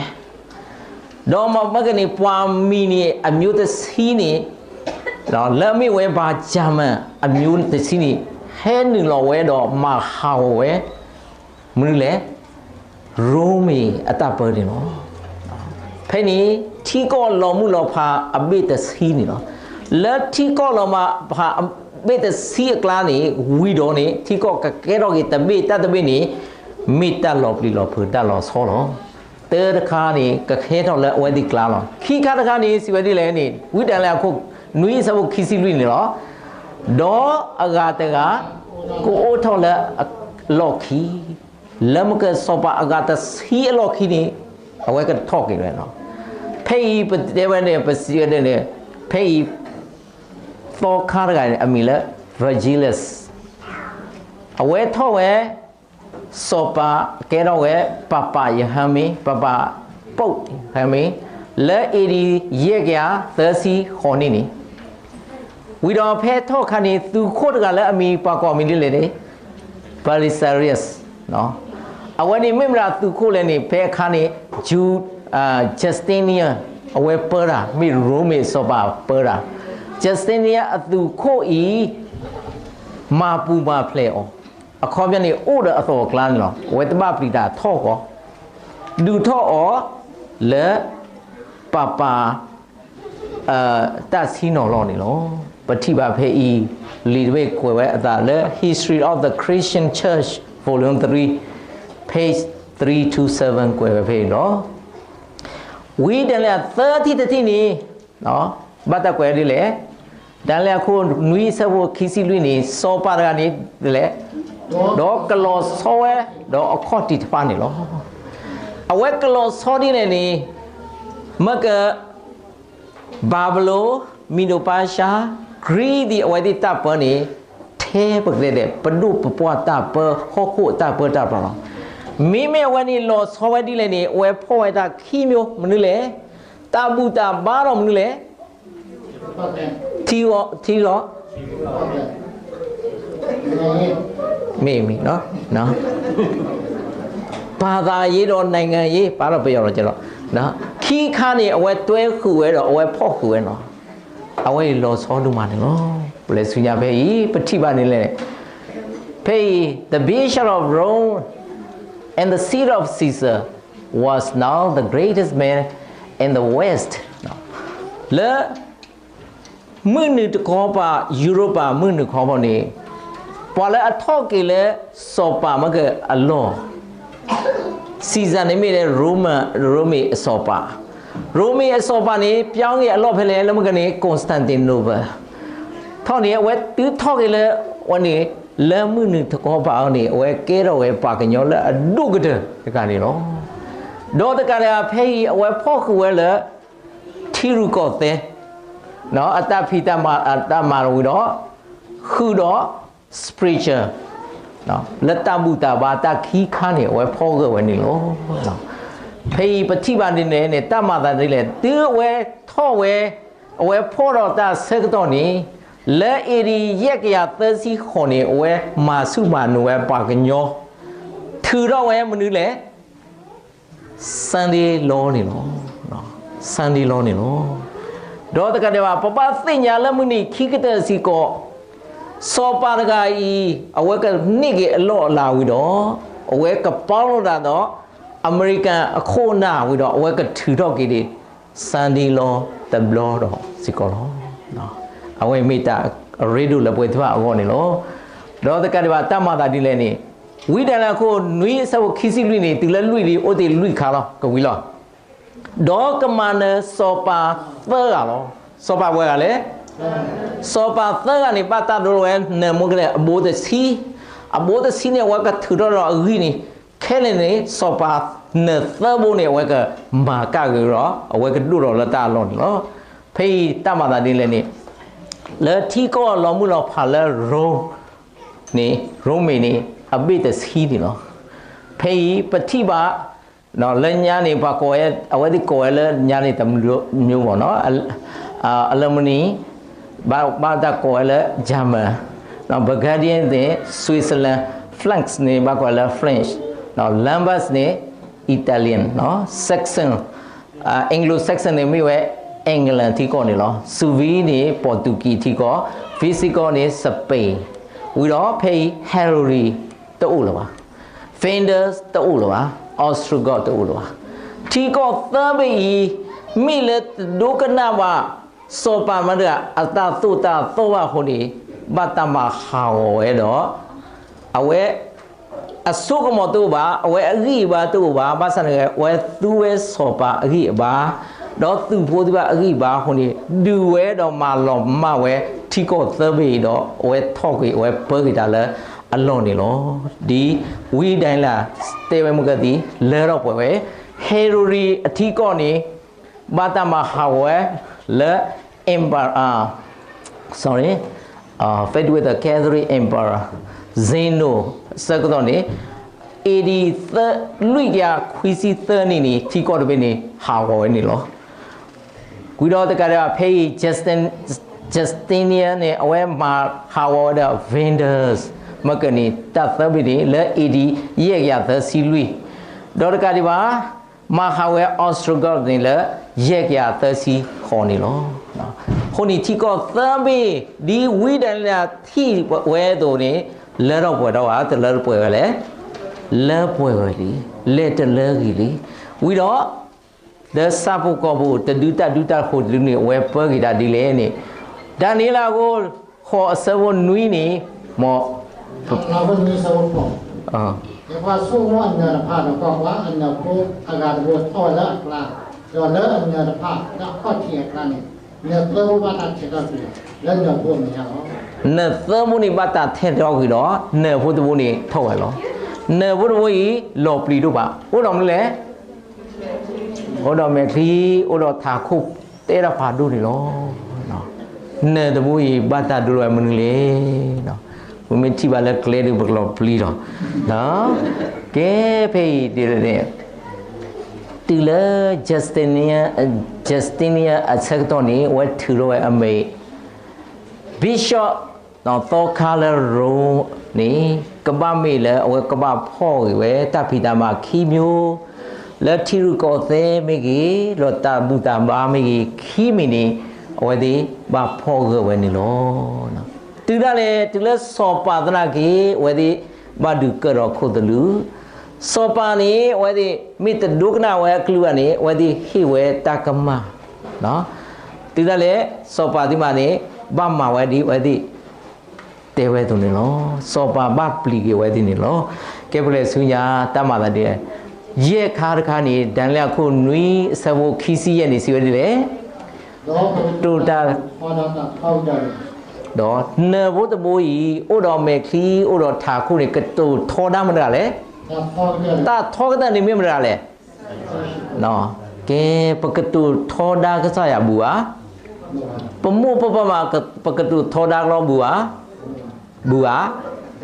ဒီးမ့ၢ်ကန့ၣ် ပှၤမံၤန့ၣ် အမျိုးတဆံန့ၣ် လၢအမ့ၢ်ဝဲ Benjamin အမျိုးတဆံန့ၣ် ဟဲနုာ်လီၤဝဲဒီးမၤဟးဂီၤဝဲ မနုၤလဲၣ်, ရိမ့ၤအတၢ်ပၢန့ၣ်လီၤ. ဖဲန့ၣ် ထံကီၢ်လီၤမုၢ်လီၤဖးအဘ့ၣ်တဆံန့ၣ်လီၤ. လၢထံကီၢ်လီၤမုၢ်ဖးအဘ့ၣ်တဆံအကျါန့ၣ် ဝံၤဒီးန့ၣ် ထံကီၢ်ကကဲထီၣ်က့ၤတဘ့ၣ်တၢ်တဘ့ၣ်န့ၣ် မ့ၢ်တၢ်လီၤပျံၤလီၤဖုးတၢ်လီၤဆီလီၤ. တၢတခါန့ၣ် ကကဲထီၣ်လၢအဝဲသ့ၣ်အကျါလီၤ. ခံခါတခါန့ၣ် စံးဝဲဒ်လဲၣ်န့ၣ် ဝံဒၤနံးယ့လးအခိၣ်နွံအဆၢဖိခံဆံလွံၢ်န့ၣ်လီၤ. ဒီးအဂၤတဂၤ ကအိၣ်ထီၣ်လၢအလီၢ်ခံ လၢမ့ၢ်ကစီၤပၤအဂၤတဆံအလီၢ်ခံန့ၣ် အဝဲကထီၣ်က့ၤဝဲလီၤ. ဖဲအံၤပတဲဝဲန့ၣ် ပစံးဝဲဒၣ်န့ၣ် ဖဲအံၤ သီခါတဂၤန့ၣ် အမံၤလၢ Virgilius အဝဲထီၣ်ဝဲ စီၤပၤကဲထီၣ်ဝဲ ပၤပၤယဟၢမ့ၣ် ပၤပၤ Pope ယဟၢမ့ၣ် လၢ A D ယဲၢ်ကယၤသၢဆံဃိးနံၣ်န့ၣ် ဝံၤဒီးဖဲထီၣ်အခါန့ၣ် သုးခိၣ်တဂၤလၢအမံၤပှၤကိးမံၤဒ်လဲၣ်န့ၣ် Belisarius အဝဲန့ၣ်မ့ၢ်မတၤသုးခိၣ်လဲၣ်န့ၣ် ဖဲအခါန့ၣ် Ju- အာ Justinian အဝဲပၢတၢ် မ့ၢ်ရိမ့ၤအစီၤပၤပၢတၢ် Justinian အသုးခိၣ်အံၤ မၤပူၤမၤဖျဲးအီၤ အခီပညီန့ၣ် အိၣ်ဒီးအသိးအကျါန့ၣ်လီၤ. အဝဲတဘၣ်ပျံၤတၢ်ထီၣ်ကီး ဒုးထီၣ်အီၤလၢ ပၤပၤ တၢ်ဆ့ၣ်နီၤလီၢ်န့ၣ်လီၤ. ပထံၣ်ဘၣ်ဖဲအံၤ လံာ်တဘ့ၣ်ကွဲးဝဲအသးလၢ History of the Christian Church Volume three page three two seven ကွဲးဝဲဖဲအံၤလီၤ. ဝံဒၤလယၤသၢထံၣ်တထံၣ်န့ၣ် ဘၣ်တၢ်ကွဲးဒ်လဲၣ်. ဒၤလယၤအခိၣ်နွံအဆၢဖိခံဆံလွံၢ်န့ၣ် စီၤပၤတဂၤန့ၣ်ဒ်လဲၣ်, ဒီးကလီၤဆီဝဲ ဒီးအခီၣ်ထံးတဖၣ်န့ၣ်လီၤ. အဝဲကလီၤဆီဒ်လဲၣ်န့ၣ် မ့ၢ်က ဘၤဘလိၣ်, မံၤဒိၣ်ပၤၡါ, ကရံဒ်အဝဲသ့ၣ်တၢ်ပၢန့ၣ် ထဲပကတဲဒဲး ပဒိၣ်ပပှၢ်တၢ်ပၢ ဟီၣ်ခိၣ်အတၢ်ပၢတၢ်ပြးလီၤ. မ့မ့ၢ်အဝဲန့ၣ်လီၤဆီဝဲဒ်လဲၣ်န့ၣ် အဝဲဖီၣ်ဝဲတၢ်ခံမျိုး မနုၤလဲၣ်. တၢ်ဘူၣ်တၢ်ဘါဒီးမနုၤလဲၣ်. ထံဂီၤ ထံလီၤ မ့ၢ်မ့ၢ် ဘာသာရေးဒီးနိုင်ငံရေး ပာ်လီၤပယီၤလီၤကလီၤ. ခံခါန့ၣ် အဝဲတွဲဃုာ်ဝဲဒီး အဝဲဖီၣ်ဃုာ်ဝဲနီၤ. အဝဲအံၤလီၤဆီဒိၣ်မးန့ၣ်လီၤ. ပလဲၤဆူညါဖဲအံၤ ပထံၣ်ဘၣ်န့ၣ်လဲၣ်. ဖဲအံၤ the Bishop of Rome and the seat of Caesar was now the greatest man in the West လၢ မုၢ်နုာ်တခီပၤ ယူရပၤမုၢ်နုာ်ခီပၤန့ၣ် ပှၤလၢအထီၣ်က့ၤလၢစီၤပၤမ့ၢ်ကအလီၢ် Caesar န့ၣ်မ့ၢ်လၢ Roman ရိမ့ၤအစီၤပၤ, ရိမ့ၤအစီၤပၤန့ၣ် ပြောင်းက့ၤအလီၢ်ဖဲလဲၣ် လၢမ့ၢ်ကန့ၣ် Constantinople ထီၣ်န့ၣ် အဝဲတုၤထီၣ်က့ၤလၢ ဝဲန့ၣ် လၢမုၢ်နုာ်တခီပၤအီၤန့ၣ် အဝဲကဲထီၣ်ဝဲပှၤကညီလၢအဒိၣ်ကတၢၢ်တဂၤန့ၣ်လီၤ. ဒီးတကးဒံးဖဲအံၤ အဝဲဖီၣ်ဃုာ်ဝဲလၢ ထံရူၢ်ကီၢ်သဲး အတၢ်ဖံးတၢ်မၤ တၢ်မၤဝံၤဒီး ဃုာ်ဒီး spiritual လၢတၢ်ဘူၣ်တၢ်ဘါတၢ်ခံခါန့ၣ် အဝဲဖီၣ်ဂၢၢ်ဝဲန့ၣ်လီၤ. ဖဲအံၤပထံၣ်ဘၣ်ဒ်န့ၣ်န့ၣ် တၢ်မၤသးဒ်လဲၣ် တုၤအဝဲထီၣ်ဝဲ အဝဲဖီၣ်ဒီးတၢ်ဆၢကတီၢ်န့ၣ် လၢ A D ယဲၢ်ကယၤသၢဆံဃိးန့ၣ် အဝဲမၤဆူၣ်မၤနၢၤဝဲပှၤကညီ ထုးထီၣ်ဝဲမနုၤလဲၣ် Sunday law န့ၣ်လီၤ. Sunday law န့ၣ်လီၤ. ဒီးတကးဒံးဘၣ် ပဘၣ်သ့ၣ်ညါလၢမုၢ်နံၤခံကတၢၢ်စ့ၢ်ကီး စီၤပၤတဂၤအံၤ အဝဲကန့ၢ်က့ၤအလီၢ်အလၤဝံၤဒီး အဝဲကပီလိာ်သးဒီး အမဲရကၤအခိၣ်အနၢ်ဝံၤဒီး အဝဲကထုးထီၣ်က့ၤဒံး Sunday law တဘျီဒီးစ့ၢ်ကီးလီၤ. အဝဲမ့ၢ်တၢ်အရ့ဒိၣ်လၢပဝဲသ့ၣ်တဖၣ်အဂီၢ်န့ၣ်လီၤ. ဒီးတကးဒံးဘၣ် တၢ်မၤသးဒ်လဲၣ်န့ၣ် ဝံဒၤလယၤအခိၣ်နွံအဆၢဖိခံဆံလွံၢ်န့ၣ် တုၤလၢလွံၢ်လံ အိၣ်တ့ၢ်လွံၢ်ခါလီၤ ကဝံၤလီၤ. ဒီးကမၤနၢၤစီၤပၤသၢဂၤလီၤ. စီၤပၤပှဲၤဂၤလဲၣ်. စီၤပၤသၢဂၤန့ၣ် ဘၣ်တၢ်ဒိလီၤဝဲ နၢၤမိၢ်ကလဲၣ် အဘိတဆံ, အဘိတဆံန့ၣ် အဝဲကထုးထီၣ်ဒီးအဂံၢ်န့ၣ် ခဲလၢာ်န့ၣ် စီၤပၤနၢၤသၢဘိန့ၣ် အဝဲကမၤကၣ်က့ၤဒီး အဝဲကဒိၣ်ထီၣ်လၢတၢ်အလီၢ်န့ၣ်လီၤ. ဖဲအံၤတၢ်မၤသးဒ်လဲၣ်န့ၣ် လၢထံကီၢ်လီၤမုၢ်လီၤဖးလၢရိ န့ၣ် ရိမ့ၤန့ၣ် အဘ့ၣ်တဆံန့ၣ်လီၤ. ဖဲအံၤပထံၣ်ဘၣ် လၢညါန့ၣ် ပှၤကိးဝဲ အဝဲသ့ၣ်ကိးဝဲလၢညါန့ၣ် တမျိုး မျိုးပေါ့နော်. အ Germany ဘၣ် ဘၣ်တၢ်ကိးဝဲလၢ German, Burgundian န့ၣ် Switzerland, France န့ၣ် ဘၣ်ကိးဝဲလၢ French, Lombards န့ၣ် Italian, Saxon, Anglo-Saxon န့ၣ်မ့ၢ်ဝဲ England ထံကီၢ်န့ၣ်လီၤ. Suevi န့ၣ် Portuguese ထံကီၢ်, Visigoth န့ၣ် Spain, ဝံၤဒီးဖဲအံၤ Heruli တအိၣ်လၢၤဘၣ်. Vandals တအိၣ်လၢၤဘၣ်, Ostrogoths တအိၣ်လၢၤဘၣ်. ထံကီၢ်သၢဘ့ၣ်အံၤ မ့ၢ်လၢတဒိကနၣ်ဘၣ် စီၤပၤမတၤတဂၤ အတၢ်သိၣ်တၢ်သီဘၣ်အဃိန့ၣ် ဘၣ်တၢ်မၤဟးဂီၤဝဲဒီး အဝဲ အစိကမီၤတအိၣ်ဘၣ်, အဝဲအဂံၢ်အဘါတအိၣ်ဘၣ်, ဘၣ်ဆၣ်န့ၣ် အဝဲသူဝဲစီၤပၤအဂံၢ်အဘါ ဒီးသုးဖိသ့ၣ်တဖၣ်အဂံၢ်အဘါအဃိန့ၣ် ဒုးဝဲဒီးမၤလီၤမၢ်ဝဲထံကီၢ်သၢဘ့ၣ်အံၤဒီး အဝဲထီၣ်ကွံာ်အဝဲပၢက့ၤတၢ်လၢအလီၢ်န့ၣ်လီၤ. ဒ်ဝံဒၤလယၤတဲဝဲမုၢ်ကသံၣ် လၢထီၣ်ပှဲၤဝဲ Heruli အထံကီၢ်န့ၣ် ဘၣ်တၢ်မၤဟးဂီၤဝဲလၢ Emperor, sorry, fight with the Catholic Emperor Zeno အဆၢကတီၢ်န့ၣ် A D သၢ လွံၢ်ကယၤခွံဆံသၢနံၣ်န့ၣ် ထံကီၢ်တဘ့ၣ်န့ၣ် ဟးဂီၤဝဲန့ၣ်လီၤ. ဝံၤဒီးတကးဒံးဘၣ် ဖဲအံၤ Justin, Justinian န့ၣ် အဝဲမၤဟးဂီၤဝဲဒီး Vandals မ့ၢ်ကန့ၣ် တၢ်သၢဘ့ၣ်န့ၣ် လၢ A D ယဲၢ်ကယၤသၢဆံလွံၢ်, ဒီးတကးဒံးဘၣ် မၤဟးဂီၤဝဲ Ostrogoth န့ၣ်လၢ ယဲၢ်ကယၤသၢဆံဃိးန့ၣ်လီၤ. အဃိန့ၣ်ထံကီၢ်သၢဘ့ၣ် ဒ်ဝံဒၣ်လဲာ်ထံၣ်ဝဲအသိးန့ၣ် လၢထီၣ်ပှဲၤထီၣ်ဘၣ်, တလၢပှဲၤဝဲလဲၣ်, လၢပှဲၤဝဲလံ, လဲၤတလၢဂ့ၤလံ. ဝံၤဒီး လၢဆၣ်ဖိကီၢ်ဖိ တဒုတၢ်ဒုတၢ်ဃိးတဒုန့ၣ် အဝဲပၢက့ၤတၢ်ဒ်လဲၣ်န့ၣ်, ဒၤနံးယ့လးအခိၣ် ဃိး အဆၢဖိနွံန့ၣ် မ် အဆၢဖိနွံ အဆၢဖိဃိး, ယပှၤဆိကမိၣ်အနၢၤတဖၣ်ဒီးကွၢ်ကွၢ်, အနၢၤဖိအဂၤတဘိထီၣ်ဝဲလၢအကျါ, ဒီးလၢအနၢၤတဖၣ်လၢအခီၣ်ထံးအကျါန့ၣ် နၢၤသၢဘိဘၣ်တၢ်ထဲးထီၣ်ကွံာ်လီၤ လၢနၢၤဖိအမဲာ်ညါလီၤ. နၢၤသၢဘိန့ၣ်ဘၣ်တၢ်ထဲးထီၣ်ကွံာ်ဒီး နၢၤဖိတဘိန့ၣ်ထီၣ်ဝဲလီၤ. နၢၤဖိတဘိအံၤ လီၤပျံၤဒိၣ်ဘၣ်, အိၣ်ဒီးမနုၤလဲၣ်, အိၣ်ဒီးမဲာ်ချံ, အိၣ်ဒီးထးခိၣ်, တဲဒၣ်ဖးဒိၣ်န့ၣ်လီၤ. နၢၤတဘိအံၤ ဘၣ်တၢ်ဒိလီၤဝဲမနုၤလဲၣ်. ပမ့ၢ်ထံၣ်ဘၣ်လၢကျဲဒုး ပကလီၤပျံၤလီၤ. ကဲဖဲအံၤဒ်လဲၣ်န့ၣ် တုၤလၢ Justinian, Justinian အဆၢကတီၢ်န့ၣ် အဝဲထုးထီၣ်ဝဲအမ့ၢ် Bishop သီခါလၢ Rome န့ၣ် ကဘၣ်မ့ၢ်လၢအဝဲကဘၣ်ဖီၣ်ဂ့ၤဝဲတၢ်ဖံးတၢ်မၤခံမျိုး လၢထံရူၢ်ကီၢ်သဲမ့ၢ်ဂ့ၤ, ဒီးတၢ်ဘူၣ်တၢ်ဘါမ့ၢ်ဂ့ၤ, ခံမံၤန့ၣ် အဝဲသ့ၣ်ဘၣ်ဖီၣ်ဂၢၢ်ဝဲန့ၣ်လီၤ. တုၤဒၣ်လဲာ် တုၤလၢစီၤပၤသနာ်က့ အဝဲသ့ၣ်ဘၣ်ဒုးကၢၢ်ဒီးခိၣ်သလုး, စီၤပၤန့ၣ် အဝဲသ့ၣ်မ့ၢ်တဒိကနၣ်ဝဲအကလုၢ်ဘၣ်န့ၣ် အဝဲသ့ၣ်ဟ့ၣ်ဝဲတၢ်ကမၣ် တုၤဒၣ်လဲာ် စီၤပၤသ့ၣ်မးန့ၣ် ဘၣ်မၤဝဲဒ်အဝဲသ့ၣ်တဲဝဲအသိးန့ၣ်လီၤ. စီၤပၤဘၣ်ပျံၤက့ၤဝဲသ့ၣ်န့ၣ်လီၤ. ကဲပလဲၤဆူညါတၢ်မၤသးဒ်လဲၣ်. ယဲၢ်ခါတခါန့ၣ် ဒၤနံးယ့လးအခိၣ်နွံအဆၢဖိခံဆံယဲၢ်န့ၣ် စံးဝဲဒ်လဲၣ်, ကတိၤတၢ် ဒီးနၢၤဖိတဘိအံၤ အိၣ်ဒီးမဲာ်ချံ အိၣ်ဒီးထးခိၣ်န့ၣ် ကတိၤထီဒါမတၤတဂၤလဲၣ်. တၢ်ထီကတၢၢ်န့ၣ်မ့ၢ်မတၤတဂၤလဲၣ်. ကဲ ပကတိၤထီဒါကစၢ်ယွၤဘူးဧါ. ပမိၢ်ပပၢ်မး ပကတိၤထီဒါကလီဘူးဧါ. ဘူးဧါ.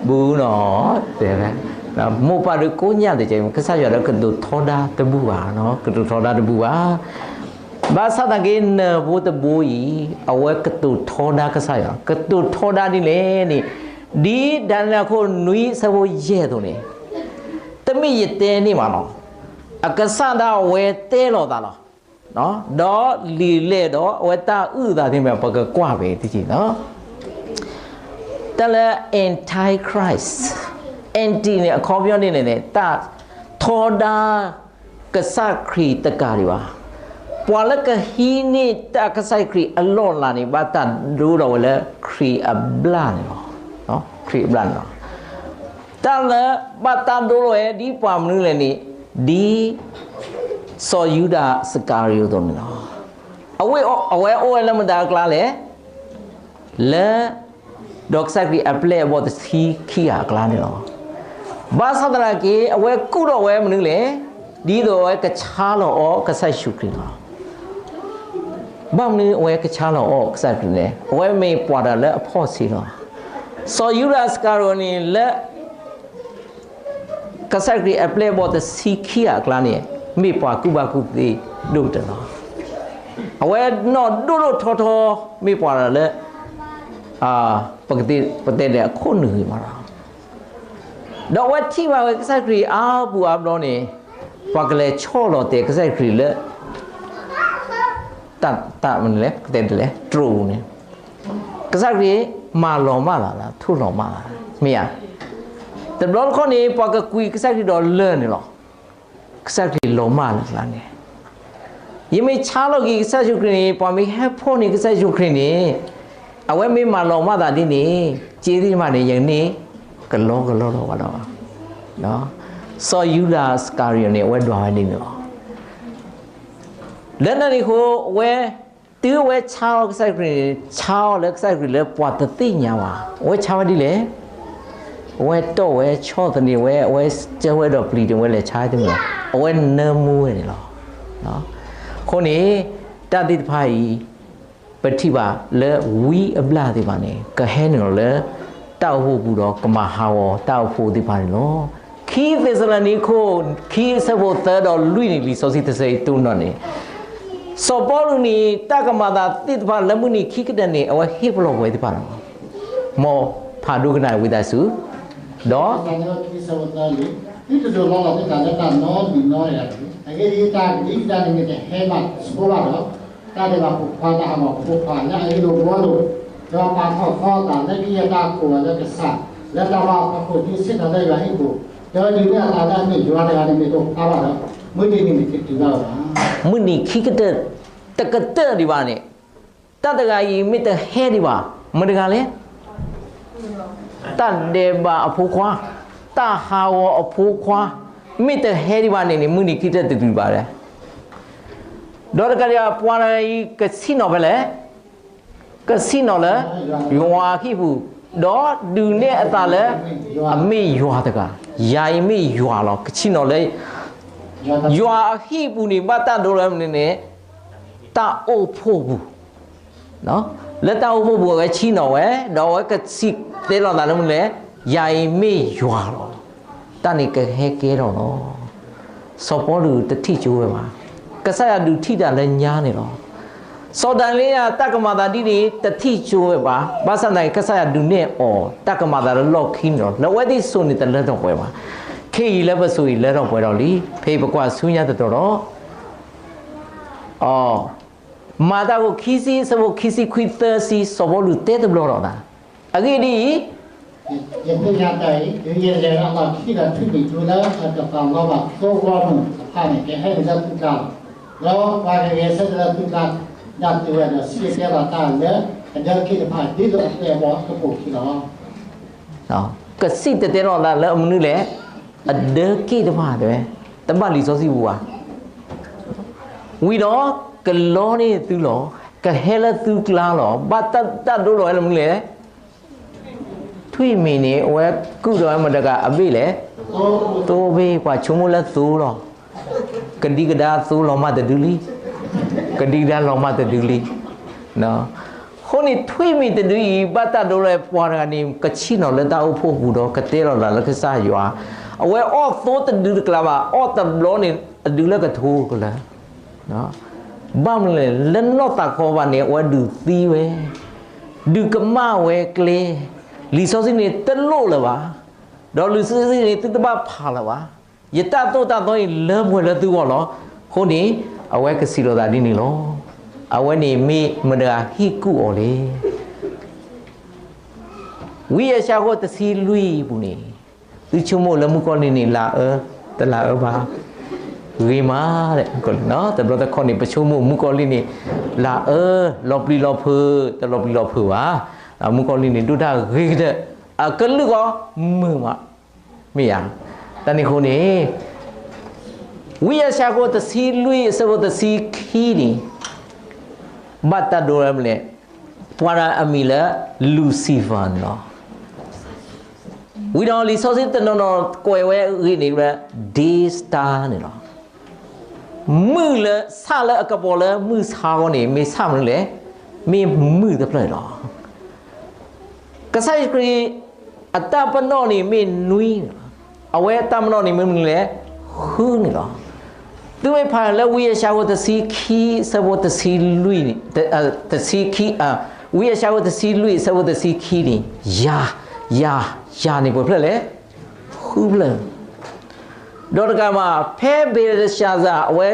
ဘူးနီၤ. တဲဝဲ မိၢ်ပၢ်ဒုးကိးညါတကဲ ကစၢ်ယွၤဒီးကတိၤထီဒါတဘူးဘၣ်, ကတိၤထီဒါတဘူးဘၣ်. ဘၣ်ဆၣ်သနာ်က့ နၢၤဖိတဘိအံၤ အဝဲကတိၤထီဒါကစၢ်ယွၤ, ကတိၤထီဒါဒ်လဲၣ်န့ၣ်, ဒ်ဒၤနံးယ့လးအခိၣ်နွံအဆၢဖိယဲၢ်အသိးန့ၣ်, တမ့ၢ်ယတဲန့ၢ်ဘၣ်နီၤ, အကစၢ်ဒၣ်ဝဲတဲလီၤသးလီၤ. ဒီးလံာ်လဲၢ်ဒီးအဝဲတၢ်အုၣ်အသးသ့ၣ်တဖၣ် ပကကွၢ်ဖဲတက့ၢ်နီၤ. တၢ်လၢ Antichrist, Anti န့ၣ် အခီပညီန့ၣ်န့ၣ် တၢ်ထီဒါကစၢ်ခရံာ်တကးဒံးဘၣ်. ပှၤလၢကဟံးန့ၢ်တၢ်ကစၢ်ခရံာ်အလီၢ်အလၤန့ၣ် ဘၣ်တၢ်ဒိလီၤဝဲလၢခရံာ်အဘျၣ်န့ၣ်လီၤ. ခရံာ်အဘျၣ်န့ၣ်လီၤ. တၢ်လၢဘၣ်တၢ်ဒိလီၤဝဲဒ်ပှၤမနုၤလဲၣ်န့ၣ်, ဒ်စီၤယူဒၤစကၤရံၤယိာ်အသိးန့ၣ်လီၤ. အဝဲအိၣ်ဝဲလၢမတၤအကျါလဲၣ်. လၢ ဒီးကစၢ်ခရံာ်အပျဲၢ်အဘီၣ်တဆံခံဂၤအကျါန့ၣ်လီၤ. ဘၣ်ဆၣ်သနာ်က့ အဝဲကူၣ်ထီၣ်ဝဲမနုၤလဲၣ်, ဒ်သိးအဝဲကဆါလီၤအီၤကစၢ်ယ့ၣ်ၡူးခရံာ်လီၤ. ဘၣ်မနုၤအဝဲကဆါလီၤအီၤကစၢ်ခရံာ်လဲၣ်. အဝဲမ့ၢ်ပှၤတဂၤလၢအဖှီၣ်ဆံးလီၤ. စီၤယူဒၤစကၤရံၤယိာ်န့ၣ်လၢ ကစၢ်ခရံာ်အပျဲၢ်အဘီၣ်တဆံခံဂၤအကျါန့ၣ် မ့ၢ်ပှၤကူၣ်ဘၣ်ကူၣ်သ့ဒိၣ်ကတၢၢ်လီၤ. အဝဲနီၢ်ဒိၣ်ဒိၣ်ထီထီ မ့ၢ်ပှၤလၢ ပကတဲဒၣ်အခိၣ်နူာ်ဂ့ၤမးလီၤ. ဒီးအဝဲထံၣ်ဘၣ်ဝဲကစၢ်ခရံာ်အါပူၤအါဘျီန့ၣ် ပှၤကလဲၤဆီၣ်လီၤတဲာ်ကစၢ်ခရံာ်လၢ တၢ်မနုၤလဲၣ် ပကတဲဒ်လဲၣ် တြိာ်ပူၤန့ၣ် ကစၢ်ခရံာ်မၤလီၤမၢ်သးလၢ ထိၣ်လီၤမၢ်သး မ့ၢ်ဧါ. တဘျီတခီၣ်န့ၣ် ပှၤကကွံကစၢ်ခရံာ်ဒီးလၢၢ်န့ၣ်လီၤ. ကစၢ်ခရံာ်လီၤမၢ်လၢကျါန့ၣ် ယမ့ၢ်ဆါလီၤက့ၤကစၢ်ယ့ၣ်ၡူးခရံာ်န့ၣ် ပှၤမ့ၢ်ဟဲဖီၣ်န့ၢ်ကစၢ်ယ့ၣ်ၡူးခရံာ်န့ၣ် အဝဲမ့ၢ်မၤလီၤမၢ်သးဒ်န့ၣ် စ့သ့ၣ်တဖၣ်န့ၣ် ယကန့ၢ်ကလီကလီထီၣ်ဘၣ်ဒီး စီၤယူဒၤစကၤရံၤယိာ်န့ၣ် အဝဲဒွးဝဲဒ်န့ၣ်လီၤ. လၢန့ၣ်အဃိ အဝဲ တုၤအဝဲဆါအီၤကစၢ်ခရံာ်န့ၣ် ဆါအီၤလၢကစၢ်ခရံာ်လၢပှၤတသ့ၣ်ညါဘၣ်. အဝဲဆါဝဲဒ်လဲၣ်. အဝဲတီၢ်ဝဲဆီၣ်သနံးဝဲ အဝဲစၢဝဲဒီးပျံၤတ့ၢ်ဝဲလဲၤဆါတမံၤ အဝဲနၢမူဝဲန့ၣ်လီၤ. အဃိန့ၣ် တၢ်သ့ၣ်တဖၣ်အံၤ ပထံၣ်ဘၣ်လၢဝံအဘျၣ်သ့ၣ်တဖၣ်န့ၣ် ကဟဲနုာ်လီၤလၢ တၢ်အိၣ်ဖှိၣ်ပူၤဒီးကမၤဟးဂီၤတၢ်အိၣ်ဖှိၣ်သ့ၣ်တဖၣ်န့ၣ်လီၤ. ခံသ့းစၤလနံခိၣ် ခံအဆၢဖိသၢဒီးလွံၢ်န့ၣ် လံာ်စီဆှံတဆၢအံၤတိၢ်နီၣ်န့ၣ် စီၤပီလူးန့ၣ် တၢ်ကမၤအသးသ့ၣ်တဖၣ်လၢမုၢ်နံၤခံကတၢၢ်န့ၣ် အဝဲဟ့ၣ်ပလီၢ်ပှၤသ့ၣ်တဖၣ်လီၤ. မ်ဖးဒိကနၣ်ဝံသးစူၤ, ဒီး သုတဒိးလီလီၤသုသးလၢတၢ်နီတမံၤနီတဂၤတဂ့ၤ. အဂ့ၢ်ဒ်အံၤ, တၢ်ကဒံကဒါန့ၣ်မ့ၢ်တဟဲဘၣ်ဆိဘၣ်ဒီး, တၢ်ဒဲးဘးဖိခွါ, တၢ်ဟးဂီၤဖိခွါ, လၢအဂ့ၢ်လိာ်ဘှီလိာ်, ဒီးပာ်ထီၣ်ထီအသးလၢကယဲၢ်တၢ်ကိးဂၤလၢကစၢ်, လၢတၢ်ဘၣ်အဖီခိၣ် ဒ်ဆ့ၣ်နီၤလၢယွၤဟံၣ်ပူၤ, ဒီးဒုးနဲၣ်အသးလၢအမ့ၢ်ယွၤတဂၤန့ၣ် မ့ၢ်တအိၣ်ဖျါဘၣ်ဒီး, မုၢ်တနံၤန့ၣ်တတုၤဘၣ်လၢၤဘၣ်. မုၢ်နံၤခံကတၢၢ်, တကတၢၢ်ဒံးဘၣ်န့ၣ်, တၢ်တဂၤအံၤမ့ၢ်တဟဲဒံးဘၣ်, မတၤတဂၤလဲၣ်. တၢ်ဒဲးဘးအဖိခွါ, တၢ်ဟးဂီၤအဖိခွါ, မ့ၢ်တဟဲဒံးဘၣ်န့ၣ်န့ၣ် မုၢ်နံၤခံကတၢၢ်တတုၤဘၣ်လဲၣ်. ဒီးတကးဒံးဘၣ် ပှၤတဂၤအံၤကဆံၣ်နီၤဖဲလဲၣ်. ကဆံၣ်နီၤလၢ ယွၤအဟံၣ်ပူၤ, ဒီးဒုးနဲၣ်အသးလၢ အမ့ၢ်ယွၤတဂၤ, ယၤအံၤမ့ၢ်ယွၤလီၤ. ကဆံၣ်နီၤလၢ ယွၤအဟံၣ်ပူၤန့ၣ် ဘၣ်တၢ်ဒိလၢမနုၤန့ၣ်, တၢ်အိၣ်ဖှိၣ်ပူၤ, လၢတၢ်အိၣ်ဖှိၣ်ပူၤအဝဲဆံၣ်နီၤဝဲ, ဒီးအဝဲကစံးတဲလီၤသးလၢမနုၤလဲၣ်, ယၤအံၤမ့ၢ်ယွၤလီၤ. တၢ်န့ၣ်ကဟဲကဲထီၣ်လီၤ. စီၤပီလူးတထံၣ်ကၠိဝဲဘၣ်. ကစၢ်ယွၤဒုးထံၣ်တၢ်လၢညါန့ၣ်လီၤ. စီၤဒၤနံးယ့လးတၢ်ကမၤသးဒ်န့ၣ် တထံၣ်ကၠိဝဲဘၣ်. ဘၣ်ဆၣ်သနာ်က့ ကစၢ်ယွၤဒုးနဲၣ်အီၤ တၢ်ကမၤသးလၢလီၢ်ခံန့ၣ်လီၤ. လၢအဝဲသ့ၣ်စိၤန့ၣ်တလၢထီၣ်ပှဲၤဘၣ်. ခဲအံၤလၢပစိၤအံၤလၢထီၣ်ပှဲၤထီၣ်လံ. ဖဲအံၤပကွၢ်ဆူညါတတီၤဒီး အ မၤတၢ်အခိၣ်ခံဆံ အဆၢဖိခံဆံခွံ သၢဆံ စီၤပီလူးတဲတဘျီဒီးသး, အဂ့ၢ်ဒ်အံၤ, ယသ့ၣ်ညါတၢ်အံၤ, တုၤယလဲၤလၢအလီၢ်ခံဒီး ထွံၣ်မံၤတဒုလၢအတပာ်လီၤဘၣ်သိဂီၢ်မုၢ်တဖၣ်န့ၣ် ကဟဲက့ၤလၢသုကျါလီၤ. ဒီးပှၤကဂဲၤဆၢထၢၣ်လၢသုကျါ ဒၣ်တုၤဝဲဒီး စံၣ်တဲၤတဲလီၤတၢ်လၢအဒၢးက့ၣ်တဖၣ် ဒ်သိးအပျဲၢ်အဘီၣ်ကပိာ်ခံလီၤ. ကစံၣ်တဲၤတဲလီၤသးလၢအမနုၤလဲၣ်, အဒၢးက့ၣ်တဖၣ်တဲဝဲ, တဘၣ်လံာ်စီဆှံပူၤဘၣ်. ဝံၤဒီးကလီန့ၢ်သုလီၤ, ကဟဲလၢသုကျါလီၤ. ဘၣ်တၢ်ဒိလီၤဝဲလၢမနုၤလဲၣ်. ထွံၣ်မံၤန့ၣ် အဝဲကုၢ်ဒီးဝဲမတၤတဂၤအဘ့ၣ်လဲၣ်. သိဘ့ၣ်, ပှၤဆိကမိၣ်လၢသိလီၤ. ကဒံကဒါသိလီၤမးတဒုလံ. ကဒံကဒါလီၤမးတဒုလံ. အဃိန့ၣ်ထွံၣ်မံၤတဒုအံၤ ဘၣ်တၢ်ဒိလီၤဝဲပှၤတဂၤန့ၣ် ကဆံၣ်နီၤလၢတၢ်အိၣ်ဖှိၣ်ပူၤဒီး ကတဲလီၤသးလၢကစၢ်ယွၤ, အဝဲအီၣ်သိတဒုတကျါဘၣ်, အီၣ်တဘျီန့ၣ် အဒုလၢကထိကလၢာ်. ဘၣ်မနုၤလဲၣ်, လၢနီၢ်သးခီဘၣ်န့ၣ် အဝဲဒုးသံဝဲ, ဒုးကမၣ်ဝဲကျဲ, လံာ်စီဆှံန့ၣ်တလိၣ်လၢၤဘၣ်, ဒီးလံာ်စီဆှံန့ၣ်သုတဘၣ်ဖးလၢၤဘၣ်, ယတၢ်သိၣ်တၢ်သီန့ၣ်လၢပှဲၤလၢသုဂီၢ်လီၤ. အဃိန့ၣ် အဝဲကစံးလီၤသးဒ်န့ၣ်လီၤ. အဝဲန့ၣ်မ့ၢ်မတၤတဂၤဟ့ၣ်ကူၣ်အီၤလဲၣ်. ဝံယၡါယၤခိၣ်တဆံလွံၢ်အပူၤန့ၣ်, သုဆိကမိၣ်လၢမုၣ်ကီၤလံၢ်န့ၣ် လၤအၢ, တလၤအၢဘၣ်, ဂ့ၤမး, တဘျီတခီၣ်န့ၣ် ပဆိကမိၣ်မုၣ်ကီၤလံၢ်န့ၣ် လၤအၢ, လီၤပျံၤလီၤဖုး, တလီၤပျံၤလီၤဖုးဘၣ်, မုၣ်ကီၤလံၢ်န့ၣ် ဒိၣ်တၢ်ဂ့ၤကတၢၢ်, အကလုၢ်ဃီမုာ်မး, မ့ၢ်ဧါ. တၢ်န့ၣ်အဃိန့ၣ် ဝံယၡါယၤခိၣ်တဆံလွံၢ် အဆၢဖိတဆံခံန့ၣ်, ဘၣ်တၢ်ဒိလီၤဝဲမနုၤလဲၣ်, ပှၤတဂၤအမံၤလၢ Lucifer န့ၣ်လီၤ. ဝံၤဒီးလံာ်စီဆှံတနီၤနီၤကွဲးဝဲအဂ့ၢ်န့ၣ်လၢ Day Star န့ၣ်လီၤ. မုၢ်လၢဆၣ်လၢအကပီၤလၢမုၢ်ဆါအဂီၢ်န့ၣ် မ့ၢ်ဆၣ်မနုၤလဲၣ်, မ့ၢ်မုၢ်တဖျၢၣ်လီၤ. ကစၢ်ယ့ၣ်ၡူးခရံာ် အတၢ်ပနီၣ်န့ၣ်မ့ၢ်နွံန့ၣ်လီၤ. အဝဲအတၢ်ပနီၣ်န့ၣ်မ့ၢ်မနုၤလဲၣ်, ဃုန့ၣ်လီၤ. သုမ့ၢ်ဖးလၢဝံယၡါယၤခိၣ်တဆံခံ အဆၢဖိတဆံလွံၢ်န့ၣ်, တဆံခံ, ဝံယၡါယၤခိၣ်တဆံလွံၢ် အဆၢဖိတဆံခံန့ၣ်, ယၤ, ယၤ, ယၤန့ၣ်ပှဲၤဖျၢၣ်လဲၣ်, ဃုဖျၢၣ်. ဒီးတကးမး ဖဲဘ့လ်တၡါစၤ အဝဲ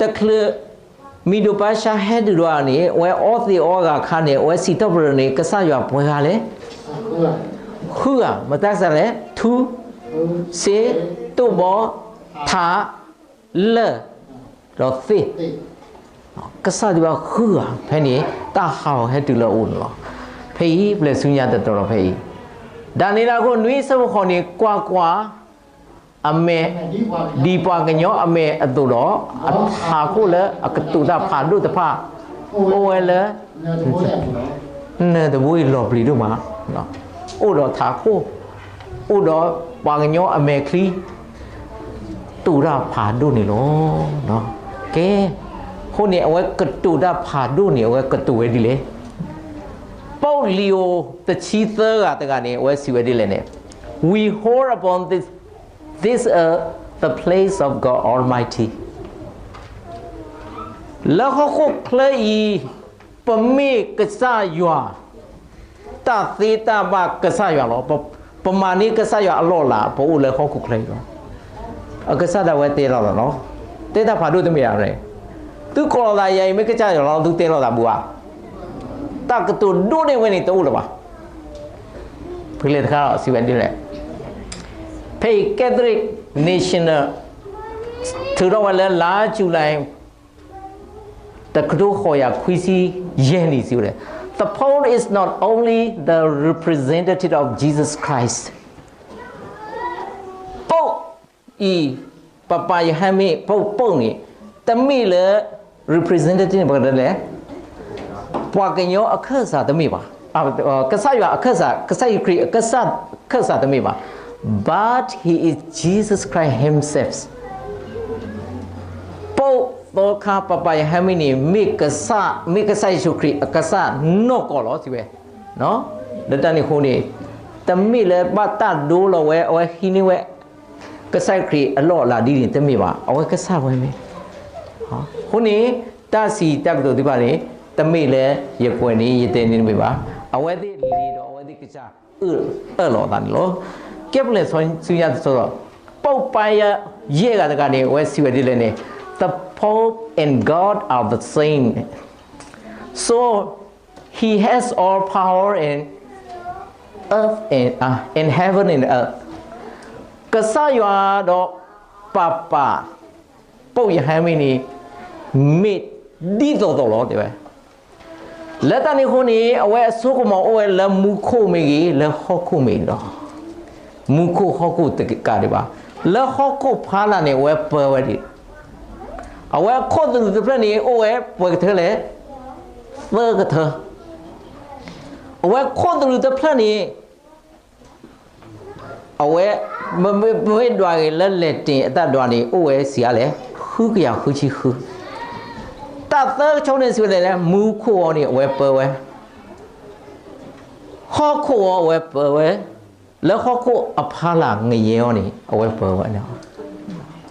တချုး မံၤဒိၣ်ပၤၡါဟဲဒုးဒီးန့ၣ် အဝဲအီသံးအီဂၤအခါန့ၣ် အဝဲစံးထီၣ်ပတြၢၤန့ၣ် ကစၢ်ယွၤပှဲၤဂၤလဲၣ်, ဃုဂၤ, မတၤကစၢ်လဲၣ်, ထူ, စ့, တိၢ်ဘီ, ထး, လၢၢ်, ဒီးသ့ၣ်. ကစၢ်ဒုးဘၣ်ဃုဂၤ ဖဲန့ၣ် တၢ်ဟးဂီၤဟဲတုၤလၢအအိၣ်န့ၣ်လီၤ. ဖဲအံၤ ပျဲၢ်ဆူညါတတီၤဒီးဖဲအံၤ, ဒၤနံးယ့လးခိၣ်နွံ အဆၢဖိဃိးန့ၣ် ကွၢ်ကွၢ် အမဲာ်, ဒ်ပှၤကညီအမဲာ်အသိးဒီး, အထးခိၣ်လၢအကတိၤတၢ်ဖးဒိၣ်တဖၣ် အိၣ်ဝဲလၢ နၢၤတဘိအံၤလီၤပျံၤဒိၣ်မး, အိၣ်ဒီးထးခိၣ်, အိၣ်ဒီးပှၤကညီအမဲာ်ချံ, တိၤတၢ်ဖးဒိၣ်န့ၣ်လီၤ. ကဲ, အဃိန့ၣ် အဝဲကတိၤတၢ်ဖးဒိၣ်န့ၣ် အဝဲကတိၤဝဲဒ်လဲၣ်. ပူးလံၤဧိၤတဆံသၢဂၤတဂၤန့ၣ် အဝဲစံးဝဲဒ်လဲၣ်န့ၣ်, We hold upon this, this earth the place of God Almighty. လၢဟီၣ်ခိၣ်ချၢအံၤ ပမ့ၢ်ကစၢ်ယွၤ တၢ်သ့တၢ်ဘၣ်ကစၢ်ယွၤလီၤ. ပမၤန့ၢ်ကစၢ်ယွၤအလီၢ်အလၤ ပအိၣ်လၢဟီၣ်ခိၣ်ချၢအံၤလီၤ. အကစၢ်ဒၣ်ဝဲတဲလီၤလီၤနီၤ, တဲတၢ်ဖးဒိၣ်တမ့ၢ်ဧါ. သုကိးလိာ်သးယၤအံၤ မ့ၢ်ကစၢ်ယွၤလီၤ သုတဲလိာ်သးဘၣ်ဧါ. တၢ်ကတိၤဒိၣ်န့ၢ်ဝဲန့ၣ်တအိၣ်လၢၤဘၣ်. ဖဲလဲၣ်တခါဒီးစံးဝဲဒ်လဲၣ်, ဖဲအံၤ Catholic National ထုးထီၣ်ဝဲလၢလါယူၤလံ တကထိဃိးကယၤခွံဆံယဲၢ်နံၣ် စံးဝဲဒ်, The Pope is not only the representative of Jesus Christ. ပူးအံၤ ပပၢ်ယဟဲမ့ၢ် ပူး ပူးန့ၣ် တမ့ၢ်လၢ representative န့ၣ် ပကတဲလဲၣ်, ပှၤကညီအခၢၣ်စးတမ့ၢ်ဘၣ်, ကစၢ်ယွၤအခၢၣ်စး ကစၢ်ယ့ၣ်ၡူးခရံာ်အခၢၣ်စးတမ့ၢ်ဘၣ်, but he is Jesus Christ himself. ပူးသီခါ ပပၢ်ယဟဲမ့ၢ်န့ၣ် မ့ၢ်ကစၢ် မ့ၢ်ကစၢ်ယ့ၣ်ၡူးခရံာ်အကစၢ်နီၢ်ကီၢ်လီၤ စံးဝဲ, လၢတၢ်န့ၣ်အဃိန့ၣ် တမ့ၢ်လၢဘၣ်တၢ်ဒိလီၤဝဲ အဝဲဟံးန့ၢ်ဝဲ ကစၢ်ခရံာ်အလီၢ်အလၤဒ်န့ၣ် တမ့ၢ်ဘၣ်, အဝဲကစၢ်ဝဲမ့ၢ်. အဃိန့ၣ် တၢ်စံးတၢ်ကတိၤသ့ၣ်တဖၣ်န့ၣ် တမ့ၢ်လၢယကွဲးန့ၣ် ယတဲန့ၣ်တမ့ၢ်ဘၣ်, အဝဲသ့ၣ်လံၤဒီးအဝဲသ့ၣ်ကစၢ်အၢၣ်လီၤအသးန့ၣ်လီၤ. ကဲပလဲၤဆူညါတစီဒီး ပူးပၢ်ယဲၢ်ဂၤတဂၤန့ၣ် အဝဲစံးဝဲဒ်လဲၣ်န့ၣ်, The Pope and God are the same. So he has all power in earth and, uh, in heaven and earth. ကစၢ်ယွၤဒီးပၢ်ပၢ် ပူးယဟဲမ့ၢ်န့ၣ် မ့ၢ်ဒ်သိးသိးလီၤ တဲဝဲ. လၢတၢ်န့ၣ်အဃိန့ၣ် အဝဲအစိကမီၤအိၣ်ဝဲလၢမူခိၣ်မ့ၢ်ဂ့ၤ လၢဟီၣ်ခိၣ်မ့ၢ်ဂ့ၤလီၤ. မူခိၣ်ဟီၣ်ခိၣ်တကးဒံးဘၣ်. လၢဟီၣ်ခိၣ်ဖီလာ်န့ၣ် အဝဲပၢဝဲဒၣ်. အဝဲအခိၣ်သလုးတဖျၢၣ်န့ၣ် အိၣ်ဝဲပှဲၤကထၢလဲၣ်, သၢကထၢ. အဝဲခိၣ်သလုးတဖျၢၣ်န့ၣ် အဝဲ ပမ့ၢ်ဒွးဂ့ၤလၢလဲၤတ့ၢ်အတၢ်ဒွးန့ၣ် အိၣ်ဝဲစံးအါလဲၣ်, ဃုကယၤဃုဆံဃု. တၢ်သၢကဆိန့ၣ်စံးဝဲဒ်လဲၣ်, မူခိၣ်အီၤန့ၣ် အဝဲပၢဝဲ, ဟီၣ်ခိၣ်အီၤအဝဲပၢဝဲ, လၢဟီၣ်ခိၣ်အဖီလာ်ငရဲအီၤန့ၣ် အဝဲပၢဝဲန့ၣ်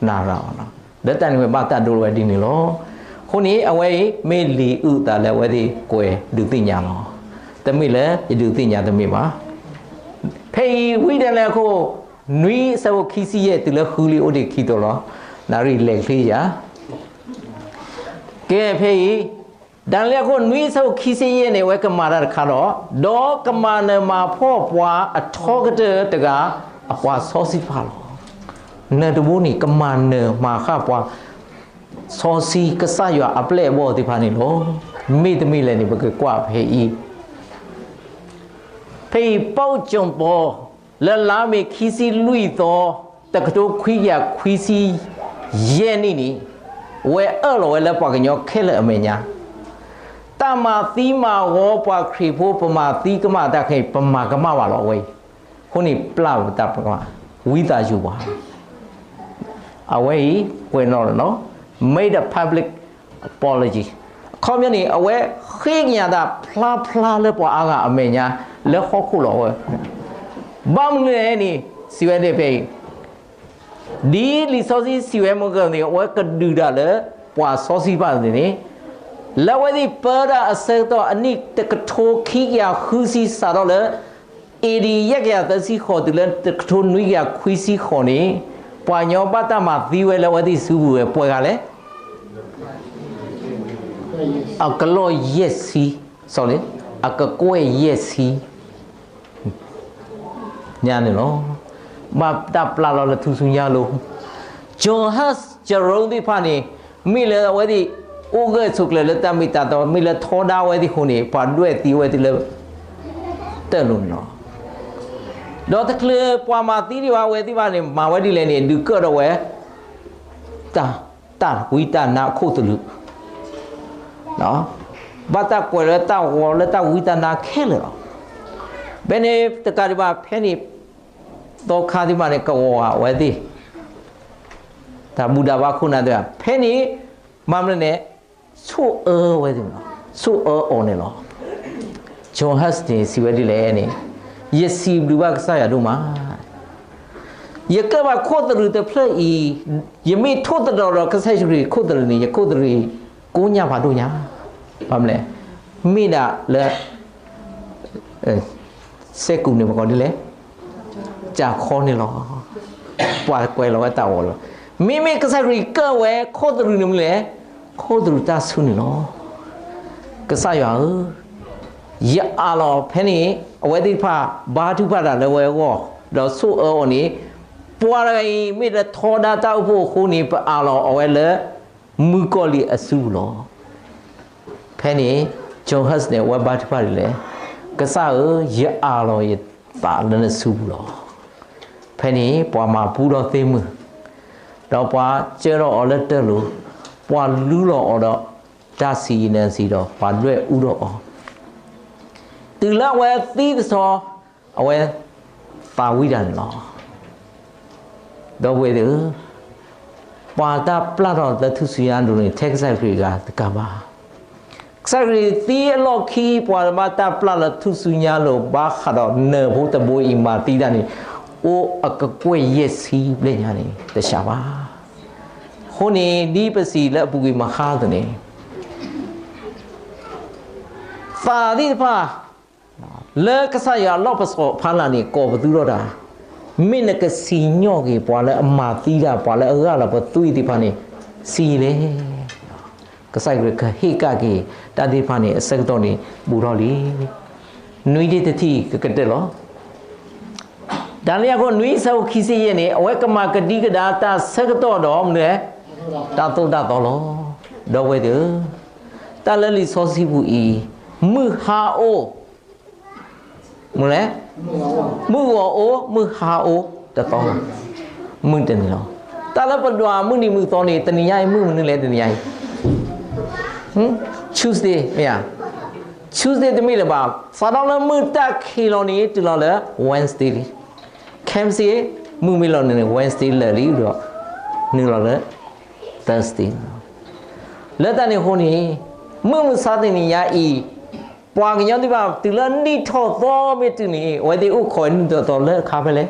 နၤရၤအီၤလီၤ. လၢတၢ်န့ၣ်ဝဲဘၣ်တၢ်ဒိလီၤဝဲဒ်န့ၣ်လီၤ. အဃိန့ၣ် အဝဲအံၤ မ့ၢ်လံာ်အုၣ်အသးလၢအဝဲသ့ၣ်ကွဲးဒုးသ့ၣ်ညါလီၤ. တမ့ၢ်လၢယဒုးသ့ၣ်ညါတမ့ၢ်ဘၣ်. ဖဲအံၤ ဝံဒၣ်လဲအခိၣ် နွံအဆၢဖိခံဆံယဲၢ်တုၤလၢဃုလံ အိၣ်ဒံးခံတီၤလီၤ. နၣ်ရံၣ်လဲၤချ့ယၤ. ကဲဖဲအံၤ ဒၣ်လဲအခိၣ်နွံအဆၢဖိခံဆံယဲၢ်န့ၣ် အဝဲကမၤတၢ်တခါဒီး, ဒီးကမၤနၢၤမၤဖှီၣ်ပှၤအထီကတၢၢ်တဂၤ အပှၤစီဆှံတဖၣ်လီၤ. နၢၤတဘိန့ၣ် ကမၤနၢၤမၤဃၣ်ပှၤစီဆှံ ကစၢ်ယွၤအပျဲၢ်အဘီၣ်သ့ၣ်တဖၣ်န့ၣ်လီၤ. မ့တမ့ၢ်လဲၣ်န့ၣ် ပကကွၢ်ဖဲအံၤ ဖဲအံၤ ပီၣ်ကၠိၣ်ပီၤ လၢလါမ့ၤခံဆံလွံၢ်သီ တကထိခွံကယၤခွံဆံယဲၢ်နံၣ်န့ၣ် ဝဲအၢၣ်လီၤဝဲလၢပှၤကညီခဲလၢာ်အမဲာ်ညါ, တၢ်မၤသံမၤဝီပှၤခရံာ်ဖိ ပမၤသံကမၣ်တၢ်ခဲအံၤ ပမၤကမၣ်ဘၣ်လီၤအဝဲအံၤ. အဃိန့ၣ် ပျၢ်ပတၢ်ပကမၣ် ဝံသးစူၤပှၤ အဝဲအံၤ ကွဲးနီၣ်လီၤ made a public apology. အခီပညီန့ၣ် အဝဲဃ့ကညးတၢ်ဖျါဖျါလၢပှၤအါဂၤအမဲာ်ညါ လၢဟီၣ်ခိၣ်လီၤဝဲ. ဘၣ်မနုၤလဲၣ်န့ၣ် စံးဝဲဒၣ်ဖဲအံၤ ဒ်လံာ်စီဆှံစံးဝဲမ့ၢ်ဂ့ၤန့ၣ် အဝဲကဒုးတၢ်လၢပှၤစီဆှံဘၣ်န့ၣ်န့ၣ် လၢအဝဲသ့ၣ်ပၢတၢ်အဆၢကတီၢ်အနံၣ်တကထိခံကယၤဃုဆံစးထီၣ်လၢ A D ယဲၢ်ကယၤသၢဆံဃိးတုၤလၢတကထိနွံကယၤခွံဆံဃိးန့ၣ် ပှၤကညီဘၣ်တၢ်မၤသံဝဲလၢအဝဲသ့ၣ်စုပူၤဝဲပှဲၤဂၤလဲၣ်. အကလီၢ်ယဲၢ်ဆံ, sorry, အကကွဲၢ်ယဲၢ်ဆံ ညါန့ၣ်လီၤ. ဘၣ်တၢ်ပျၢ်လီၤလၢထူၣ်စုညါလိၤ. John Huss, Jerome သ့ၣ်တဖၣ်န့ၣ် မ့ၢ်လၢအဝဲသ့ၣ် အိၣ်ဂၢၢ်ဆိးကျၢၤလၢတၢ်မ့ၢ်တၢ်တီ မ့ၢ်လၢထီဒါဝဲသ့ၣ်အဃိန့ၣ် ပှၤဒွဲၣ်သံဝဲသ့ၣ်လၢ တၢ်လိၤန့ၣ်လီၤ. ဒီးတချုးပှၤမၤသံဒံးဘၣ်ဝဲသ့ၣ်ဘၣ်န့ၣ် မၤဝဲဒ်လဲၣ်န့ၣ် ဒုးကၢၣ်ဒီးဝဲ တၢ် တၢ်ဝံတၢ်နါအခိၣ်သလုး ဘၣ်တၢ်ကွဲးလၢတၢ်ဂီၤလၢတၢ်ဝံတၢ်နါခဲလၢာ်လီၤ. ဖဲန့ၣ်တကးဒံးဘၣ် ဖဲန့ၣ် သီခါသ့ၣ်တဖၣ်န့ၣ် ကဝီၤဝဲသ့ၣ် တၢ်ဘူၣ်တၢ်ဘါခိၣ်နၢ်သ့ၣ်တဖၣ် ဖဲန့ၣ် မၤမနုၤလဲၣ်န့ၣ် ဆိၣ်အၢဝဲသ့ၣ်န့ၣ်လီၤ. ဆိၣ်အၢအီၤန့ၣ်လီၤ. John Huss န့ၣ် စံးဝဲဒ်လဲၣ်န့ၣ်, ယစံးဘျုးဘၣ်ကစၢ်ယွၤဒိၣ်မး, ယကၢၣ်ဘၣ်ခိၣ်သရံးတဖျၢၣ်အံၤ, ယမ့ၢ်ထိၣ်သတြီၤဒီးကစၢ်ယ့ၣ်ၡူးခရံာ်ခိၣ်သရံးန့ၣ် ယခိၣ်သရံးကိညၢ်ဖးဒိၣ်ညါ, ဘၣ်မနုၤလဲၣ်, မ့ၢ်ဒၣ်လၢ စဲးကူးန့ၣ် ပကိးဒ်လဲၣ်, ကၠၢ်ခီန့ၣ်လီၤ. ပှၤကွဲးလီၤဝဲတၢ်အီၣ်လီၤ. မ့မ့ၢ်ကစၢ်ခရံာ်ကၢၣ်ဝဲခိၣ်သရံးန့ၣ်မနုၤလဲၣ်, ခိၣ်သရံးတၢ်ဆူၣ်န့ၣ်လီၤ. ကစၢ်ယွၤဧၢ, ယအးလီၤဖဲန့ၣ်, အဝဲသ့ၣ်တဖၣ်ဘါထုကဖၣ်တၢ်လၢဝဲအဂီၢ်, ဒီးဆိၣ်အၢအီၤန့ၣ်, ပှၤတဂၤအံၤမ့ၢ်လၢထီဒါတၢ်အိၣ်ဖှိၣ်အဃိန့ၣ် ပအးလီၤအဝဲလၢမုၣ်ကီၤလံၢ်အစုပူၤလီၤ. ဖဲန့ၣ် John Huss န့ၣ် အဝဲဘါထုကဖၣ်ဒ်လဲၣ်, ကစၢ်ဧၢ, ယအးလီၤယသးလၢနစုပူၤလီၤ. ဖဲန့ၣ် ပှၤမၤပူထီၣ်သ့ၣ်မုၢ်, ဒီးပှၤကၢထီၣ်အီၤလၢတၢ်လိၤ, ပှၤလူလီၤအီၤဒီးတၢ်ဆံးအံၤနၤဆံးဒီး ပှၤဒွဲၣ်အူထီၣ်အီၤ, တုၤလၢအဝဲသံတဆီ, အဝဲသးဝံၣ်တၢ်န့ၣ်လီၤ. ဒီပုၢ်ဝဲၢ်သ့ၣ်ဧၢ, ပှၤတၢ်ပျၢ်ထီၣ်လၢထူၣ်စုညါအလိၤန့ၣ် ထဲကစၢ်ခရံာ်အဂၤတကးဘၣ်. ကစၢ်ခရံာ်သံအလီၢ်ခံ ပှၤမၤတၢ်ပျၢ်လၢထူၣ်စုညါအလိၤ ဘၣ်ဃးဒီးနၢၤဖိတဘိအံၤမၤသံတၢ်န့ၣ် အိၣ်အကကွဲၢ်ယဲၢ်ဆံဘျဲၣ်ညါန့ၣ် တဆှးဘၣ်. အဃိန့ၣ် ဒ်ပစံးလၢအပူၤကွံာ်မဟါအသိးန့ၣ် သးသ့ၣ်တဖၣ် လၢကစၢ်ယွၤအလီၢ်ပစိာ်ဖီလာ်န့ၣ် ကိးပသူထီၣ်တၢ်, မ့ၢ်နကစံၣ်ညီၣ်က့ၤပှၤလၢအမၤသံတၢ် ပှၤလၢအဂၢ်လီၤပသွံၣ်သ့ၣ်တဖၣ်န့ၣ် စံးလဲၣ်. ကစၢ်ခရံာ်ကဟ့ၣ်ကဒါက့ၤတၢ်သ့ၣ်တဖၣ်န့ၣ် အဆၢကတီၢ်န့ၣ် ဘူးထီၣ်လံ. နွံတထံၣ်ကကတၢၢ်လီၤ. တၢ်လၢယၤခိၣ်နွံဆၢဖိခံဆံယဲၢ်န့ၣ် အဝဲကမၤကဒံကဒါတၢ်ဆၢကတီၢ်ဒီးမနုၤလဲၣ်, တၢ်သိၣ်တၢ်သီလီၤ. ဒီပုၢ်ဝဲၢ်သ့ၣ်ဧၢ, တၢ်လၢလံာ်စီဆှံပူၤအံၤ, မုၢ်ဟါအိၣ်, မနုၤလဲၣ်, မုၢ်ဂီၤအိၣ်, မုၢ်ဟါအိၣ်, တသီ, မုၢ်တနံၤလီၤ. တၢ်လၢပဒွးမုၢ်နံၤမုၢ်သီန့ၣ် တနံၤညါအံၤမုၢ်မနုၤလဲၣ် တနံၤညါအံၤ Tuesday မ့ၢ်ဧါ, Tuesday တမ့ၢ်လၢၤဘၣ်. စးထီၣ်လၢမုၢ်တၢ်ခံးလီၤန့ၣ် တုၤလီၤလၢ Wednesday လံ. ခဲမုၢ်ဆ့ၣ် မုၢ်မ့ၢ်လီၤန့ၣ် Wednesday လၢာ်လံဒီး နုာ်လီၤလၢ Thursday လီၤ. လၢတၢ်န့ၣ်အဃိန့ၣ် မုၢ်မဆါတနံၤညါအံၤ ပှၤကညီသ့ၣ်တဖၣ် တုၤလၢနံၣ်ထီၣ်သီမ့ၢ်တုၤန့ၣ် အဝဲသ့ၣ်အိၣ်ခိးနံၣ်ထီၣ်သီလၢအခါဖဲလဲၣ်,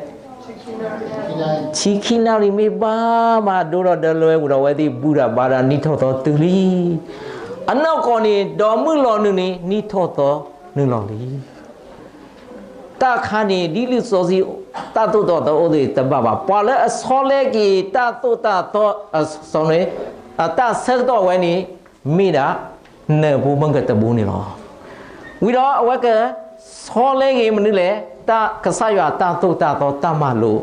ဆံခံနၣ်ရံၣ်မ့ၢ်ဘၣ်မး ဒိၣ်ဒီးဒၢလွဲဝံၤဒီး အဝဲသ့ၣ်ဘူၣ်တၢ်ဘါတၢ် နံၣ်ထီၣ်သီတုၤလံ. အနီၢ်ကီၢ်န့ၣ် ဒီးမုၢ်လီၤနုာ်န့ၣ် နံၣ်ထီၣ်သီနုာ်လီၤလံ. တၢ်ခါန့ၣ် ဒ်လံာ်စီဆှံ တၢ်သိၣ်တၢ်သီအိၣ်သ့ၣ်တဘၣ်ဘၣ်. ပှၤလၢအဆီလဲက့ၤတၢ်သိၣ်တၢ်သီ အ တၢ်ဆၢကတီၢ်ဝဲန့ၣ် မ့ၢ်ဒၣ် နၢၤဖိမုၢ်ကတဘိန့ၣ်လီၤ. ဝံၤဒီးအဝဲကဆီလဲက့ၤမနုၤလဲၣ်, တၢ်ကစၢ်ယွၤတၢ်သိၣ်တၢ်သီတၢ်မၤလိာ်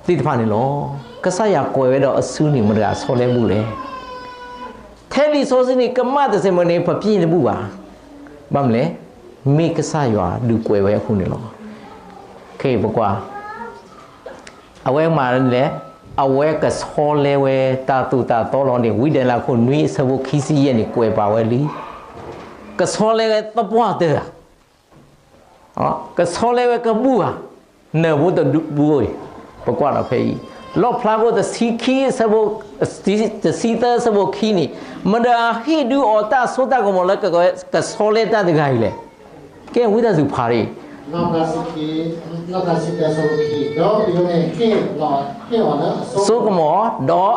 သ့ၣ်တဖၣ်န့ၣ်လီၤ. ကစၢ်ယွၤကွဲးဝဲဒီးအစုန့ၣ် မတၤတဂၤဆီလဲဘူၣ်လဲၣ်. ထဲလံာ်စီဆှံန့ၣ် ကမၣ်တစဲးမ့ၢ်န့ၣ် ပပျ့ၢ်တဘူၣ်ဘၣ်. ဘၣ်မနုၤလဲၣ်, မ့ၢ်ကစၢ်ယွၤဒုးကွဲးဝဲအဃိန့ၣ်လီၤ. ခဲအံၤပကွၢ် အဝဲမၤလဲၣ်, အဝဲကဆီလဲဝဲတၢ်သိၣ်တၢ်သီလီၤန့ၣ် ဝံဒၤယလးခိၣ်နွံအဆၢဖိခံဆံယဲၢ်န့ၣ် ကွဲးပာ်ဝဲလံ. ကဆီလဲဝဲသပှၢ်တၢၢ်ဧါ, ကဆီလဲဝဲကဘူၣ်ဧါ, နၢၤဖိတဘူၣ်အံၤ, ပကွၢ်ဒီးဖဲအံၤ, လီၣ်ဖျါခိၣ်တဆံခံအဆၢဖိ, တဆံသၢအဆၢဖိခံန့ၣ်, မတၤဟ့ၣ်ဒုးအီၤတၢ်စိတၢ်ကမီၤလၢကဆီလဲတၢ်တဂၤအံၤလဲၣ်. ကဲဝံသးစူၤဖးရံၣ် လီၣ်ဖျါ လီၣ်ဖျါ စိကမီၤ, ဒီး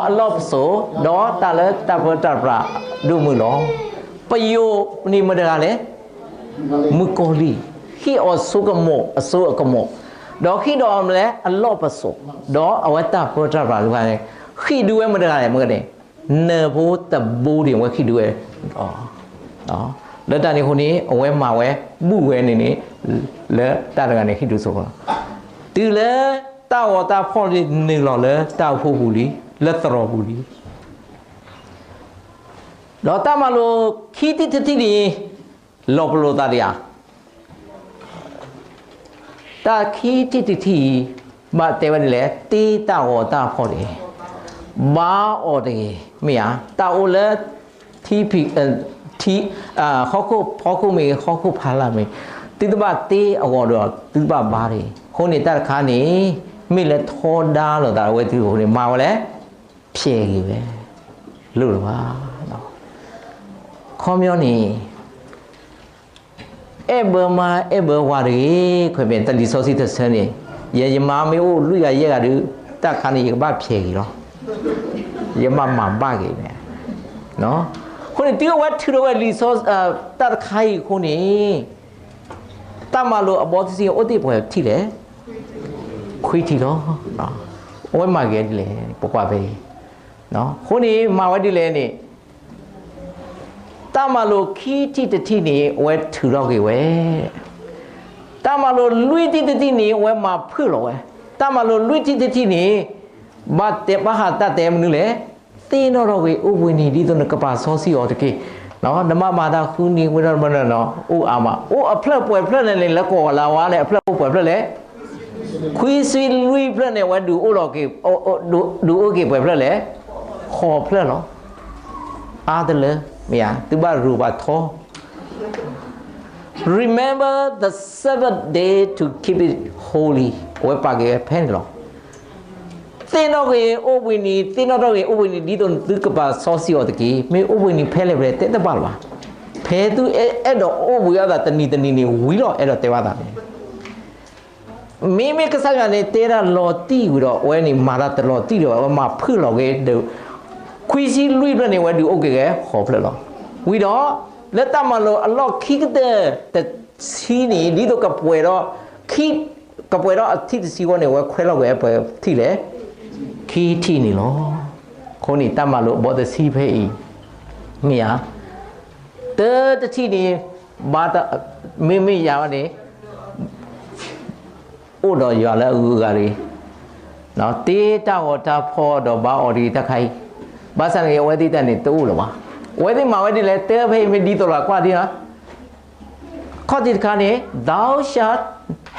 အလီၢ်ပစိာ်, ဒီးတၢ်လၢတၢ်ပၢတၢ်ပြးဒိၣ်မုၢ်လီၤ. ပယိၤန့ၣ်မတၤတဂၤလဲၣ်, မုၣ်ကီၤလံၢ်, ဟ့ၣ်အီၤစိကမီၤ, အစိအကမီၤ, ဒီးဟ့ၣ်ဒီးအီၤမနုၤလဲၣ်, အလီၢ်ပစိာ်, ဒီးအဝဲတၢ်ပၢတၢ်ပြးတဖၣ်န့ၣ်, ဃ့ၢ်ဒုးဝဲမတၤတဂၤလဲၣ်, မ့ၢ်ကန့ၣ် နၢၤဖိတဘိန့ၣ် အဝဲဃ့ၢ်ဒုးဝဲ လၢတၢ်န့ၣ်အဃိန့ၣ် အဝဲမၤဝဲ ဘူၣ်ဝဲန့ၣ်န့ၣ် လၢတၢ်တဂၤန့ၣ် ဟ့ၣ်ဒုးစိကမီၤ, တုၤလၢတၢ်ဂီၤတၢ်ဖီၣ်လံ နုာ်လီၤလၢတၢ်အိၣ်ဖှိၣ်ပူၤလံ, လၢသရိာ်ပူၤလံ. ဒီးတၢ်မၤလိာ်ခံထံၣ်တထံၣ်န့ၣ် လီၤပလိာ်သးဒံးဧါ. တၢ်ခံထံၣ်တထံၣ်အံၤ ဘၣ်တဲဝဲဒ်လဲၣ်, တ့တၢ်ဂီၤတၢ်ဖီၣ်တဂ့ၤ, ဘါအီၤတဂ့ၤ, မ့ၢ်ဧါ, တၢ်အိၣ်လၢ ထံ, ထံ, ဟီၣ်ခိၣ်ဖီခိၣ်မ့ၢ်ဂ့ၤ ဟီၣ်ခိၣ်ဖီလာ်မ့ၢ်ဂ့ၤ, သုတဘၣ်တ့အဂီၤဒီး သုတဘၣ်ဘါတဂ့ၤ. အဃိန့ၣ် တၢ်တခါန့ၣ် မ့ၢ်လၢထီဒါလိာ်သးဝဲသုအဃိန့ၣ် မၤဝဲလဲၣ်, ဖျဲးဂ့ၤဝဲ, လိၣ်လၢၤဘၣ်. ခီပညီန့ၣ် အဲၣ်ဘၢမါအဲၣ်ဘၢဝၤတဂ့ၤ, ခွဲးမဲာ်တၢ်လံာ်စီဆှံတဆၢန့ၣ်, ယဲယမါမ့ၢ်အိၣ်လွံၢ်ဂၤယဲၢ်ဂၤဒီး တၢ်ခါန့ၣ် ယကဘၣ်ဖျဲးက့ၤလီၤ. ယမါမၤဘၣ်က့ၤန့ၣ်, အဃိန့ၣ် တုၤအဝဲထုးထီၣ်ဝဲလံာ်စီဆှံ တၢ်တခါအံၤအဃိန့ၣ် တၢ်မၤလိာ်အဘီတဆံအိၣ်တ့ၢ်ပှဲၤထံၣ်လဲၣ်, ခွံထံၣ်လီၤ. အဝဲမၤက့ၤဒ်လဲၣ် ပကွၢ်ဖဲအံၤ, အဃိန့ၣ် မၤဝဲဒ်လဲၣ်န့ၣ် တၢ်မၤလိာ်ခံထံၣ်တထံၣ်န့ၣ် အဝဲထုးထီၣ်က့ၤဝဲ, တၢ်မၤလိာ်လွံၢ်ထံၣ်တထံၣ်န့ၣ် အဝဲမၤဖုၣ်လီၤဝဲ, တၢ်မၤလိာ်လွံၢ်ထံၣ်တထံၣ်န့ၣ် ဘၣ်တဲဘၣ်ဟးတၢ်တဲမနုၤလဲၣ်, သ့ၣ်နီၣ်ထီၣ်က့ၤအိၣ်ဘှံးနံၤ ဒ်သိးနကပာ်စီဆှံအီၤတက့ၢ်. နမၤမၤတၢ်ဃုနံၤဝံၤဒီး အိၣ်အါမး အိၣ်အဖျၢၣ်ပှဲၤဖျၢၣ်န့ၣ်န့ၣ် လၢကိးလၢဝါန့ၣ် အဖျၢၣ်အိၣ်ပှဲၤဖျၢၣ်လဲၣ်, ခွံဆံလွံၢ်ဖျၢၣ်န့ၣ် အဝဲဒုးအိၣ်လီၤက့ၤ, ဒုးအိၣ်က့ၤပှဲၤဖျၢၣ်လဲၣ်, ဃိးဖျၢၣ်လီၤ. အါတလၢ မ့ၢ်ဧါ, သုဘၣ်ရူၤဘၣ်ထီ Remember the Sabbath day to keep it holy. အဝဲပာ်က့ၤဖဲန့ၣ်လီၤ. သ့ၣ်နီၣ်က့ၤအိၣ်ဘှံးနံၤ, သ့ၣ်နီၣ်ထီၣ်က့ၤအိၣ်ဘှံးနံၤ ဒ်သိးသုကပာ်စီဆှံအီၤတက့ၢ်. မ့ၢ်အိၣ်ဘှံးနံၤဖဲလဲၣ်ဖဲလဲၣ် တဲတဘၣ်လၢၤဘၣ်. ဖဲသုအဲၣ်ဒိးအိၣ်ဘှံးအသးတနံၤတနံၤန့ၣ် ဝံၤလီၤ အဲၣ်ဒိးတဲဘၣ်သးန့ၣ် မ့မ့ၢ်ကစၢ်ယွၤန့ၣ် တဲတၢ်လီၤတံၢ်ဝံၤဒီး အဝဲန့ၣ်မၤတၢ်တလီၤတံၢ်ဒီး အဝဲမၤဖုၣ်လီၤက့ၤဒီး ခွံဆံလွံၢ်ဖျၢၣ်န့ၣ် အဝဲဒုးအိၣ်က့ၤဂဲၤဃိးဖျၢၣ်လီၤ. ဝံၤဒီး လၢတၢ်မၤလိာ်အလီၢ်ခံကတၢၢ်တဆံန့ၣ် ဒ်သိးကပှဲၤဒီး ခံ ကပှဲၤဒီးအထံၣ်တဆံဝဲန့ၣ် အဝဲခွဲးလီၤက့ၤပှဲၤထံၣ်လဲၣ်, ခံထံၣ်န့ၣ်လီၤ. အဃိန့ၣ် တၢ်မၤလိာ်အဘီတဆံဖဲအံၤ မ့ၢ်ဧါ, တၢတထံၣ်န့ၣ် ဘၣ်တၢ် မ့မ့ၢ်ယၤန့ၣ် အိၣ်ဒီးယွၤလၢအဂုၤအဂၤတဂ့ၤ, တ့တၢ်ဂီၤတၢ်ဖီၣ်ဒီးဘါအီၤတဂ့ၤတၢ်ခါအံၤ, ဘၣ်ဆၣ်န့ၣ် အဝဲသ့ၣ်တၢ်န့ၣ်တအိၣ်လၢၤဘၣ်. အဝဲသ့ၣ်မၤဝဲဒ်လဲၣ် တၢဖဲအံၤမ့ၢ်ဒ်သိးလီၤ ကွၢ်ဒ်ဧါ, ခီၣ်ထံးတခါန့ၣ် Thou shalt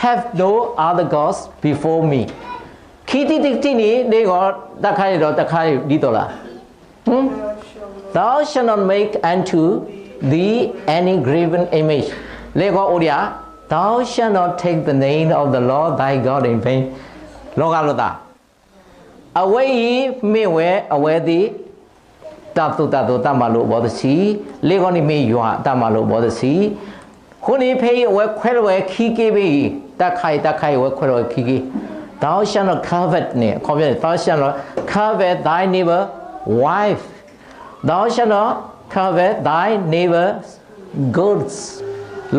have no other gods before me. ခံထံၣ်တထံၣ်န့ၣ် ဒ်ဂီၤတၢ်ခါအံၤဒီးတၢ်ခါအံၤဒ်သိးလီၤ Thou shalt not make unto thee any graven image. လဲၤကီးအိၣ်ဒံးဧါ, Thou shalt not take the name of the Lord thy God in vain. လီၤဂာ်လိာ်သး, အဝဲအံၤမ့ၢ်ဝဲအဝဲသ့ၣ် တၢ်သိၣ်တၢ်သီတၢ်မၤလိာ်အဘီတဆံ, လဲၤကီးန့ၣ်မ့ၢ်ယွၤတၢ်မၤလိာ်အဘီတဆံ, အဃိန့ၣ် ဖဲအံၤအဝဲခွဲးလီၤဝဲခံက့ၢ်ဖဲအံၤ, တၢ်ခါအံၤ တၢ်ခါအံၤ အဝဲခွဲးလီၤဝဲခံက့ၢ်. Thou shalt not covet န့ၣ် အခီပညီန့ၣ် Thou shalt not covet thy neighbor wife. Thou shalt not covet thy neighbor's goods.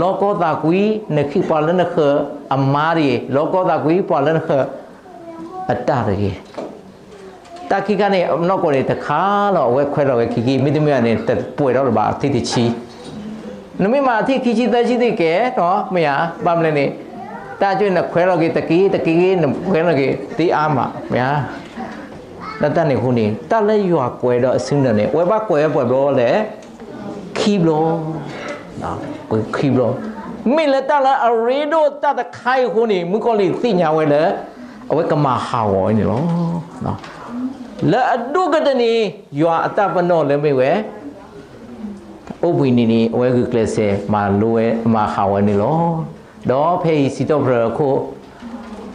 လီၤကီသးကွံ နဃံပှၤလၢနဃၢၤအမါတဂ့ၤ, လီၤကီသးကွံပှၤလၢနဃၢၤအတၢ်တဂ့ၤ. တၢ်ခံခါန့ၣ် အနီၢ်ကီၢ်န့ၣ်တခါလီၤ အဝဲခွဲးလီၤဝဲခံက့ၢ်, မ့တမ့ၢ်န့ၣ် တပှဲၤထီၣ်လၢၤဘၣ်အထံၣ်တဆံ. နမ့ၢ်မၤအထံၣ်ခံဆံသၢဆံသ့ၣ်ကဲထီၣ် မ့ၢ်ဧါ, ဘၣ်မနုၤလဲၣ်န့ၣ် တၢ်ကၠိနခွဲးလီၤက့ၤတက့ၢ် တက့ၢ် နခွဲးလီၤက့ၤသ့အါမး မ့ၢ်ဧါ. လၢတၢ်န့ၣ်အဃိန့ၣ် တၢ်လၢယွၤကွဲးဒီးအစုနၢၣ်န့ၣ် အဝဲဘၣ်ကွဲးဝဲပှဲၤဘျီလဲၣ်, ခံဘျီ, ခံဘျီ. မ့ၢ်လၢတၢ်လၢအရ့ဒိၣ်တၢ်တခါအံၤအဃိန့ၣ် မုၣ်ကီၤလံၢ်သ့ၣ်ညါဝဲလၢ အဝဲကမၤဟးဂီၤဝဲန့ၣ်လီၤ. လၢအဒိၣ်ကတၢၢ်န့ၣ် ယွၤအတၢ်ပနီၣ်လၢမ့ၢ်ဝဲ အိၣ်ဘှံးနံၤန့ၣ် အဝဲဂုာ်ကျဲးစၢးမၤလိဝဲ မၤဟးဂီၤဝဲန့ၣ်လီၤ. ဒီးဖဲအံၤစံးထီၣ်ပတြၢၤအခိၣ်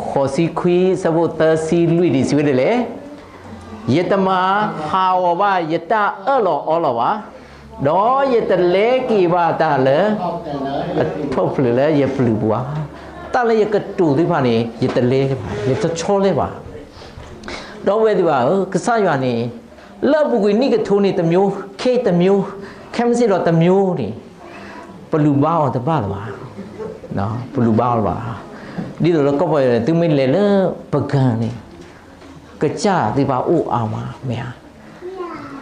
ဃိးဆံခွံ အဆၢဖိသၢဆံလွံၢ်ဒံးစံးဝဲဒ်လဲၣ်, ယတမၤဟးဂီၤဘၣ်ယတၢ်အၢၣ်လီၤအီလီၤဘၣ်, ဒီးယတလဲက့ၤဘၣ်တၢ်လၢ အထီၣ်ဖျၢၣ်လၢယပျုၤပူၤဘၣ်. တၢ်လၢယကတိၤသ့ၣ်တဖၣ်န့ၣ် ယတလဲဘၣ်, ယတဆီလဲဘၣ်. ဒီပုၢ်ဝဲၢ်သ့ၣ်တဖၣ်ဧၢ, ကစၢ်ယွၤန့ၣ် လၢအပူၤကွံာ်နံၣ်ကထိန့ၣ်တမျိုး, ခဲအံၤတမျိုး, ခဲမုၢ်ဆ့ၣ်ဒီးတမျိုးန့ၣ် ပလူၤဘါအီၤတဘၣ်လၢၤဘၣ်, ပလူၤဘါအီၤလၢၤဘၣ်. ဒ်သိးလၢကီၢ်ပယီၤန့ၣ် သုမ့ၢ်လဲၤလၢပကၢၤန့ၣ် ကစၢ်သ့ၣ်တဖၣ်အိၣ်အါမး မ့ၢ်ဧါ.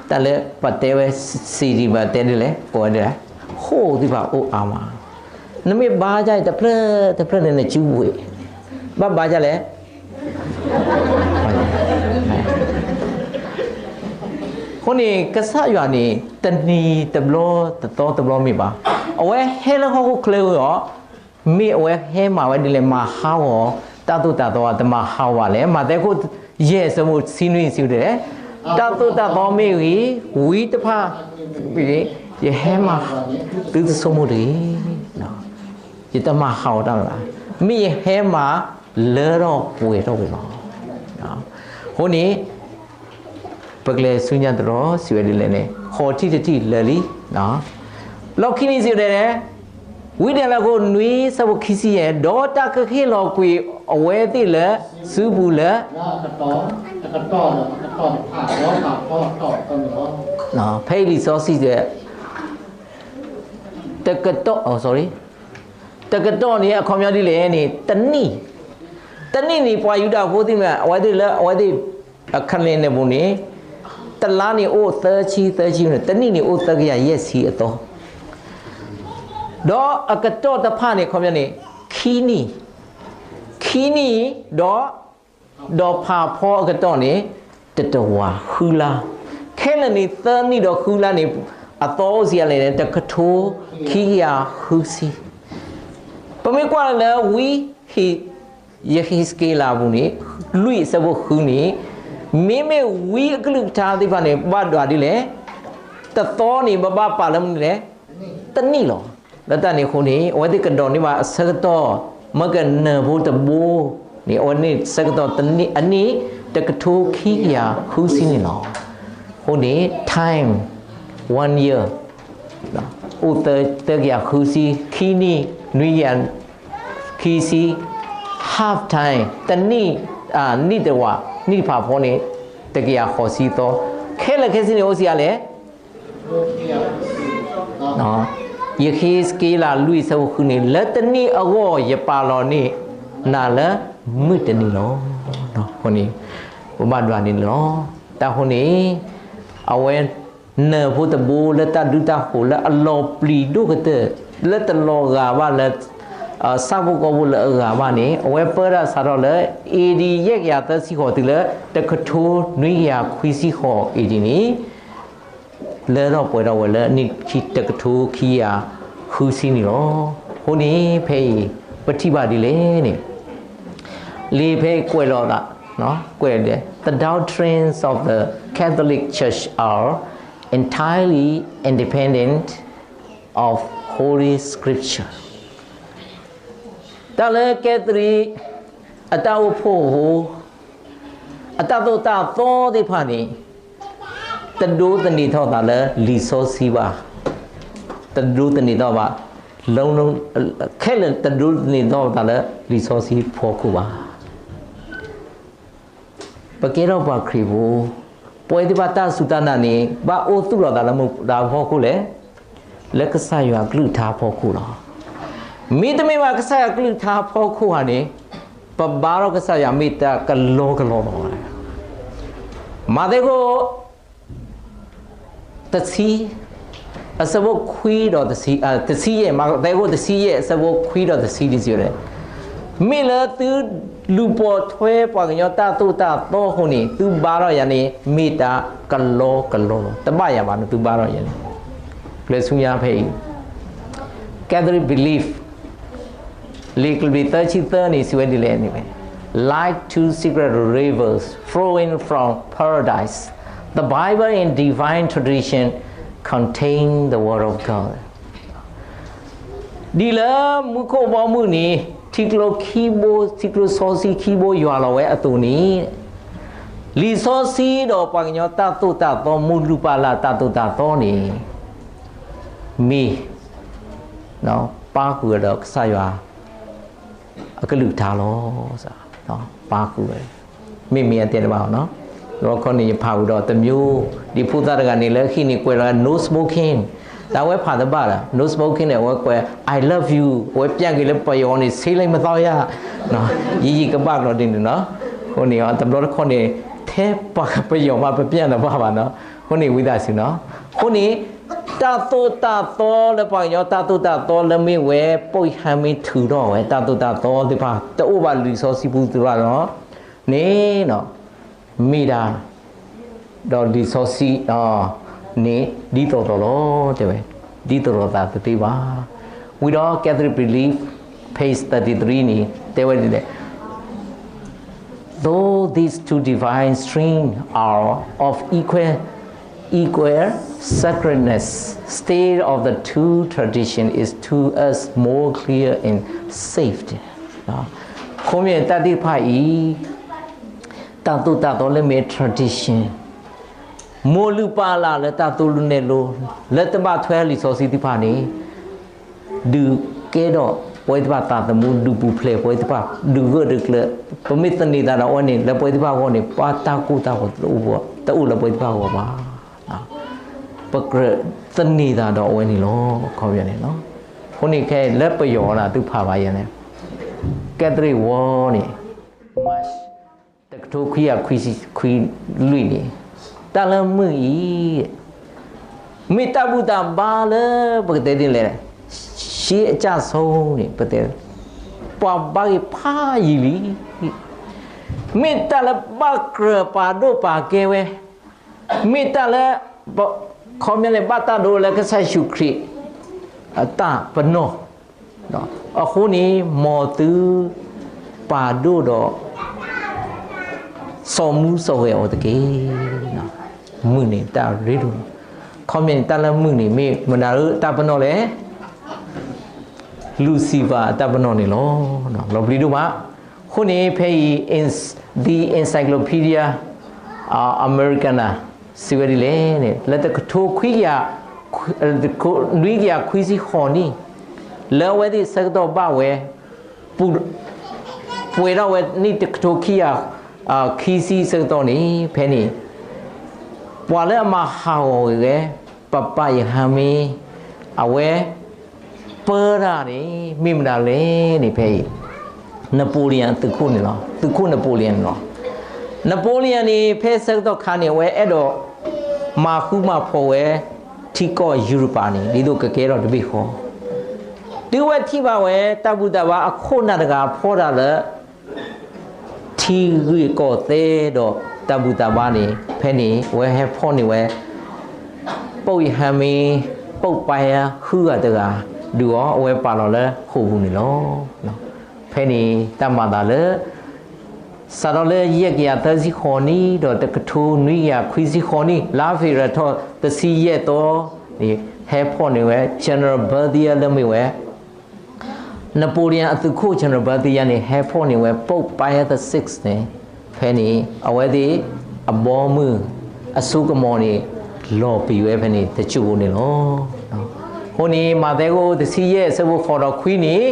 တၢ်လၢပတဲဝဲ စံးဒံးဘၣ်တဲဒ်လဲၣ် ကိးဝဲဒ်လဲၣ်, ဃိာ်သ့ၣ်တဖၣ်အိၣ်အါမး. နမ့ၢ်ဘါယါအံၤတဖျၢၣ်တဖျၢၣ်န့ၣ် နစုပူၤ, ဘၣ်ဘါယါလဲၣ် အဃိန့ၣ် ကစၢ်ယွၤန့ၣ် တနံၤတဘျီ တသီတဘျီမ့ၢ်ဘၣ်. အဝဲဟဲလၢဟီၣ်ခိၣ်ချၢဝဲအီၤ, မ့ၢ်အဝဲဟဲမၤဝဲဒ်လဲၣ် မၤဟးဂီၤ တၢ်သိၣ်တၢ်သီ တမၤဟးဂီၤဘၣ်လဲၣ်. မးသဲခိၣ်ယဲၢ်ဆၢဖိတဆံနွံစံးဝဲဒ်လဲၣ်, တၢ်သိၣ်တၢ်သီမ့ၢ်ဂ့ၤ, ဝံတဖၣ်မ့ၢ်ဂ့ၤ, ယဟဲမၤ သုတဆိကမိၣ်တဂ့ၤ. ယတမၤဟးဂီၤတၢ်လၢၤဘၣ်. မ့ၢ်ယဟဲမၤလၢထီၣ်ပှဲၤထီၣ်ဝဲလီၤ. အဃိန့ၣ် ပကလဲၤဆူညါတရီ စံးဝဲဒ်လဲၣ်န့ၣ် ဃိးထံၣ်တထံၣ်လၢာ်လံ. လီၢ်ခံနံၤစံးဒဲး, ဝံတၢ်လၢအဃိနွံဆၢဖိခံဆံယဲၢ်, ဒီးတၢ်ကဟ့ၣ်လီၤကွံာ်အဝဲသ့ၣ်လၢစုပူၤလၢ ဖဲအံၤလံာ်စီဆှံ တကတီၢ်, တကတီၢ်န့ၣ် အခီပညီဒ်လဲၣ်န့ၣ် တနံၣ်, တနံၣ်န့ၣ် ပှၤယူဒၤဖိသ့ၣ်မ့ၢ် အဝဲသ့ၣ်လၢ အဝဲသ့ၣ် အ calendar ပူၤန့ၣ် တလါန့ၣ်အိၣ်သၢဆံ သၢဆံန့ၣ် တနံၣ်န့ၣ်အိၣ်သၢကယၤယဲၢ်ဆံအသီ, ဒီးအကတီၢ်တဖၣ်န့ၣ် အခီပညီန့ၣ် ခံနံၣ်, ခံနံၣ်ဒီး ဒီးဖးဖီအကတီၢ်န့ၣ် တတဝာ်ဃုလါ, ခဲလၢာ်န့ၣ် သၢနံၣ်ဒီးဃုလါန့ၣ် အသီအိၣ်စံးအါလဲၣ်န့ၣ် တကထိခံကယၤဃုဆံ. ပမ့ၢ်ကွၢ်လၢဝံယဃ့းစက့လးအပူၤန့ၣ် လွံၢ်အဆၢဖိဃုန့ၣ် မ့မ့ၢ်ဝံအကလုၢ်ကထါသ့ၣ်တဖၣ်န့ၣ် ဘၣ်ဒွးဒ်လဲၣ်, တသီန့ၣ် ဘၣ်ဘၣ်ပာ်လၢမနုၤလဲၣ်, တနံၣ်လီၤ. လၢတၢ်န့ၣ်အဃိန့ၣ် အဝဲသ့ၣ်ကဒိးန့ၢ်ဘၣ်အဆၢကတီၢ် မ့ၢ်ကနၢၤဖိတဘိန့ၣ် အဝဲန့ၣ်ဆၢကတီၢ်တနံၣ် အနံၣ် တကထိခံကယၤဃုဆံန့ၣ်လီၤ. အဃိန့ၣ် time, one year အိၣ်သၢကယၤဃုဆံ, ခံနံၣ် နွံကယၤခံဆံ, half time တနံၣ်, နံၣ်တဝာ်, နံၣ်တဖးဖီန့ၣ် တကယၤဃိးဆံသီ, ခဲလၢာ်ခဲဆ့န့ၣ် အိၣ်စံးအါလဲၣ် ယဃ့းစက့လးလွံၢ်ဆၢဖိဃုန့ၣ် လၢတနံၣ်အဂီၢ်ယပာ်လီၤန့ၢ်နၤလၢမုၢ်တနံၤလီၤ. အဃိန့ၣ် ပဘၣ်ဒွးန့ၣ်လီၤ. တၢ်အဃိန့ၣ် အဝဲနၢၤဖိတဘိလၢတၢ်ဒုးတၢ်ဃိၤလၢအလီၤပျံၤဒိၣ်ကတၢၢ် လၢတလီၤဂာ်ဘၣ်လၢ ဆၣ်ဖိကီၢ်ဖိလၢအဂၤဘၣ်န့ၣ် အဝဲပၢတၢ်ဆါထီၣ်လၢ A D ယဲၢ်ကယၤသၢဆံဃိးတုၤလၢ တကထိနွံကယၤခွံဆံဃိး A D န့ၣ် လၢထီၣ်ပှဲၤထီၣ်ဝဲလၢအနံၣ်ခံတကထိခံကယၤဃုဆံန့ၣ်လီၤ. အဃိန့ၣ် ဖဲအံၤ ပထံၣ်ဘၣ်ဒ်လဲၣ်န့ၣ် လံာ်ဖဲအံၤကွဲးလီၤသး, ကွဲးဒီး The doctrines of the Catholic Church are entirely independent of Holy Scripture. တၢ်လၢကဲသရံးအတၢ်အိၣ်ဖှိၣ်အဃိ အတၢ်သိၣ်တၢ်သီသ့ၣ်တဖၣ်န့ၣ် တဒိးသန့ၤထီၣ်သးလၢလံာ်စီဆှံဘၣ်. တဒိးသန့ၤထီၣ်ဘၣ်, ခဲလၢာ်တဒိးသန့ၤထီၣ်သးလၢလံာ်စီဆှံဖီခိၣ်ဘၣ်. ပကဲထီၣ်ပှၤခရံာ်ဖိ, ပဝဲသ့ၣ်တဖၣ်တၢ်စူၢ်တၢ်နာ်န့ၣ် ဘၣ်အိၣ်သူၣ်လီၤသးလၢမတၤအဖီခိၣ်လဲၣ်, လၢကစၢ်ယွၤကလုၢ်ကထါအဖီခိၣ်လီၤ. မ့တမ့ၢ်ဘၣ်ကစၢ်ယွၤကလုၢ်ကထါအဖီခိၣ်ဧါန့ၣ် ပဘါထီၣ်ကစၢ်ယွၤမ့ၢ်တၢ်ကလီကလီလီၤ. မးသဲခိၣ် တဆံ, အဆၢဖိခွံဒီးတဆံ, တဆံယဲၢ်, မးသဲခိၣ်တဆံယဲၢ် အဆၢဖိခွံဒီးတဆံဒ်စံးဝဲ, မ့ၢ်လၢသုလူၤပိာ်ထွဲပှၤကညီတၢ်သိၣ်တၢ်သီအဃိန့ၣ် သုဘါထီၣ်ယၤန့ၣ် မ့ၢ်တၢ်ကလီကလီလီၤ. တဘၣ်ယၤဘၣ်န့ၣ် သုဘါထီၣ်ယၤန့ၣ်. ပျဲဆူညါဖဲအံၤ Catholic belief လံာ်ကလံးသၢဆံသၢန့ၣ် စံးဝဲဒ်လဲၣ်န့ၣ်, like two secret rivers flowing from paradise, the Bible and divine tradition contain the word of God. ဒ်လၢမူခိၣ်ဘီမုၢ်န့ၣ် ထံကျိခံဘိ, ထံကျိစီဆှံခံဘိယွၤလီၤဝဲအသိးန့ၣ်, လံာ်စီဆှံဒီးပှၤကညီတၢ်သိၣ်တၢ်သီ မုၢ်လုၢ်ပၢ်လၢ်တၢ်သိၣ်တၢ်သီန့ၣ် မ့ၢ် ပၣ်ဃုာ်ဝဲဒီးကစၢ်ယွၤ အကလုၢ်ကထါလီၤ. ပၣ်ဃုာ်ဝဲ, မ့မ့ၢ်အတဲတဘၣ်နီၤ. လီခီန့ၣ် ယဖးဝံၤဒီးတမျိုး, ဒ်ဖိသၣ်တဂၤန့ၣ် လၢဟံၣ်န့ၣ်ကွဲးလီၤ no smoking, တၢ်ဝဲဖးတဘၣ်ဒီး no smoking န့ၣ် အဝဲကွဲး I love you, အဝဲပျၢ်က့ၤလၢပယီၤန့ၣ် ဆေးလိပ်မသောက်ရ, ယံာ်ယံာ်ကဘၣ်ကျီဒ်န့ၣ်နီၤ. အဃိန့ၣ် တဘျီတခီၣ်န့ၣ် ထဲပှၤကပယီၤမး ပပျၢ်တဘၣ်ဘၣ်နီၤ. အဃိန့ၣ် ဝံသးစူၤနီၤ. အဃိန့ၣ် တၢ်သိၣ်တၢ်သီလၢပှၤကညီတၢ်သိၣ်တၢ်သီလၢမ့ၢ်ဝဲ ပိာ်ဟံးမ့ၢ်ထုးထီၣ်ဝဲ တၢ်သိၣ်တၢ်သီသ့ၣ်တဖၣ် တအိၣ်ဘၣ်လံာ်စီဆှံပူၤသ့ၣ်တဖၣ်လီၤန့ၣ် မ့ၢ်ဒၣ် ဒီးလံာ်စီဆှံ န့ၣ် ဒ်သိးသိးလီၤ တဲဝဲ, ဒ်သိးသိးသးတသ့ဘၣ်. ဝံၤဒီး Catholic belief, page thirty-three န့ၣ် တဲဝဲဒ်လဲၣ်, Though these two divine streams are of equal, equal sacredness, state of the two tradition is to us more clear and safe. အဃိမ့ၢ်တၢ်သ့ၣ်တဖၣ်အံၤ တၢ်သိၣ်တၢ်သီလၢမ့ၢ် tradition မိၢ်လုၢ်ပၢ်လၢ်လၢတၢ်သိၣ်လိနဲၣ်လိ လၢတဘၣ်ထွဲလံာ်စီဆှံသ့ၣ်တဖၣ်န့ၣ် ဒုးကဲထီၣ်ပဝဲသ့ၣ်တဖၣ်သးသမူ, ဒုးပူၤဖျဲးပဝဲသ့ၣ်တဖၣ်, ဒုးဂၢၢ်ဒုးကျၢၤ, ပမ့ၢ်သန့ၤသးဒီးအဝဲန့ၣ် လၢပဝဲသ့ၣ်တဖၣ်အဂီၢ်န့ၣ် ပှၤတၢ်ကိၢ်တၢ်ဂီၤတအိၣ်လၢပဝဲသ့ၣ်တဖၣ်အဂီၢ်ဘၣ်. ပကြၢးသန့ၤသးဒီးအဝဲန့ၣ်လီၤ. ခီပညီန့ၣ်လီၤ. အဃိန့ၣ်ခဲအံၤလၢပယီၤန့ၣ် သုဖးဘၣ်ယၤန့ၣ် ကဲသရ့ၣ်ဝီန့ၣ် March တကထိခွံကယၤခွံဆံခွံလွံၢ်န့ၣ် တၢ်လၢမုၢ်အံၤ မ့ၢ်တၢ်ဘူၣ်တၢ်ဘါလၢပကတဲဒ်လဲၣ်, ရှေးအကျဆုံးန့ၣ် ပတဲ ပှၤဘၣ်ဂ့ၤဖးယံာ်လံ. မ့ၢ်တၢ်လၢဘၣ်ကြၢးပာ်ဒိၣ်ပာ်ကဲဝဲ, မ့ၢ်တၢ်လၢ ခီပညီန့ၣ် ဘၣ်တၢ်ဒိလၢကစၢ်ယ့ၣ်ၡူးခရံာ် အတၢ်ပနီၣ်, အဃိန့ၣ် မ်သု ပာ်ဒိၣ်ဒီး စီၤမူစီၤဂဲၤအီၤတက့ၢ်. မုၢ်န့ၣ်တၢ်ရ့ဒိၣ်, ခီပညီန့ၣ် တၢ်လၢမုၢ်န့ၣ် မ့ၢ်မနုၤအတၢ်ပနီၣ်လဲၣ်. Lucifer အတၢ်ပနီၣ်န့ၣ်လီၤ. လီၤပျံၤဒိၣ်မး. အဃိန့ၣ် ဖဲအံၤ The Encyclopedia Americana စံးဝဲဒ်လဲၣ်န့ၣ် လၢတကထိခွံကယၤ နွံကယၤခွံဆံဃိးနံၣ် လၢအဝဲသ့ၣ်ဆၢကတီၢ်ဘၣ်ဝဲ ပှဲၤထီၣ်ဝဲနံၣ်တကထိခံကယၤ ခံဆံဆၢကတီၢ်န့ၣ် ဖဲန့ၣ် ပှၤလၢအမၤဟးဂီၤဝဲ ပပၢ်ယဟါမ့ၢ် အဝဲ ပၢတၢ်န့ၣ် မ့ၢ်မနုၤလဲၣ်န့ၣ် ဖဲအံၤ Napoleon သုးခိၣ်န့ၣ်လီၤ. သုးခိၣ် Napoleon န့ၣ်လီၤ. Napoleon န့ၣ် ဖဲဆၢကတီၢ်ခါန့ၣ် အဝဲအဲၣ်ဒိး မၤဃူမၤဖိးဝဲ ထံကီၢ်ယူရပၤန့ၣ် ဒ်သိးကကဲထီၣ်တဘ့ၣ်ဃီ တုၤဝဲထံၣ်ဘၣ်ဝဲ တၢ်ဘူၣ်တၢ်ဘါအခိၣ်နၢ်တဂၤဖီၣ်တၢ်လၢ ထံဂ့ၢ်ကီၢ်သဲဒီးတၢ်ဘူၣ်တၢ်ဘါန့ၣ် ဖဲန့ၣ် အဝဲဟဲဖီၣ်န့ၢ်ဝဲ ပုပ်ရဟန်းမင်း ပုပ်ပၢ်ဃုဂၤတဂၤ ဒုးအီၤ အဝဲပာ်လီၤလၢဃိာ်ပူၤန့ၣ်လီၤ. ဖဲန့ၣ် တၢ်မၤသးလၢ စးထီၣ်လၢယဲၢ်ကယၤသၢဆံဃိးနံၣ် ဒီးတကထိနွံကယၤခွံဆံဃိးနံၣ် လါဖ့ၤဘြူၤအါရံၤ တဆံယဲၢ်သီန့ၣ် ဟဲဖီၣ်န့ၢ်ဝဲ General Berthier လၢမ့ၢ်ဝဲ Napoleon အသုးခိၣ် General Berthier န့ၣ် ဟဲဖီၣ်န့ၢ်ဝဲ Pope Pius the sixth န့ၣ် ဖဲန့ၣ် အဝဲသ့ၣ် အဘီမုၢ် အစိကမီၤန့ၣ် လီၤပံာ်ဝဲဖဲန့ၣ် တစိၢ်ဖိန့ၣ်လီၤ. အဃိန့ၣ် မးသဲအဒိၣ်တဆံယဲၢ် အဆၢဖိဃိးဒီးခွံန့ၣ်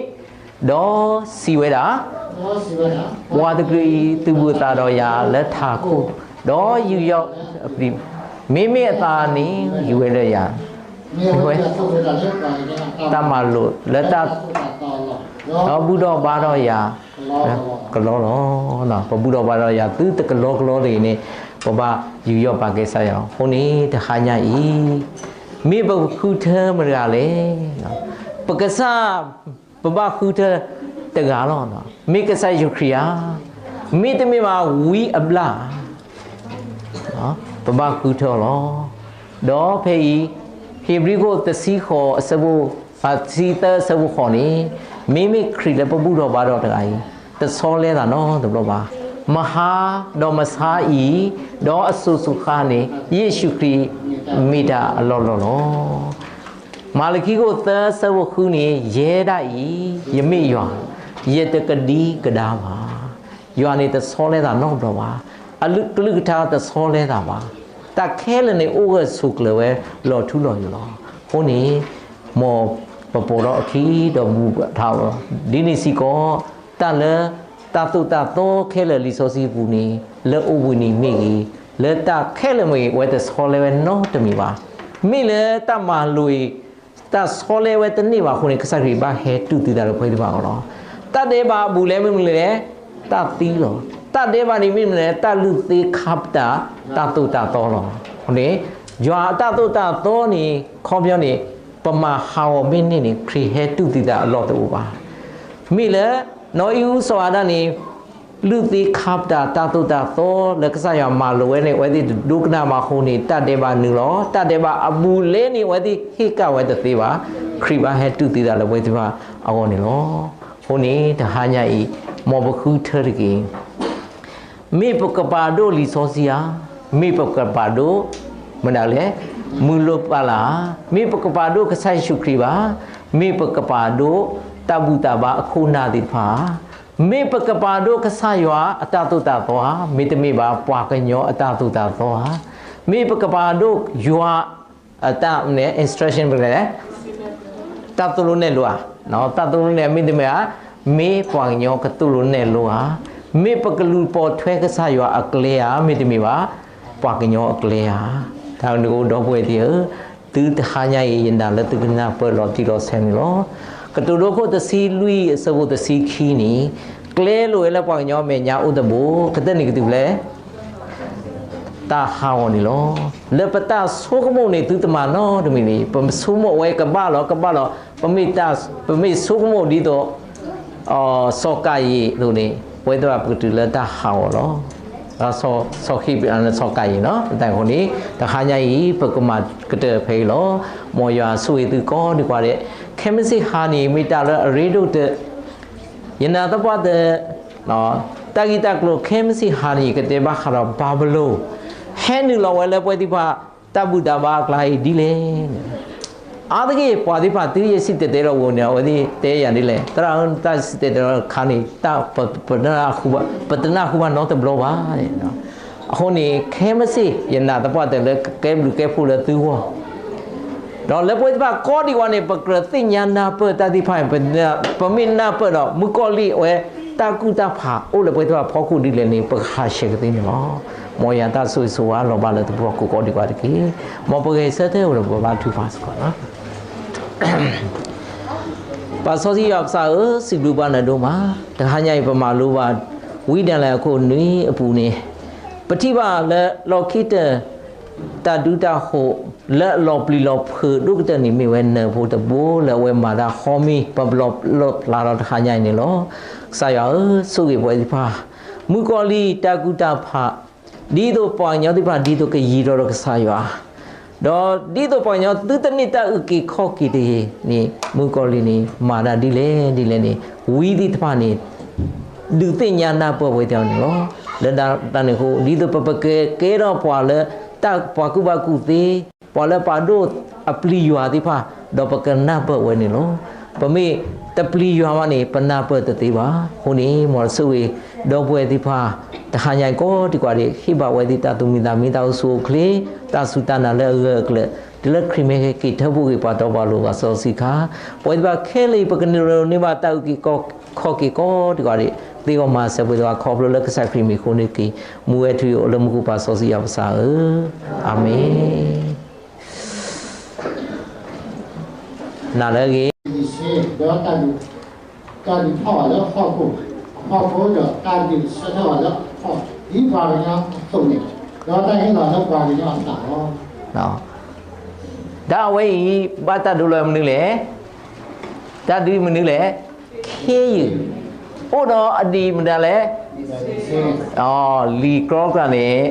ဒီးစံးဝဲဒၣ် ပှၤတကလုာ်အံၤ သုးဘူးအသးဒီးယၤလၢထးခိၣ်, ဒီးယူးယီၣ်အပျံၤ, မ့မ့ၢ်အသးန့ၣ် ယူၤဝဲလၢယၤ, ဝဲ တၢ်မၤလိာ်လၢတၢ် ဒီးဘူၣ်ထီၣ်ဘါထီၣ်ယၤ ကလီလီၤ. ပဘူၣ်ထီၣ်ဘါထီၣ်ယၤ သုတကလီကလီတဂ့ၤန့ၣ် ပဘၣ်ယူးယီၣ်ပာ်ကဲကစၢ်ယွၤ. အဃိန့ၣ် တဟါညါအံၤ မ့ၢ်ပဃုထၢမတၤတဂၤလဲၣ်. ပကစၢ် ပဘၣ်ဃုထၢတဂၤလီၤ. မ့ၢ်ကစၢ်ယ့ၣ်ၡူးခရံာ်ဧါ, မ့တမ့ၢ်ဘၣ်ဝံအဘျၣ် ပဘၣ်ဃုထၢအီၤလီၤ. ဒီးဖဲအံၤ ဟ့းဘြံၤခိၣ်တဆံဃိးအဆၢဖိ, တဆံသၢအဆၢဖိဃိးန့ၣ်, မ့မ့ၢ်ခရံာ်လၢပဘူၣ်ထီၣ်ဘါထီၣ်တဂၤအံၤ တဆီလဲသးနီတဘျီဘၣ်. မဟါဒီးမဆါအံၤ ဒီးအစိၤစိၤဃၣ်န့ၣ် ယ့ၣ်ၡူးခရံာ်မ့ၢ်တၢ်အလီၢ်လီၢ်လီၤ. မၤလခံခိၣ်သၢအဆၢဖိဃုန့ၣ်, ယဲဒၣ်အံၤ ယမ့ၢ်ယွၤ, ယတကဒံကဒါဘၣ်. ယွၤန့ၣ်တဆီလဲသးနီတဘျီဘၣ်. အကလုၢ်ကထါတဆီလဲသးဘၣ်. တၢ်ခဲလၢာ်န့ၣ်အိၣ်ဂၢၢ်ဆိးကျၢၤဝဲလီၤထူလီၤယိာ်လီၤ. အဃိန့ၣ် မ်ပပိာ်ထီၣ်အခံဒီးမူးထီၣ်အီၤ, ဒ်န့ၣ်စ့ၢ်ကီး တၢ်လၢတၢ်သိၣ်တၢ်သီခဲလၢာ်လံာ်စီဆှံပူၤန့ၣ် လၢအိၣ်ဘှံးနံၤမ့ၢ်ဂ့ၤ, လၢတၢ်ခဲလၢာ်မ့ၢ်ဂ့ၤ အဝဲတဆီလဲဝဲနီတမံၤဘၣ်. မ့ၢ်လၢတၢ်မၤလိာ်အံၤ တၢ်ဆီလဲဝဲတန့ၢ်ဘၣ်အဃိန့ၣ် ကစၢ်ခရံာ်ဘၣ်ဟဲတူၢ်သံသးလၢပဝဲသ့ၣ်တဖၣ်အဂီၢ်လီၤ. တၢ်ဒဲးဘးအဘူးအလဲမ့ၢ်မနုၤလဲၣ်, တၢ်သံလီၤ. တၢ်ဒဲးဘးန့ၣ်မ့ၢ်မနုၤလဲၣ်, တၢ်လုၢ်သ့ခါပတာ်တၢ်သိၣ်တၢ်သီလီၤ. အဃိန့ၣ် ယွၤအတၢ်သိၣ်တၢ်သီန့ၣ် ခီပညီန့ၣ် ပမၤဟးဂီၤမ့ၢ်န့ၢ်န့ၣ် ခရံာ်ဟဲတူၢ်သံသးအလီၢ်တအိၣ်ဘၣ်. မ့ၢ်လၢ နီၢ်အံၣ်အူစီၤအၤဒၣ်န့ၣ် လုၢ်သ့ခါပတာ်တၢ်သိၣ်တၢ်သီလၢကစၢ်ယွၤမၤလိာ်ဝဲန့ၣ် အဝဲသ့ၣ်တဒိကနၣ်ဘၣ်အဃိန့ၣ် တၢ်ဒဲးဘးနုာ်လီၤ. တၢ်ဒဲးဘးအဘူးအလဲန့ၣ် အဝဲသ့ၣ်ဟ့ၣ်ကၣ်ဝဲတသ့ဘၣ်. ခရံာ်ဘၣ်ဟဲတူၢ်သံသးလၢပဝဲသ့ၣ်တဖၣ်အဂီၢ်န့ၣ်လီၤ. အဃိန့ၣ် တဟါညါအံၤ မ်ပဃုထၢတက့ၢ်. မ့ၢ်ပကပာ်ဒိၣ်လံာ်စီဆှံဧါ, မ့ၢ်ပကပာ်ဒိၣ် မတၤလဲၣ်, မုၢ်လိၣ်ပၢ်လၢ်ဧါ, မ့ၢ်ပကပာ်ဒိၣ်ကစၢ်ယ့ၣ်ၡူးခရံာ်ဘၣ်, မ့ၢ်ပကပာ်ဒိၣ်တၢ်ဘူၣ်တၢ်ဘါအခိၣ်အနၢ်သ့ၣ်တဖၣ်ဧါ, မ့ၢ်ပကပာ်ဒိၣ်ကစၢ်ယွၤအတၢ်သိၣ်တၢ်သီဧါ, မ့တမ့ၢ်ဘၣ်ပှၤကညီအတၢ်သိၣ်တၢ်သီဧါ. မ့ၢ်ပကပာ်ဒိၣ်ယွၤ တၢ် instruction ပလဲၣ်, တၢ်သိၣ်လိနဲၣ်လိဧါ, တၢ်သိၣ်လိနဲၣ်မ့တမ့ၢ်ဧါ, မ့ၢ်ပှၤကညီကသိၣ်လိနဲၣ်လိဧါ, မ့ၢ်ပကလူၤပိာ်ထွဲကစၢ်ယွၤအကျဲဧါ, မ့တမ့ၢ်ဘၣ် ပှၤကညီအကျဲဧါ. တၢ်န့ၣ်အိၣ်ဒီပုၢ်ဝဲၢ်သ့ၣ်ဧၢ, သုတဟါညါအံၤယနာ်လၢသုကနၢ်ပၢၢ်လီၤတံၢ်လီၤဆဲးန့ၣ်လီၤ. ကတိၤဒိခိၣ်တဆံလွံၢ်အဆၢဖိတဆံခံန့ၣ်, ကျဲလိာ်ဝဲလၢပှၤကညီအမဲာ်ညါအိၣ်တဘိ, ကတၢၢ်န့ၣ်ကတုၤဖဲလဲၣ် တၢ်ဟးဂီၤန့ၣ်လီၤ. လၢပတၢ်ဆိကမိၣ်န့ၣ် သုတမၤနီတမံၤန့ၣ်, ပဆိကမိၣ်ဝဲကဘၣ်လီၤ, ကဘၣ်လီၤ, ပမ့ၢ်တၢ်, ပမ့ၢ်ဆိကမိၣ်ဒ်သိး စီၤကၤယံၣ်အသိးန့ၣ်, ပဝဲသ့ၣ်တဖၣ်ပကတုၤလၢတၢ်ဟးဂီၤလီၤ. စီၤ, စီၤကၤယံၣ်, စီၤကၤယံၣ်နီၤ, တၢ်အဃိန့ၣ် တဟါညါအံၤ ပကမၤကတၢၢ်ဖဲအံၤလီၤ. မ်ယွၤဆိၣ်ဂ့ၤသုကိးဒံးကွၢ်ဒဲး, ခဲမုၢ်ဆ့ၣ်ဟါန့ၣ် မ့ၢ်တၢ်လၢအရ့ဒိၣ်ကတၢၢ် ယနာ်သပှၢ်တၢၢ်, တၢ်ဂ့ၢ်တၢ်ကျိၤခဲမုၢ်ဆ့ၣ်ဟါန့ၣ် ကတဲဘၣ်ဃးဒီးဘၤဘူလိၣ် ဟဲနုာ်လီၤဝဲလၢပဝဲသ့ၣ်တဖၣ် တၢ်ဘူၣ်တၢ်ဘါအကျါအံၤဒ်လဲၣ်န့ၣ်, အါတက့ၢ်ပှၤသ့ၣ်တဖၣ် သုယဲၢ်ဆံတဲၤတဲလီၤဝဲန့ၣ် အဝဲသ့ၣ်တဲယၤဒ်လဲၣ်, သရၣ်ဧၢ တၢ်ဆံတဲၤတဲလီၤတခါန့ၣ် ပတနၢ်ဟူဘၣ်, ပတနၢ်ဟူဘၣ်နီတဘျီဘၣ်. အဃိန့ၣ် ခဲမုၢ်ဆ့ၣ် ယနာ်သပှၢ်တၢၢ်လၢကကဲဘျုးကဲဖှိၣ်လၢသုဂီၢ် ဒီးလၢပဝဲသ့ၣ်တဖၣ်ကိးဒံးဝဲန့ၣ် ပကြၢးသ့ၣ်ညါနၢ်ပၢၢ်တၢ်သ့ၣ်တဖၣ်န့ၣ်, ပမ့ၢ်နၢ်ပၢၢ်ဒီး မုၣ်ကီၤလံၢ်အဝဲ တၢ်ကူၣ်တၢ်ဖးအိၣ်လၢပဝဲသ့ၣ်တဖၣ်ဖီခိၣ်ဒ်လဲၣ်န့ၣ် ပကဟးဆှဲးကသ့န့ၣ်လီၤ. မ်ယွၤတၢ်ဆိၣ်ဂ့ၤဆိၣ်ဝါလီၤဘၣ်လၢသုပှၤကိးဒံးကွၢ်တက့ၢ်. မ်ပဂဲၤဆၢထၢၣ်အိၣ်ဒီးပဘါထုကဖၣ်စ့ၢ်ကီးလီၤ. ပၢ်စီဆှံယွၤပကစၢ်ဧၢ, စံးဘျုးဘၣ်နၤဒိၣ်မး, တဟါညါအံၤ ပမၤလိဘၣ် ဝံဒၤလယၤအခိၣ်နွံအပူၤန့ၣ်, ပထံၣ်ဘၣ်လၢလီၢ်ခံကတၢၢ် တၢ်ဒုးတၢ်ဟိး လၢအလီၤပျံၤလီၤဖုးဒိၣ်ကတၢၢ်န့ၣ် မ့ၢ်ဝဲနၢၤဖိတဘိလၢအဝဲမၤတၢ်ဃီမံၤ ပဘျီလီၣ်ဖျါထီၣ်တဟါညါအံၤန့ၣ်လီၤ. ကစၢ်ယွၤဧၢ, ဆိၣ်ဂ့ၤပဝဲသ့ၣ်တဖၣ်, မုၣ်ကီၤလံၢ်တၢ်ကူၣ်တၢ်ဖး ဒ်သိးပှၤကညီသ့ၣ်တဖၣ် ဒ်သိးကယံၤထီၣ်ဒီးကစၢ်ယွၤ, ဒီးဒ်သိးပှၤကညီသုတန့ၢ်တၢ်အုၣ်က့ၤခီၣ်က့ၤတဂ့ၤန့ၣ် မုၣ်ကီၤလံၢ်န့ၣ် မၤတၢ်ဒ်လဲၣ်ဒ်လဲၣ်န့ၣ် ဝံသ့ၣ်တဖၣ်န့ၣ် ဒုးသ့ၣ်ညါနၢ်ပၢၢ်ဝဲသ့ၣ်န့ၣ်လီၤ. လၢတၢ်န့ၣ်အဃိ ဒ်သိးပကကဲထီၣ်ပှၤလၢ တၢ်ပှၤကူၣ်ဘၣ်ကူၣ်သ့, ပှၤလၢပာ်ဒိၣ်အပျံၤယွၤသ့ၣ်တဖၣ်, ဒီးပကနၢ်ပၢၢ်ဝဲန့ၣ်လီၤ. ပမ့ၢ်တပျံၤယွၤဘၣ်န့ၣ် ပနၢ်ပၢၢ်တသ့ဘၣ်. အဃိန့ၣ် မ်ဆိၣ်ဂ့ၤ ဒီပုၢ်ဝဲၢ်သ့ၣ်တဖၣ် တဟါညါအံၤကိးဒံးကွၢ်ဒဲး ဟ့ၣ်ဘၣ်ဝဲသ့ၣ်တၢ်သူၣ်မံသးမံ တၢ်အိၣ်ဆူၣ်အိၣ်ချ့, တၢ်စူၢ်တၢ်နာ်လၢအဂၢၢ်အကျၢၤ, တုၤလၢခရံာ်မ့ၢ်က့ၤထၢဖှိၣ်က့ၤပှၤတီပှၤလိၤ ပှၤစီဆှံခါ, ပဝဲသ့ၣ်တဖၣ်ခဲလၢာ်အံၤ ပကနုာ်လီၤန့ၢ်ဘၣ်တၢ်အုၣ်က့ၤခီၣ်က့ၤကိးဒံးကွၢ်ဒဲး သ့ၣ်ဂီၤမၤစၢၤပှၤသ့ၣ်တဖၣ်ခီဖျိလၢကစၢ်ခရံာ်မံၤအဃိန့ၣ်တက့ၢ်. မူဝဲထုးယအိၣ်လၢမူခိၣ် ပၢ်စီဆှံယွၤပကစၢ်ဧၢ, အၤမ့ၣ်. နာ်လၢအဂ့ၤ ဒ်ဆ့ ဒီးတၢ်ဒုး, တၢ်ဒုးထီၣ်ဘၣ်လၢဟီၣ်ခိၣ်, ဟီၣ်ခိၣ်ဒီးတၢ်ဒုးဆၢထၢၣ်ဘၣ်လၢဟီၣ်, ဒ်ပှၤကညီအသိးန့ၣ်, ဒီးတၢ်ဟ့ၣ်လီၤလၢပှၤကညီအသးလီၤ. တၢ်အဝဲအံၤ ဘၣ်တၢ်ဒိလီၤမနုၤလဲၣ်, တၢ်ဒုးမနုၤလဲၣ်, ခ့ယုၢ်, အိၣ်ဒီးအဒံးမနုၤလဲၣ် လံာ်ကြီကြာ်န့ၣ်,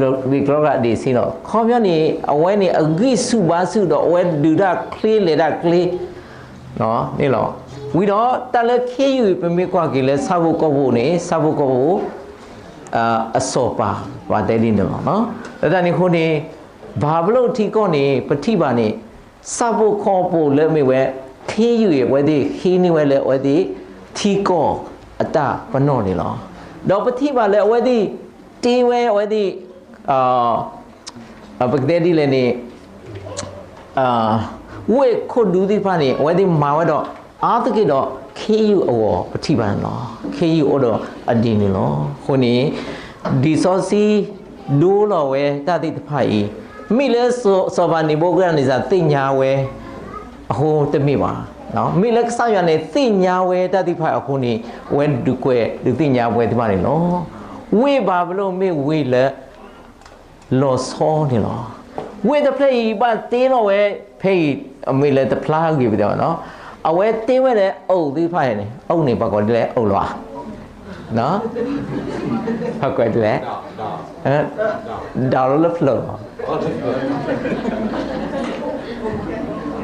လံာ်ကြီကြာ်ဒ့ၣ်ဆ့လီၤ. ခီပညီန့ၣ် အဝဲန့ၣ်အဂံၢ်ဆူၣ်ဘါဆူၣ်ဒီး အဝဲဒုးတၢ်ချ့လဲၤတၢ်ချ့ န့ၣ်လီၤ. ဝံၤဒီးတၢ်လၢခ့ယုၢ် ပမ့ၢ်ကွၢ်က့ၤလၢဆၣ်ဖိကီၢ်ဖိန့ၣ် ဆၣ်ဖိကီၢ်ဖိ အစီၤပၤ ပှၤတဲဒ်န့ၣ်လီၤ. လၢတၢ်န့ၣ်အဃိန့ၣ် ဘၤဘူလိၣ်ထံကီၢ်န့ၣ် ပထံၣ်ဘၣ်န့ၣ် ဆၣ်ဖိကီၢ်ဖိလၢမ့ၢ်ဝဲ ခ့ယုၢ်အံၤ အဝဲသ့ၣ်ဟံးန့ၢ်ဝဲလၢအဝဲသ့ၣ် ထံကီၢ်အတၢ်ပနီၣ်န့ၣ်လီၤ. ဒီးပထံၣ်ဘၣ်လၢအဝဲသ့ၣ် တ့ဝဲအဝဲသ့ၣ် ပကတဲဒ်လဲၣ်န့ၣ် ဝ့ၢ်ခိၣ်ဒူသ့ၣ်တဖၣ်န့ၣ် အဝဲသ့ၣ်မၤဝဲဒီး အါတက့ၢ်ဒီး ခ့ယုၢ်အဂီၢ် ပထံၣ်ဘၣ်န့ၣ်လီၤ. ခ့ယုၢ်အိၣ်ဒီးအဒံးန့ၣ်လီၤ. အဃိန့ၣ် လံာ်စီဆှံ ဒိလီၤဝဲတၢ်သ့ၣ်တဖၣ်အံၤ မ့ၢ်လၢစီၤပၤနံၤဘူၤခၣ်နံၤစၢ်သ့ၣ်ညါဝဲအဃိတမ့ၢ်ဘၣ်. မ့ၢ်လၢကစၢ်ယွၤန့ၣ် သ့ၣ်ညါဝဲတၢ်သ့ၣ်တဖၣ်အဃိန့ၣ် အဝဲဒုးကွဲးဒုးသ့ၣ်ညါဝဲသ့ၣ်တဖၣ်န့ၣ်လီၤ. ဝ့ၢ်ဘၤဘူလိၣ်မ့ၢ်ဝ့ၢ်လၢ လီၤဆီန့ၣ်လီၤ. ဝ့ၢ်တဖျၢၣ်အံၤ ဘၣ်တ့လီၤဝဲ ဖဲအံၤ အမ့ၢ်လၢတဖျါဂ့ၤပတဲဘၣ်နီၤ, အဝဲတ့ဝဲလၢအအိၣ်သ့ၣ်တဖၣ်န့ၣ်, အအိၣ်န့ၣ် ပှၤကိးဒ်လဲၣ် အအိၣ်လီၤဧါ, ပှၤကိးဒ်လဲၣ်, ဒၣ်လီၤလၢဖျၢၣ်လီၤ,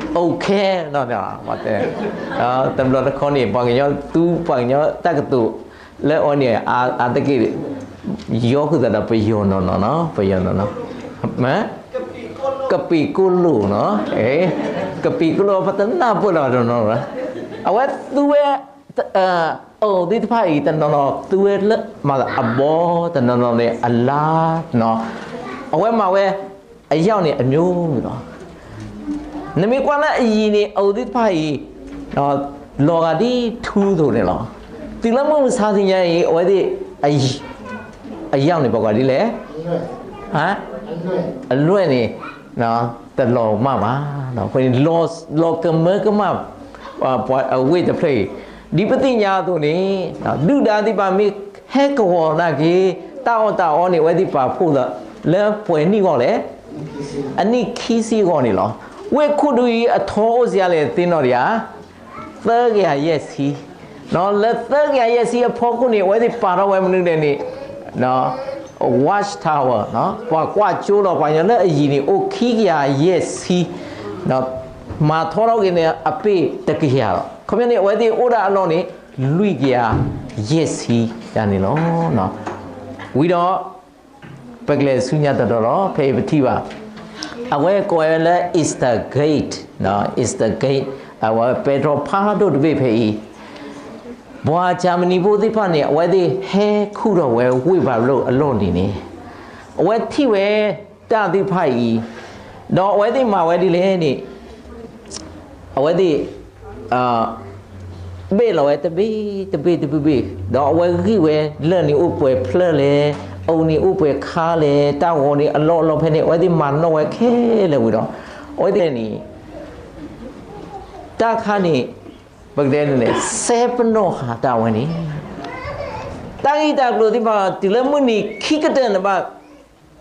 အိၣ်ခဲနီၤ, တဘျီတခီန့ၣ် ပှၤကညီသူ ပှၤကညီတၢ်ကတိၤ လၢအီၤန့ၣ် အါတက့ၢ် ယီဃုာ်သးဒီးပယီၤနီၢ်နီၢ်နီၤ, ပယီၤနီၢ်နီၢ်, ကပံာ်ကိၣ်လိာ်နီၤ, ကပံာ်ကိၣ်လိာ် ပတနၢ်ပၢၢ်လီၤတနီၤနီၤ, အဝဲသူဝဲ အအိၣ်သ့ၣ်တဖၣ်အံၤ တနီၤနီၤသူဝဲလၢ မၤအဘီ တနီၤနီၤန့ၣ် အလါနီၤ, အဝဲမၤဝဲ အယံၤန့ၣ် အမျိုးမျိုးလီၤ. နမ့ၢ်ကွၢ်လၢအယံၤန့ၣ် အအိၣ်သ့ၣ်တဖၣ်အံၤ လီၤဂာ်ဒ်ထူအသိးန့ၣ်လီၤ. တုၤလၢမုၢ်မဆါတနံၤညါအံၤ အဝဲသ့ၣ် အယံၤန့ၣ် ပှၤကွၢ်ဒ်လဲၣ်, အလွဲၢ်န့ၣ် တလီၤမၢ်ဘၣ်. အဃိန့ၣ် လီၤကမၢကမၣ် အဝ့ၢ်တဖျၢၣ်အံၤ ဒ်ပသ့ၣ်ညါအသိးန့ၣ် ဒုၣ်ဒါသ့ၣ်တဖၣ်မ့ၢ်ဟဲကဝီၤနာ်က့ၤ တၢ်အီၣ်တၢ်အီန့ၣ် အဝဲသ့ၣ်ပာ်ဖှိၣ်သးလၢပှဲၤနံၣ်ဂီၢ်လဲၣ်, အနံၣ်ခံဆံအဂီၢ်န့ၣ်လီၤ. ဝ့ၢ်ခိၣ်ဒူအံၤ အထီအိၣ်စ့ၢ်ကီးလဲၣ်သ့ၣ်နီၣ်ဒံးဧါ, သၢကယၤယဲၢ်ဆံ, လၢသၢကယၤယဲၢ်ဆံအဖီခိၣ်န့ၣ် အဝဲသ့ၣ်ပာ်ထီၣ်ဝဲမနုၤလဲၣ်န့ၣ် Watchtower ပှၤကွၢ်ကၠိလီၤ ပှၤကညီလၢအယံၤန့ၣ် အိၣ်ခံကယၤယဲၢ်ဆံ, မၤထီထီၣ်က့ၤန့ၣ် အပ့ၢ်တကယၤလီၤ. ခီပညီန့ၣ် အဝဲသ့ၣ်အိၣ်ဒၣ်အလီၢ်န့ၣ် လွံၢ်ကယၤယဲၢ်ဆံဒၣ်န့ၣ်လီၤ. ဝံၤဒီး ပကလဲၤဆူညါတတီၤလီၤ. ဖဲအံၤပထံၣ်ဘၣ် အဝဲကိးဝဲလၢ Eastern Gate, Eastern Gate အဝဲပဲတြီဖးဒိၣ်တဘ့ၣ်ဖဲအံၤ ပှၤကၠၢမနံဖိသ့ၣ်တဖၣ်န့ၣ် အဝဲသ့ၣ်ဟဲခူၣ်ထီၣ်ဝဲဝ့ၢ်ဘၤဘလိၣ်အလီၢ်န့ၣ်န့ၣ် အဝဲထံၣ်ဝဲတၢ်သ့ၣ်တဖၣ်အံၤ ဒီးအဝဲသ့ၣ်မၤဝဲဒ်လဲၣ်န့ၣ် အဝဲသ့ၣ် ဘ့ၣ်လီၤဝဲတဘ့ၣ်တဘ့ၣ်တဘ့ၣ်ဘ့ၣ် ဒီးအဝဲဂံၢ်ဝဲလၢၢ်န့ၣ်အိၣ်ပှဲၤဖျၢၣ်လဲၣ်, အူန့ၣ်အိၣ်ပှဲၤခါလဲၣ်, တၢ်ဂီၤန့ၣ်အလီၢ်အလီၢ်ဖဲန့ၣ် အဝဲသ့ၣ်မၤနီၣ်ဝဲခဲလၢာ်ဝံၤဒီး အဝဲသ့ၣ်န့ၣ် တၢ်ခါန့ၣ် ပကတဲန့ၣ် စဲပနီၣ်ဃာ်တၢ်ဝဲန့ၣ် တၢ်ဂ့ၢ်တၢ်ကျိၤသ့ၣ်တဖၣ် တုၤလၢမုၢ်နံၤခံကတၢၢ်န့ၣ်ဘၣ်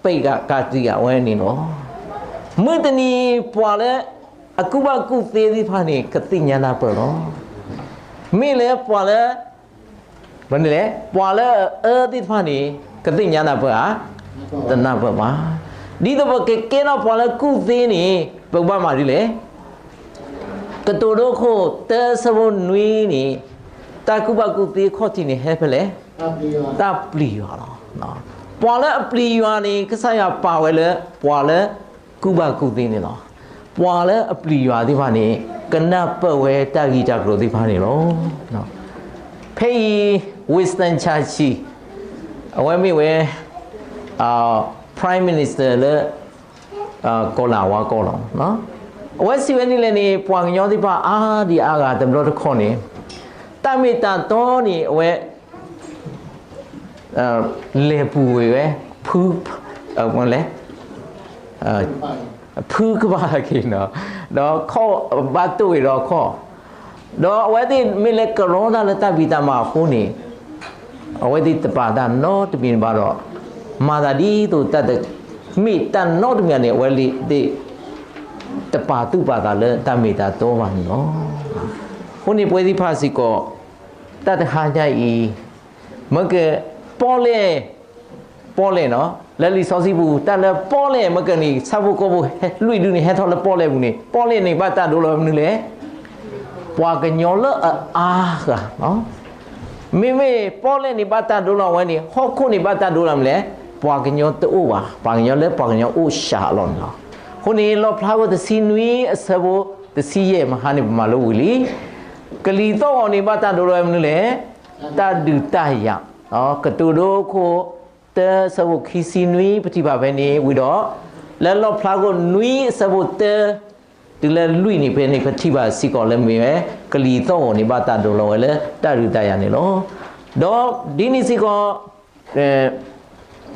ပ့ၢ်ကးကးတံာ်ဃာ်ဝဲန့ၣ်လီၤ. မုၢ်တနံၤပှၤလၢအကူၣ်ဘၣ်ကူၣ်သ့သ့ၣ်တဖၣ်န့ၣ် ကသ့ၣ်ညါနၢ်ပၢၢ်လီၤ. မ့ၢ်လၢပှၤလၢ မနုၤလဲၣ် ပှၤလၢအအၢသ့ၣ်တဖၣ်န့ၣ် ကသ့ၣ်ညါနၢ်ပၢၢ်ဧါ, တနၢ်ပၢၢ်ဘၣ်. ဒ်သိးပကကဲထီၣ်ပှၤလၢကူၣ်သ့န့ၣ် ပကဘၣ်မၤဒ်လဲၣ်. ကတိၤဒိခိၣ်တၢဆၢဖိနွံန့ၣ် တၢ်ကူၣ်ဘၣ်ကူၣ်သ့ခီၣ်ထံးန့ၣ်ဟဲဖဲလဲၣ်, တၢ်ပျံၤယွၤလီၤ. ပှၤလၢအပျံၤယွၤန့ၣ် ကစၢ်ယွၤပာ်ဝဲလၢ ပှၤလၢကူၣ်ဘၣ်ကူၣ်သ့န့ၣ်လီၤ. ပှၤလၢအပျံၤယွၤသ့ၣ်တဖၣ်န့ၣ် ကနၢ်ပၢၢ်ဝဲတၢ်ဂ့ၢ်တၢ်ကျိၤသ့ၣ်တဖၣ်န့ၣ်လီၤ. ဖဲအံၤ Winston Churchill အဝဲမ့ၢ်ဝဲ Prime Minister လၢ ကီၢ်လၢအဝါကီၢ်လီၤ. အဝဲစံးဝဲဒ်လဲၣ်န့ၣ် ပှၤကညီသ့ၣ်တဖၣ်အါဒံအါဂၤတဘျီတခီၣ်န့ၣ် တၢ်မ့ၢ်တၢ်တီန့ၣ် အဝဲ လဲၤပူၤဝဲဝဲ ဖု လဲၤ ဖုကဘၣ်က့ၤနီၤ ဒီးခီၣ်ဘၣ်တိၢ်ဝဲဒီးခီၣ် ဒီးအဝဲသ့ၣ်မ့ၢ်လၢကရီတၢ်လၢတၢ်ဖံးတၢ်မၤအဃိန့ၣ် အဝဲသ့ၣ်တပာ်တၢ်နီတမံၤဘၣ်ဒီး မၤသးဒ်သိးတၢ်တမ့ၢ်တၢ်နီတမံၤန့ၣ် အဝဲသ့ၣ်တပာ်သူၣ်ပာ်သးလၢတၢ်မ့ၢ်တၢ်တီဘၣ်န့ၣ်လီၤ. အဃိန့ၣ်ပဝဲသ့ၣ်တဖၣ်စ့ၢ်ကီး တၢ်တဟါညါအံၤ မ့ၢ်က ပီၣ်လဲၣ် ပီၣ်လဲၣ်နီၤ လၢလံာ်စီဆှံပူၤ တၢ်လၢပီၣ်လဲၣ် မ့ၢ်ကန့ၣ် ဆၣ်ဖိကီၢ်ဖိလွံၢ်ဒုန့ၣ် ဟဲထီၣ်လၢပီၣ်လဲၣ်ပူၤန့ၣ် ပီၣ်လဲၣ်န့ၣ် ဘၣ်တၢ်ဒိလီၤဝဲမနုၤလဲၣ်. ပှၤကညီလၢအအါဂၤ မ့မ့ၢ်ပီၣ်လဲၣ်န့ၣ် ဘၣ်တၢ်ဒိလီၤဝဲန့ၣ် ဟီၣ်ခိၣ်န့ၣ် ဘၣ်တၢ်ဒိလီၤမနုၤလဲၣ်. ပှၤကညီတအိၣ်ဘၣ် ပှၤကညီလၢပှၤကညီအိၣ်စှၤအလီၢ်န့ၣ်လီၤ. အဃိန့ၣ် လီၣ်ဖျါဝဲတဆံနွံအဆၢဖိတဆံယဲၢ်မဟါန့ၣ် ပမၤလိဝံၤလံ ကလံၤသီၣ်ဂီၤန့ၣ် ဘၣ်တၢ်ဒိလီၤဝဲမနုၤလဲၣ်. တၢ်ဒုးတၢ်ယၤ ကတိၤဒိခိၣ်တၢဆၢဖိခံဆံနွံ ပထံၣ်ဘၣ်ဖဲန့ၣ် ဝံၤဒီး လၢလီၣ်ဖျါခိၣ်နွံအဆၢဖိတၢ တုၤလၢလွံၢ်န့ၣ် ဖဲန့ၣ် ပထံၣ်ဘၣ်စ့ၢ်ကီးလၢမ့ၢ်ဝဲ ကလံၤသီၣ်ဂီၤန့ၣ် ဘၣ်တၢ်ဒိလီၤဝဲလၢတၢ်ဒုးတၢ်ယၤန့ၣ်လီၤ. ဒီးဒ်န့ၣ်စ့ၢ်ကီး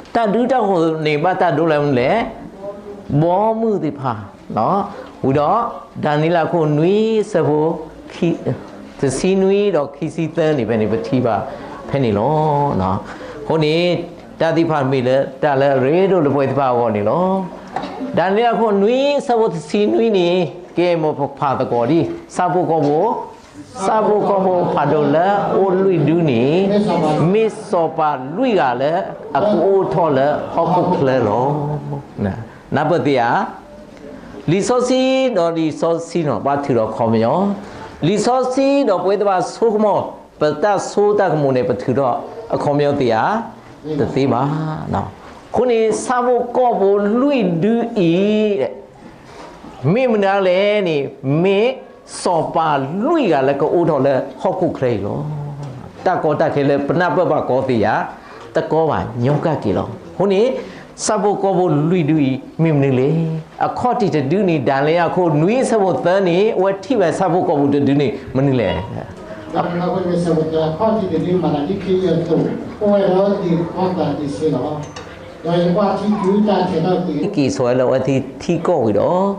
တၢ်ဒုးတၢ်ဂီၤန့ၣ် ဘၣ်တၢ်ဒိလီၤမနုၤလဲၣ်. ဘီမုၢ်သ့ၣ်တဖၣ် ဝံၤဒီး ဒၤနံးယ့လးခိၣ်နွံအဆၢဖိ တဆံနွံဒီးခံဆံသၢန့ၣ် ဖဲန့ၣ်ပထံၣ်ဘၣ်ဖဲန့ၣ်လီၤ. အဃိန့ၣ် တၢ်သ့ၣ်တဖၣ်မ့ၢ်လၢ တၢ်လၢအရ့ဒိၣ်လၢပဝဲသ့ၣ်တဖၣ်အဂီၢ်န့ၣ်လီၤ. ဒၤနံးယ့လးခိၣ်နွံအဆၢဖိတဆံနွံန့ၣ် ကဲ မ်ပဖးသကိးဒံး ဆၣ်ဖိကီၢ်ဖိ ဆၣ်ဖိကီၢ်ဖိဖးဒိၣ်လၢအအိၣ်လွံၢ်ဒုန့ၣ် မ့ၢ်စီၤပၤလွံၢ်ဂၤလၢအကအိၣ်ထီၣ်လၢဟီၣ်ခိၣ်ချၢလီၤ. နၢ်ပၢၢ်သ့ဧါ. လံာ်စီဆှံဒီးလံာ်စီဆှံနီၤ ဘၣ်ထုးဒီးခီပညီ, လံာ်စီဆှံဒီးပဝဲသ့ၣ်တဖၣ်ဆိကမိၣ် ပတၢ်စိတၢ်ကမီၤန့ၣ် ပထုးထီၣ်အခီပညီသ့ဧါ. တသ့ဘၣ်. အဃိန့ၣ် ဆၣ်ဖိကီၢ်ဖိလွံၢ်ဒုအံၤ မ့ၢ်မနုၤလဲၣ်န့ၣ် မ့ၢ်စီၤပၤလွံၢ်ဂၤလၢကအိၣ်ထီၣ်လၢဟီၣ်ခိၣ်ချၢအံၤလီၤ. တၢ်ကီတၢ်ခဲလၢပနၢ်ပၢၢ်ဘၣ်ကီသ့ဧါ, တကီဘၣ် ညီကၣ်က့ၤလီၤ. အဃိန့ၣ် ဆၣ်ဖိကီၢ်ဖိလွံၢ်ဒုအံၤ မ့ၢ်မနုၤလဲၣ်. အခီၣ်ထံးတဒုန့ၣ် ဒၤနံးယ့လးအခိၣ်နွံအဆၢဖိသၢန့ၣ် အဝဲထံၣ်ဝဲဆၣ်ဖိကီၢ်ဖိတဒုန့ၣ် မနုၤလဲၣ်. ဒၤနံးယ့လးအခိၣ်နွံအဆၢဖိသၢ, အခီၣ်ထံးတဒုမၤသးဒ်ခ့ယုၢ်အသိး, အိၣ်ဝဲဒီးဒံးအီသးတဆ့လီၤ. ဒီးယကွၢ်ထံဒုတၢ်ထဲထီၣ်က့ၤ, က့ၤစိာ်ဝဲလၢအဝဲသ့ၣ်ထံကီၢ်ဝံၤဒီး,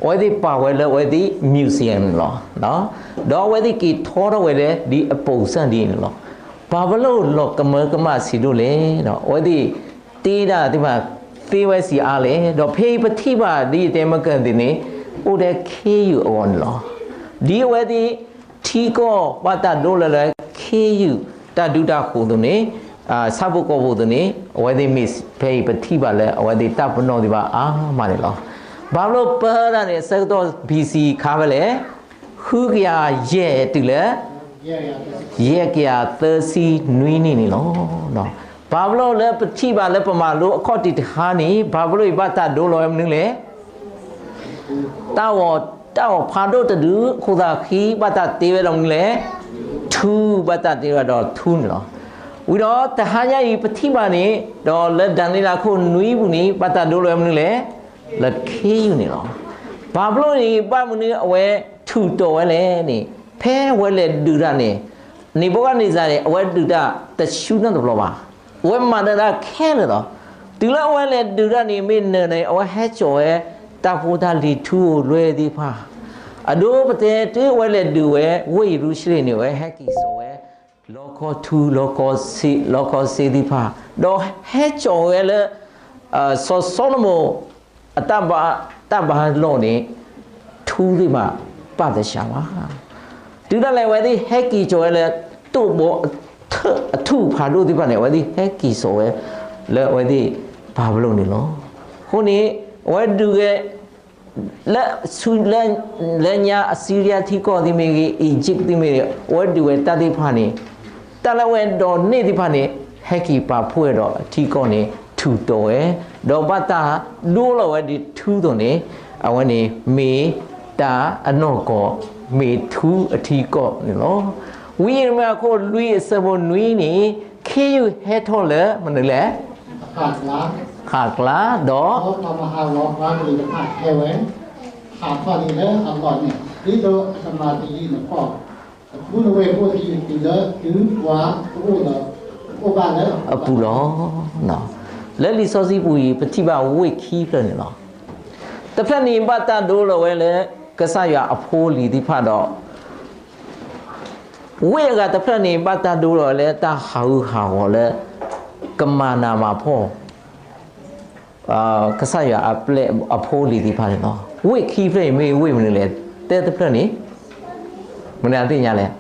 အဝဲသ့ၣ်ပာ်ဝဲလၢအဝဲသ့ၣ် museum န့ၣ်လီၤ. ဒီးအဝဲသ့ၣ်က့ၤထီထီၣ်ဝဲလၢဒ်အပိာ်စၢ်ဒ်န့ၣ်လီၤ. ဘၤဘူလိၣ်လီၤကမၢကမၣ်ဆံးဒိၣ်လဲၣ်ဒီး အဝဲသ့ၣ်တ့ဒၣ်သ့ၣ်တဖၣ်သ့ဝဲဆံးအါလဲၣ်. ဒီးဖဲအံၤပထံၣ်ဘၣ်ဒ်ယတဲမ့ၢ်ကၢၢ်သ့ၣ်န့ၣ် အိၣ်ထဲခ့ယုၢ်အဂီၢ်န့ၣ်လီၤ. ဒ်အဝဲသ့ၣ်ထံကီၢ်ဘၣ်တၢ်ဒိလီၤလၢ ခ့ယုၢ်တၢ်ဒုးတၢ်ဃိၤအသိးန့ၣ်, ဆၣ်ဖိကီၢ်ဖိအသိးန့ၣ် အဝဲသ့ၣ်မ့ၢ်ဖဲအံၤပထံၣ်ဘၣ်လၢအဝဲသ့ၣ်တၢ်ပနီၣ်သ့ၣ်တဖၣ်အါမးန့ၣ်လီၤ. ဘၤဘူလိၣ်ပၢတၢ်န့ၣ် အဆၢကတီၢ် ဘီၣ်စံၣ် ခါဖဲလဲၣ်, ဃုကယၤယဲၢ်တုၤလၢ ယဲၢ်ကယၤသၢဆံနွံနံၣ်န့ၣ်လီၤ. ဘၤဘူလိၣ်လၢပထံၣ်ဘၣ်လၢပမၤလိအခီၣ်ထံးတဟါန့ၣ် ဘၤဘူလိၣ်အံၤဘၣ်တၢ်ဒိလီၤဝဲမနုၤလဲၣ်. တၢ်ဂီၤ, တၢ်ဂီၤဖးဒိၣ်တဒုအဃိသတး ဃံဘၣ်တၢ်တ့ဝဲဒီးမနုၤလဲၣ်. ထူ, ဘၣ်တၢ်တ့ဝဲဒီးထူန့ၣ်လီၤ. ဝံၤဒီးတဟါညါအံၤပထံၣ်ဘၣ်န့ၣ် ဒီးလၢဒၤနံးယ့လးအခိၣ်နွံပူၤန့ၣ် ဘၣ်တၢ်ဒိလီၤဝဲမနုၤလဲၣ်. လၢခ့ယုၢ်န့ၣ်လီၤ. ဘၤဘူလိၣ်န့ၣ် ဘၣ်မနုၤအဝဲထုးတီၤဝဲလဲၣ်န့ၣ်, ဖဲအဝဲလဲၤဒုးတၢ်န့ၣ်, နံၤဘူၤခၣ်နံၤစၢ်န့ၣ် အဝဲဒုးတၢ်တဆူနီတဘျီဘၣ်. အဝဲမၤတၢ်ခဲလၢာ်လီၤ. တုၤလၢအဝဲလဲၤဒုးတၢ်န့ၣ် မ့ၢ်နၢၤန့ၣ် အဝဲဟဲစိာ်ဝဲ တၢ်ဖိတၢ်လံၤထူဧိၤလွဲသ့ၣ်တဖၣ်, အဒိပတဲတုၤအဝဲလဲၤဒုးဝဲ ဝ့ၢ်ယရူၤၡလ့ၣ်န့ၣ် အဝဲဟဲက့ၤစိာ်ဝဲ လီခီထူ, လီခီစ့သ့ၣ်တဖၣ်, ဒီးဟဲစိာ်ဝဲလၢ စီၤၡလိၤမိၣ် အတၢ်ဘါလီၢ်န့ၣ် ထူသ့ၣ်တဖၣ်ပာ်သဆှးဘၣ်. တုၤဒၣ်လဲာ်အဝဲသ့ၣ်ဟဲက့ၤစိာ်ဝဲလၢ တိၣ်ဘီအထူၣ်ဖးဒိၣ်သ့ၣ်တဖၣ်န့ၣ် အဝဲသ့ၣ်ဟဲက့ၤစိာ်ဝဲ လၢအဝဲသ့ၣ်ဘၤဘူလိၣ်န့ၣ်လီၤ. အဃိန့ၣ် အဝဲဒုးဝဲ လၢ လၢညါအစံရံယါထံကီၢ်သ့ၣ်မ့ၢ်ဂ့ၤ, အံၤစ့းသ့ၣ်မ့ၢ်ဂ့ၤ, အဝဲဒုးဝဲတၢ်သ့ၣ်တဖၣ်န့ၣ် တၢ်လၢအဝဲဒိးန့ၢ်သ့ၣ်တဖၣ်န့ၣ် ဟဲက့ၤပာ်ဖှိၣ်ဝဲဒီးအထံကီၢ်န့ၣ် ထုးတီၤဝဲ, ဒီးဘၣ်တၢ်ဒိလီၤဝဲဒ်ထူအသိးန့ၣ် အဝဲန့ၣ်မ့ၢ်တၢ်အနီၢ်ကီၢ် မ့ၢ်ထူအထံကီၢ်န့ၣ်လီၤ. ဝံယံးရမံယၤအခိၣ်လွံၢ်အဆၢဖိနွံန့ၣ် ခ့ယုၢ်ဟဲထီၣ်လၢမနုၤလဲၣ်. ဟးကျါ, ဒီး အပူၤလီၤ. လၢလံာ်စီဆှံပူၤအံၤ ပထံၣ်ဘၣ်ဝ့ၢ်ခံဖျၢၣ်န့ၣ်လီၤ. တဖျၢၣ်န့ၣ်ဘၣ်တၢ်ဒိလီၤဝဲလၢ ကစၢ်ယွၤအဖိအလံၤသ့ၣ်တဖၣ်ဒီး ဝ့ၢ်အဂၤတဖျၢၣ်န့ၣ် ဘၣ်တၢ်ဒိလီၤဝဲလၢတၢ်ဟးဂူာ်ဟးဂီၤလၢ ကမၤနးမၤဖှီၣ် ကစၢ်ယွၤအပျဲၢ်အဖိအလံၤသ့ၣ်တဖၣ်န့ၣ်လီၤ. ဝ့ၢ်ခံဖျၢၣ်အံၤမ့ၢ်ဝ့ၢ်မနုၤလဲၣ်. တၢ်တဖျၢၣ်န့ၣ် မနုၤအသ့ၣ်ညါလဲၣ်.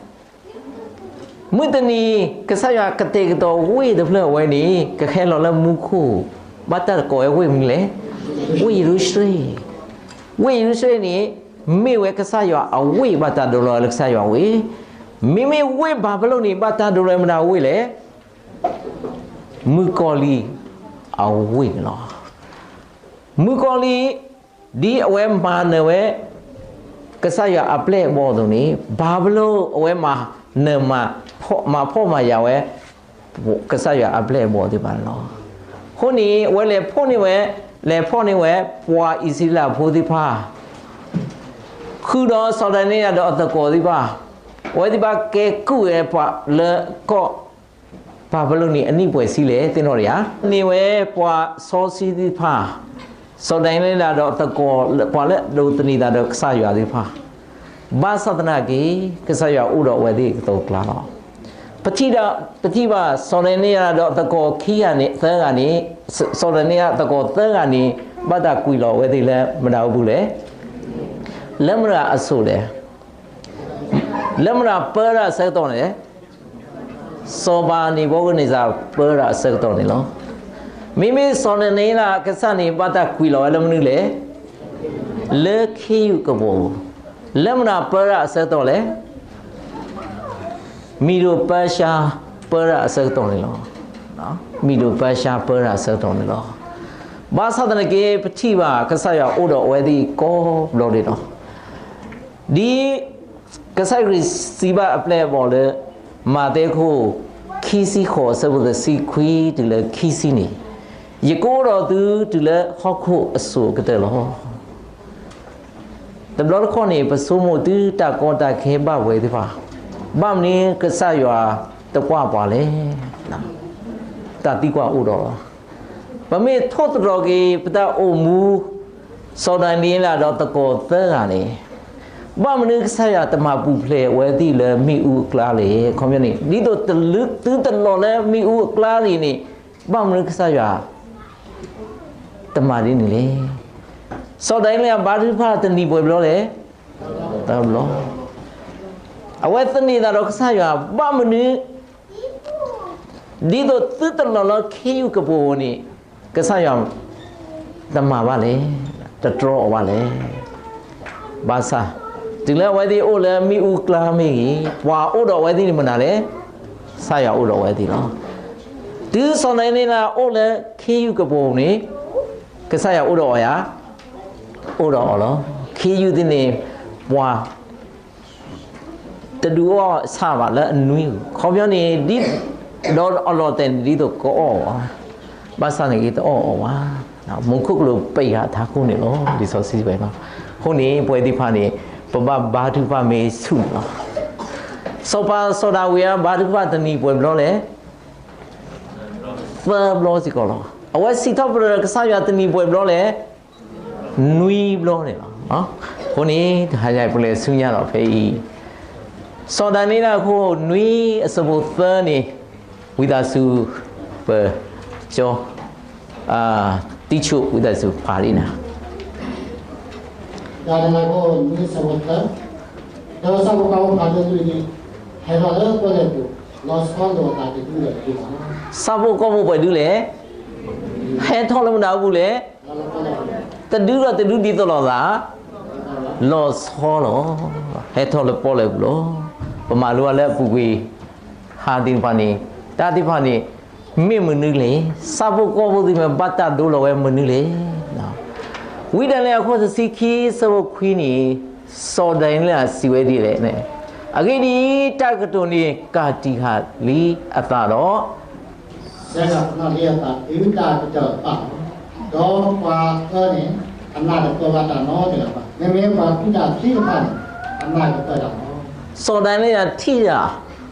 မုၢ်တနံၤ ကစၢ်ယွၤကတဲာ်ကတီၤဝ့ၢ်တဖျၢၣ်အဝဲန့ၣ် ကဟဲလီၤလၢမူခိၣ်, ဘၣ်တၢ်ကိးဝဲဝ့ၢ်မနုၤလဲၣ်. ဝ့ၢ်ယရူၤၡလ့ၣ်. ဝ့ၢ်ယရူၤၡလ့ၣ်န့ၣ် မ့ၢ်ဝဲကစၢ်ယွၤအဝ့ၢ် ဘၣ်တၢ်ဒိလီၤဝဲလၢကစၢ်ယွၤအဝ့ၢ်. မ့မ့ၢ်ဝ့ၢ်ဘၤဘူလိၣ်န့ၣ် ဘၣ်တၢ်ဒိလီၤဝဲမတၤဝ့ၢ်လဲၣ်. မုၣ်ကီၤလံၢ်အဝ့ၢ်န့ၣ်လီၤ. မုၣ်ကီၤလံၢ် ဒ်အဝဲမၤနၢၤဝဲ ကစၢ်ယွၤအပျဲၢ်အဘီၣ်အသိးန့ၣ် ဘၤဘူလိၣ်အဝဲမၤနၢၤ မၤဖှီၣ်မၤယာ်ဝဲ ကစၢ်ယွၤအပျဲၢ်အဘီၣ်သ့ၣ်တဖၣ်န့ၣ်လီၤ. အဃိန့ၣ် အဝဲလဲၤဖီၣ်န့ၢ်ဝဲ, လဲၤဖီၣ်န့ၢ်ဝဲ ပှၤအံၣ်စရ့လးဖိသ့ၣ်တဖၣ် ဃုာ်ဒီးစီၤဒၤနံးယ့လးဒီးအသကိးသ့ၣ်တဖၣ်, အဝဲသ့ၣ်ဘၣ်ကဲကုၢ်ဝဲပှၤလၢကီၢ် ဘၤဘူလိၣ်န့ၣ် အနံၣ်ပှဲၤဆံလဲၣ် သ့ၣ်နီၣ်တယၤ, န့ၢ်ဝဲပှၤစီဆှံသ့ၣ်တဖၣ်, စီၤဒၤနံးယ့လးဒီးအသကိး ပှၤလၢအဒိးသန့ၤသးဒီးကစၢ်ယွၤသ့ၣ်တဖၣ်, ဘၣ်ဆၣ်သနာ်က့ ကစၢ်ယွၤအိၣ်ဒီးအဝဲသ့ၣ်အသိးအကျါလီၤ. ပထံၣ်ဘၣ် စီၤဒၤနံးယ့လးဒီးအသကိးခံဂၤန့ၣ် သၢဂၤန့ၣ်, စီၤဒၤနံးယ့လးအသကိးသၢဂၤန့ၣ် ဘၣ်တၢ်ကွံာ်လီၤအဝဲသ့ၣ်လၢမတၤအပူၤလဲၣ်. လၢမတၤအစိၤလဲၣ်. လၢမတၤပၢတၢ်အဆၢကတီၢ်န့ၣ်, စီၤပၤန့ၣ် ဘီကန့ၢ်စၢ်ပၢတၢ်အဆၢကတီၢ်န့ၣ်လီၤ. မ့မ့ၢ်စီၤဒၤနံးယ့လးအကစၢ်န့ၣ် ဘၣ်တၢ်ကွံာ်လီၤဝဲလၢမနုၤလဲၣ်. လၢခ့ယုၢ်ကပီၤ, လၢမတၤပၢတၢ်အဆၢကတီၢ်လဲၣ်. မ့ၣ်ဒိၣ်ပၢဆှါပၢတၢ်အဆၢကတီၢ်န့ၣ်လီၤ. မ့ၣ်ဒိၣ်ပၢဆှါပၢတၢ်အဆၢကတီၢ်န့ၣ်လီၤ. ဘၣ်ဆၣ်သနာ်က့ ပထံၣ်ဘၣ်ကစၢ်ယွၤအိၣ်ဒီးအဝဲသ့ၣ်ကိးဘျီဒဲးလီၤ. ဒ်ကစၢ်ခရံာ်စံးဘၣ်အပျဲၢ်အဘီၣ်လၢ မးသဲခိၣ် ခံဆံဃိး အဆၢဖိတဆံခွံတုၤလၢခံဆံန့ၣ်, ယကအိၣ်ဒီးသုတုၤလၢဟီၣ်ခိၣ်အစိၤအကတၢၢ်လီၤ. တဘျီတခီၣ်န့ၣ် ပဆိကမိၣ်သုတၢ်ကီတၢ်ခဲဘၣ်ဝဲသ့ၣ်တဖၣ်, ဘၣ်မနုၤကစၢ်ယွၤတကွၢ်ပှၤလဲၣ်. တၢ်သံကွၢ်အိၣ်ဒီးလီၤ. ပမ့ၢ်ထိၣ်သတြီၤက့ၤ ပတၢ်အိၣ်မူ စီၤဒၤနံးယ့လးဒီးသကိးသၢဂၤန့ၣ်, ဘၣ်မနုၤကစၢ်ယွၤတမၤပူၤဖျဲးအဝဲသ့ၣ်လၢမ့ၣ်အူအကျါလဲၣ်. ခီပညီန့ၣ် ဒ်သိးတလုသုတလီၤလၢမ့ၣ်အူအကျါန့ၣ်န့ၣ်, ဘၣ်မနုၤကစၢ်ယွၤတမၤဒ်န့ၣ်လဲၣ်. စီၤဒၤနံးယ့လးဘါထုကဖၣ်တနံၤပှဲၤဘျီလဲၣ်. တဘျီ. အဝဲသန့ၤသးဒီးကစၢ်ယွၤ ဘၣ်မနုၤ ဒ်သိးသုတလီၤလၢခ့ယုၢ်ကပိာ်န့ၣ် ကစၢ်ယွၤတမၤဘၣ်လဲၣ်, တတြီအီၤဘၣ်လဲၣ်. ဘၣ်ဆၣ် တုၤလၢအဝဲသ့ၣ်အိၣ်လၢမ့ၣ်အူကျါမ့ၢ်ဂ့ၤ, ပှၤအိၣ်ဒီးအဝဲသ့ၣ်န့ၣ်မနုၤလဲၣ်, ကစၢ်ယွၤအိၣ်ဒီးအဝဲသ့ၣ်လီၤ. တုၤစီၤဒၤနံးယ့လးအိၣ်လၢခ့ယုၢ်ကပိာ်န့ၣ် ကစၢ်ယွၤအိၣ်ဒီးအီၤဧါ, အိၣ်ဒီးအီၤလီၤ. ခ့ယုၢ်သ့ၣ်န့ၣ် ပှၤ တဒုးအီၣ်ဆၣ်ဘၣ်လၢအနွံ, ခီပညီန့ၣ် ဒ်ဒီးအလီၤတဲာ်န့ၣ် ဒ်သိးကအီၣ်အီၤဘၣ်, ဘၣ်ဆၣ်န့ၣ်က့ၤတအီၣ်အီၤဘၣ်. မူခိၣ်ကလူးပံာ်ဃာ်ထးခိၣ်န့ၣ်လီၤ, လံာ်စီဆှံဝဲလီၤ. အဃိန့ၣ် ပဝဲသ့ၣ်တဖၣ်န့ၣ် ပဘၣ်ဘါထုကဖၣ်မ့ၢ်ဆူၣ်န့ၣ်လီၤ. စီၤပၤစီၤဒၤဝံးဧၢ ဘါထုကဖၣ်တနံၤပှဲၤဘျီလဲၣ်. သၢဘျီစ့ၢ်ကီးလီၤ. အဝဲစံးထီၣ်ပတြၢၤကစၢ်ယွၤတနံၤပှဲၤဘျီလဲၣ်. နွံဘျီန့ၣ်လီၤ. အဃိန့ၣ် တဟါညါအံၤ ပလဲၤဆူညါဒီးဖဲအံၤ စီၤဒၤနံးယ့လးအခိၣ်နွံအဆၢဖိသၢန့ၣ် ဝံသးစူၤ ပကၠီ တံဆိၣ် ဝံသးစူၤဖးဒ်နၤ. ဒၤနံးယ့လးအခိၣ်နွံအဆၢဖိသၢ, ဒီးဆၣ်ဖိကီၢ်ဖိဖးဒိၣ်လွံၢ်ဒု ဟဲထီၣ်လၢပီၣ်လဲၣ်ပူၤ, လီၤဆီလိာ်အသးတဒုဒီးတဒုလီၤ. ဆၣ်ဖိကီၢ်ဖိပှဲၤဒုလဲၣ်. ဟဲထီၣ်လၢမတၤအပူၤလဲၣ်. တဒုဒီးတဒုဒ်သိးလိာ်သး လီၤဆီလီၤ. ဟဲထီၣ်လၢပီၣ်လဲၣ်ပူၤလီၤ. ပမၤလိအီၤလၢအပူၤကွံာ် ဟါသ့ၣ်တဖၣ်န့ၣ် တၢ်သ့ၣ်တဖၣ်န့ၣ် မ့ၢ်မနုၤလဲၣ်. ဆၣ်ဖိကီၢ်ဖိသ့ၣ်မ့ၢ်ဘၣ်တၢ်ဒိလီၤဝဲမနုၤလဲၣ်. ဝံဒၤနံးယ့လးအခိၣ်တဆံခံ အဆၢဖိခွံန့ၣ် စီၤဒၤနံးယ့လးစံးဝဲဒ်လဲၣ်န့ၣ်, အဂ့ၢ်ဒ်အံၤ, တၢ်ကတိၤန့ၣ်ကၤတံာ်ဃာ်လံအသးဒီး စဲဃာ်သနာ်လံအသး တုၤတၢ်ကတၢၢ်တဖၣ်လီၤ. ဒီးပှၤသၢန့ၣ် အနၢ်တပၢၢ်ဘၣ်တၢ်နီတဂၤဘၣ်. မ့မ့ၢ်ပှၤကူၣ်တၢ်သံတဖၣ်န့ၣ် အနၢ်ကပၢၢ်တၢ်လီၤ. စီၤဒၤနံးယ့လးထံၣ်ယၤ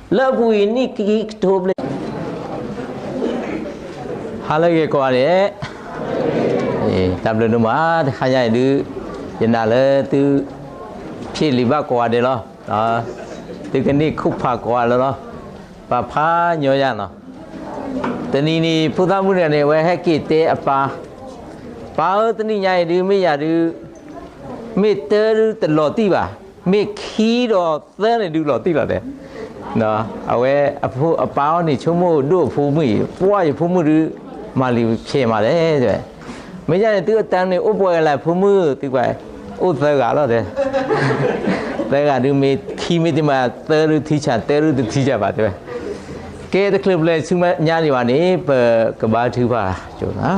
လၢအပူၤကွံာ်နံၣ်ခံကထိဘျဲၣ် ဟါလၢအဂ့ၤကိးဂၤဒဲး, တၢ်ဘျုးဒိၣ်မး တဟါညါအံၤဒုး ယနာ်လၢသု ဖျ့လံာ်ဘၣ်ကိးဂၤဒဲးလီၤ. သုကန့ၢ်ခိၣ်ဖးကိးဂၤလၢလီၤ. ပှၤဖးညီယါနီၤ. တနံၤန့ၣ် ဖိသၣ်မုၣ်တဂၤန့ၣ် အဝဲဟဲက့ၤတဲအပၢ်, ပၢ်ဧၢ တနံၤညါအံၤဒုး မ့ၢ်ယၤဒုး မ့ၢ်တၢဒုးတလီၤတံၢ်ဘၣ်, မ့ၢ်ခံဒီးသၢန့ၣ်ဒုးလီၤတံၢ်လီၤတဲာ်. အဝဲအပၢ်အီၤန့ၣ် ဆိကမိၣ်ဒိၣ်အဖိမုၣ်အံၤ, ပှၢ်ယဖိမုၣ်ဒုး မၤလံာ်ဖျဲးမးလဲၣ်. မ့ၢ်ယါန့ၣ် သုအတၢ်န့ၣ်အိၣ်ပှဲၤဂၤလဲၣ်ဖိမုၣ်, သုကွၢ်, အိၣ်သၢဂၤလီၤတဲာ်. သၢဂၤဒုးမ့ၢ်ခံမ့ၢ်တမၤ သၢဒုးထံဆး တၢဒုးတထံဆးဘၣ်တဲဝဲ. ကဲတချုးပလဲၤဆူညါန့ၣ်ဘၣ်န့ၣ် ပကဘါထုကဖၣ်ကၠိနၤ.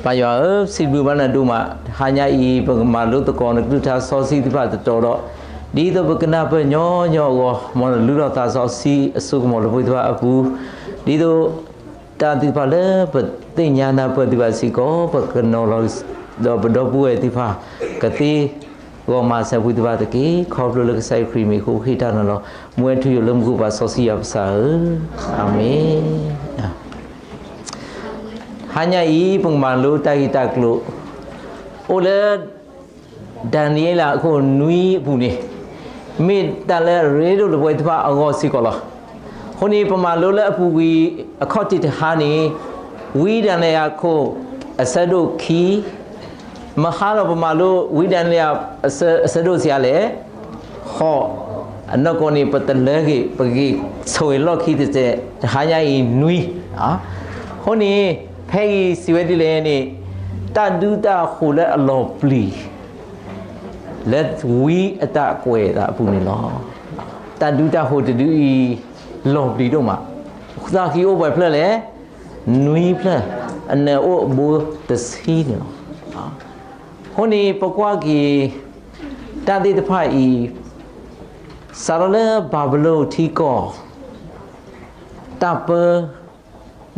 ပၢ်ယွၤဧၢ, စံးဘျုးဘၣ်နၤဒိၣ်မး, တဟါညါအံၤ ပကမၤလိသကိးနကလုၢ်ကထါစီဆှံသ့ၣ်တဖၣ်တတီၤဒီး, ဒ်သိးပကနၢ်ပၢၢ်ညီညီအဂီၢ်, မ်နလုၢ်ထီၣ်သးစီဆှံအစိကမီၤလၢပဝဲသ့ၣ်တဖၣ်အပူၤ, ဒ်သိး တၢ်သ့ၣ်တဖၣ်လၢပသ့ၣ်ညါနၢ်ပၢၢ်သ့ၣ်တဖၣ်စ့ၢ်ကီး ပကနီၤလီၤ, ဒီးပဒီပုၢ်ဝဲၢ်သ့ၣ်တဖၣ် ကသ့ဂီၤမၤစၢၤပဝဲသ့ၣ်တဖၣ်တက့ၢ်. ခီဖျိလၢကစၢ်ခရံာ်မံၤအဃိ ဃ့တၢ်နီၤလီၤ. မူဝဲထူယိာ်လၢမူခိၣ် ပၢ်စီဆှံယွၤပကစၢ်ဧၢ, အၤမ့ၣ်. ဟါညါအံၤ ပကမၤလိတၢ်ဂ့ၢ်တၢ်ကျိၤ အိၣ်လၢ ဒၤနံးယ့လးအခိၣ်နွံအပူၤန့ၣ် မ့ၢ်တၢ်လၢအရ့ဒိၣ်လၢပဝဲသ့ၣ်တဖၣ်အဂီၢ်စ့ၢ်ကီးလီၤ. အဃိန့ၣ် ပမၤလိလၢအပူၤကွံာ်အခီၣ်ထံးတဟါန့ၣ် ဝံဒၤနံးယ့လးအခိၣ်အဆၢဒိၣ်ခံ, မဟါလီၤ ပမၤလိဝံဒၤနံးယ့လးအဆၢဒိၣ်ဆံးအါလဲၣ် ဃိး, အနီၢ်ကီၢ်န့ၣ် ပတလၢဂ့ၤ ပဂ့ၤဆိၣ်ဂ့ၤလီၢ်ခံတစဲး တဟါညါအံၤနွံ. အဃိန့ၣ် ဖဲအံၤစံးဝဲဒ်လဲၣ်န့ၣ် တၢ်ဒုးတၢ်ဟူးလၢအလီၤပျံၤ လၢဝံအတၢ်ကွဲးအသးအပူၤန့ၣ်လီၤ. တၢ်ဒုးတၢ်ဟူးတဒုအံၤ လီၤပျံၤဒိၣ်မး, သးဃံအိၣ်ပှဲၤဖျၢၣ်လဲၣ်, နွံဖျၢၣ်, အနၢၤအိၣ်အဘိတဆံန့ၣ်လီၤ. အဃိန့ၣ် ပကွၢ်က့ၤ တၢ်သ့ၣ်တဖၣ်အံၤ စးထီၣ်လၢဘၤဘူလိၣ်ထံကီၢ် တၢ်ပၢ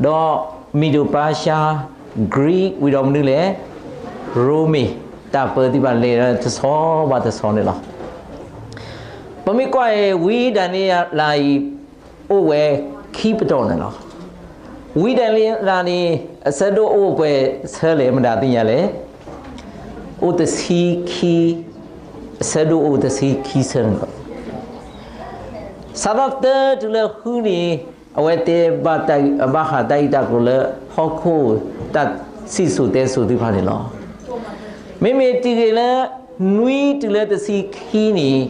ဒီး မံၤဒိၣ်ပၢ်ရှါ, Greek ဝံၤဒီးမနုၤလဲၣ်, ရိမ့ၤ, တၢ်ပၢသ့ၣ်တဖၣ်လဲၤတဆီဘၣ်တဆီန့ၣ်လီၤ. ပမ့ၢ်ကွၢ်အံၤ ဝံဒၤနံးယ့လးအံၤ အိၣ်ဝဲခံပတီၢ်န့ၣ်လီၤ. ဝံဒၤနံးယ့လးန့ၣ် အဆၢဒိၣ်အိၣ်ပှဲၤဆၢလဲၣ် မတၤသ့ၣ်ညါလဲၣ်. အိၣ်တဆံခံ, အဆၢဒိၣ်အိၣ်တဆံခံဆၢန့ၣ်လီၤ. စးထီၣ်သၢတုၤလၢဃုန့ၣ် အဝဲတဲဘၣ်တၢ်, ဘၣ်ဃးတၢ်ဂ့ၢ်တၢ်ကျိၤလၢဟီၣ်ခိၣ်တၢ်စံၣ်စိၤတဲစိၤသ့ၣ်တဖၣ်န့ၣ်လီၤ. မ့မ့ၢ်တုၤဂ့ၤလၢ နွံတုၤလၢတဆံခံန့ၣ်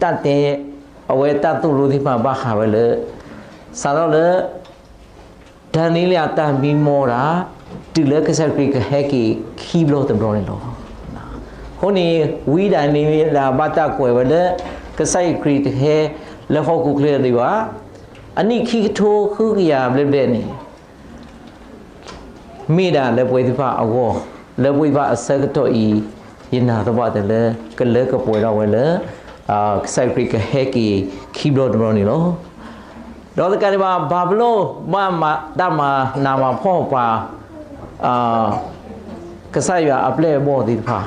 တၢ်တဲ, အဝဲတၢ်သိၣ်လိသ့ၣ်တဖၣ်ဘၣ်ဃးဝဲလၢ စးထီၣ်လၢ ဒၤနံးယ့လးအတၢ်မံမီၢ်တၢ် တုၤလၢကစၢ်ခရံာ်ကဟဲက့ၤခံဘျီတဘျီန့ၣ်လီၤ. အဃိန့ၣ် ဝံဒၤနံးယ့လးဘၣ်တၢ်ကွဲးဝဲလၢ ကစၢ်ယ့ၣ်ၡူးခရံာ်တဟဲလၢဟီၣ်ခိၣ်ချၢဒံးဘၣ်, အနံၣ်ခံကထိဃုကယၤဘျဲၣ်ဘျဲၣ်န့ၣ် မ့ၢ်ဒၣ်လၢပဝဲသ့ၣ်တဖၣ်အဂီၢ်, လၢပဝဲသ့ၣ်တဖၣ်အဆၢကတီၢ်အံၤ, ယနာ်သပှၢ်တၢၢ်လၢ ကလၢကပှဲၤထီၣ်ဝဲလၢ ကစၢ်ခရံာ်ကဟဲက့ၤခံဘျီတဘျီန့ၣ်လီၤ. ဒီးတကးဒံးဘၣ် ဘၤဘူလိၣ်ဘၣ်မၤတၢ်မၤနးမၤဖှီၣ်ပှၤ ကစၢ်ယွၤအပျဲၢ်အဘီၣ်သ့ၣ်တဖၣ်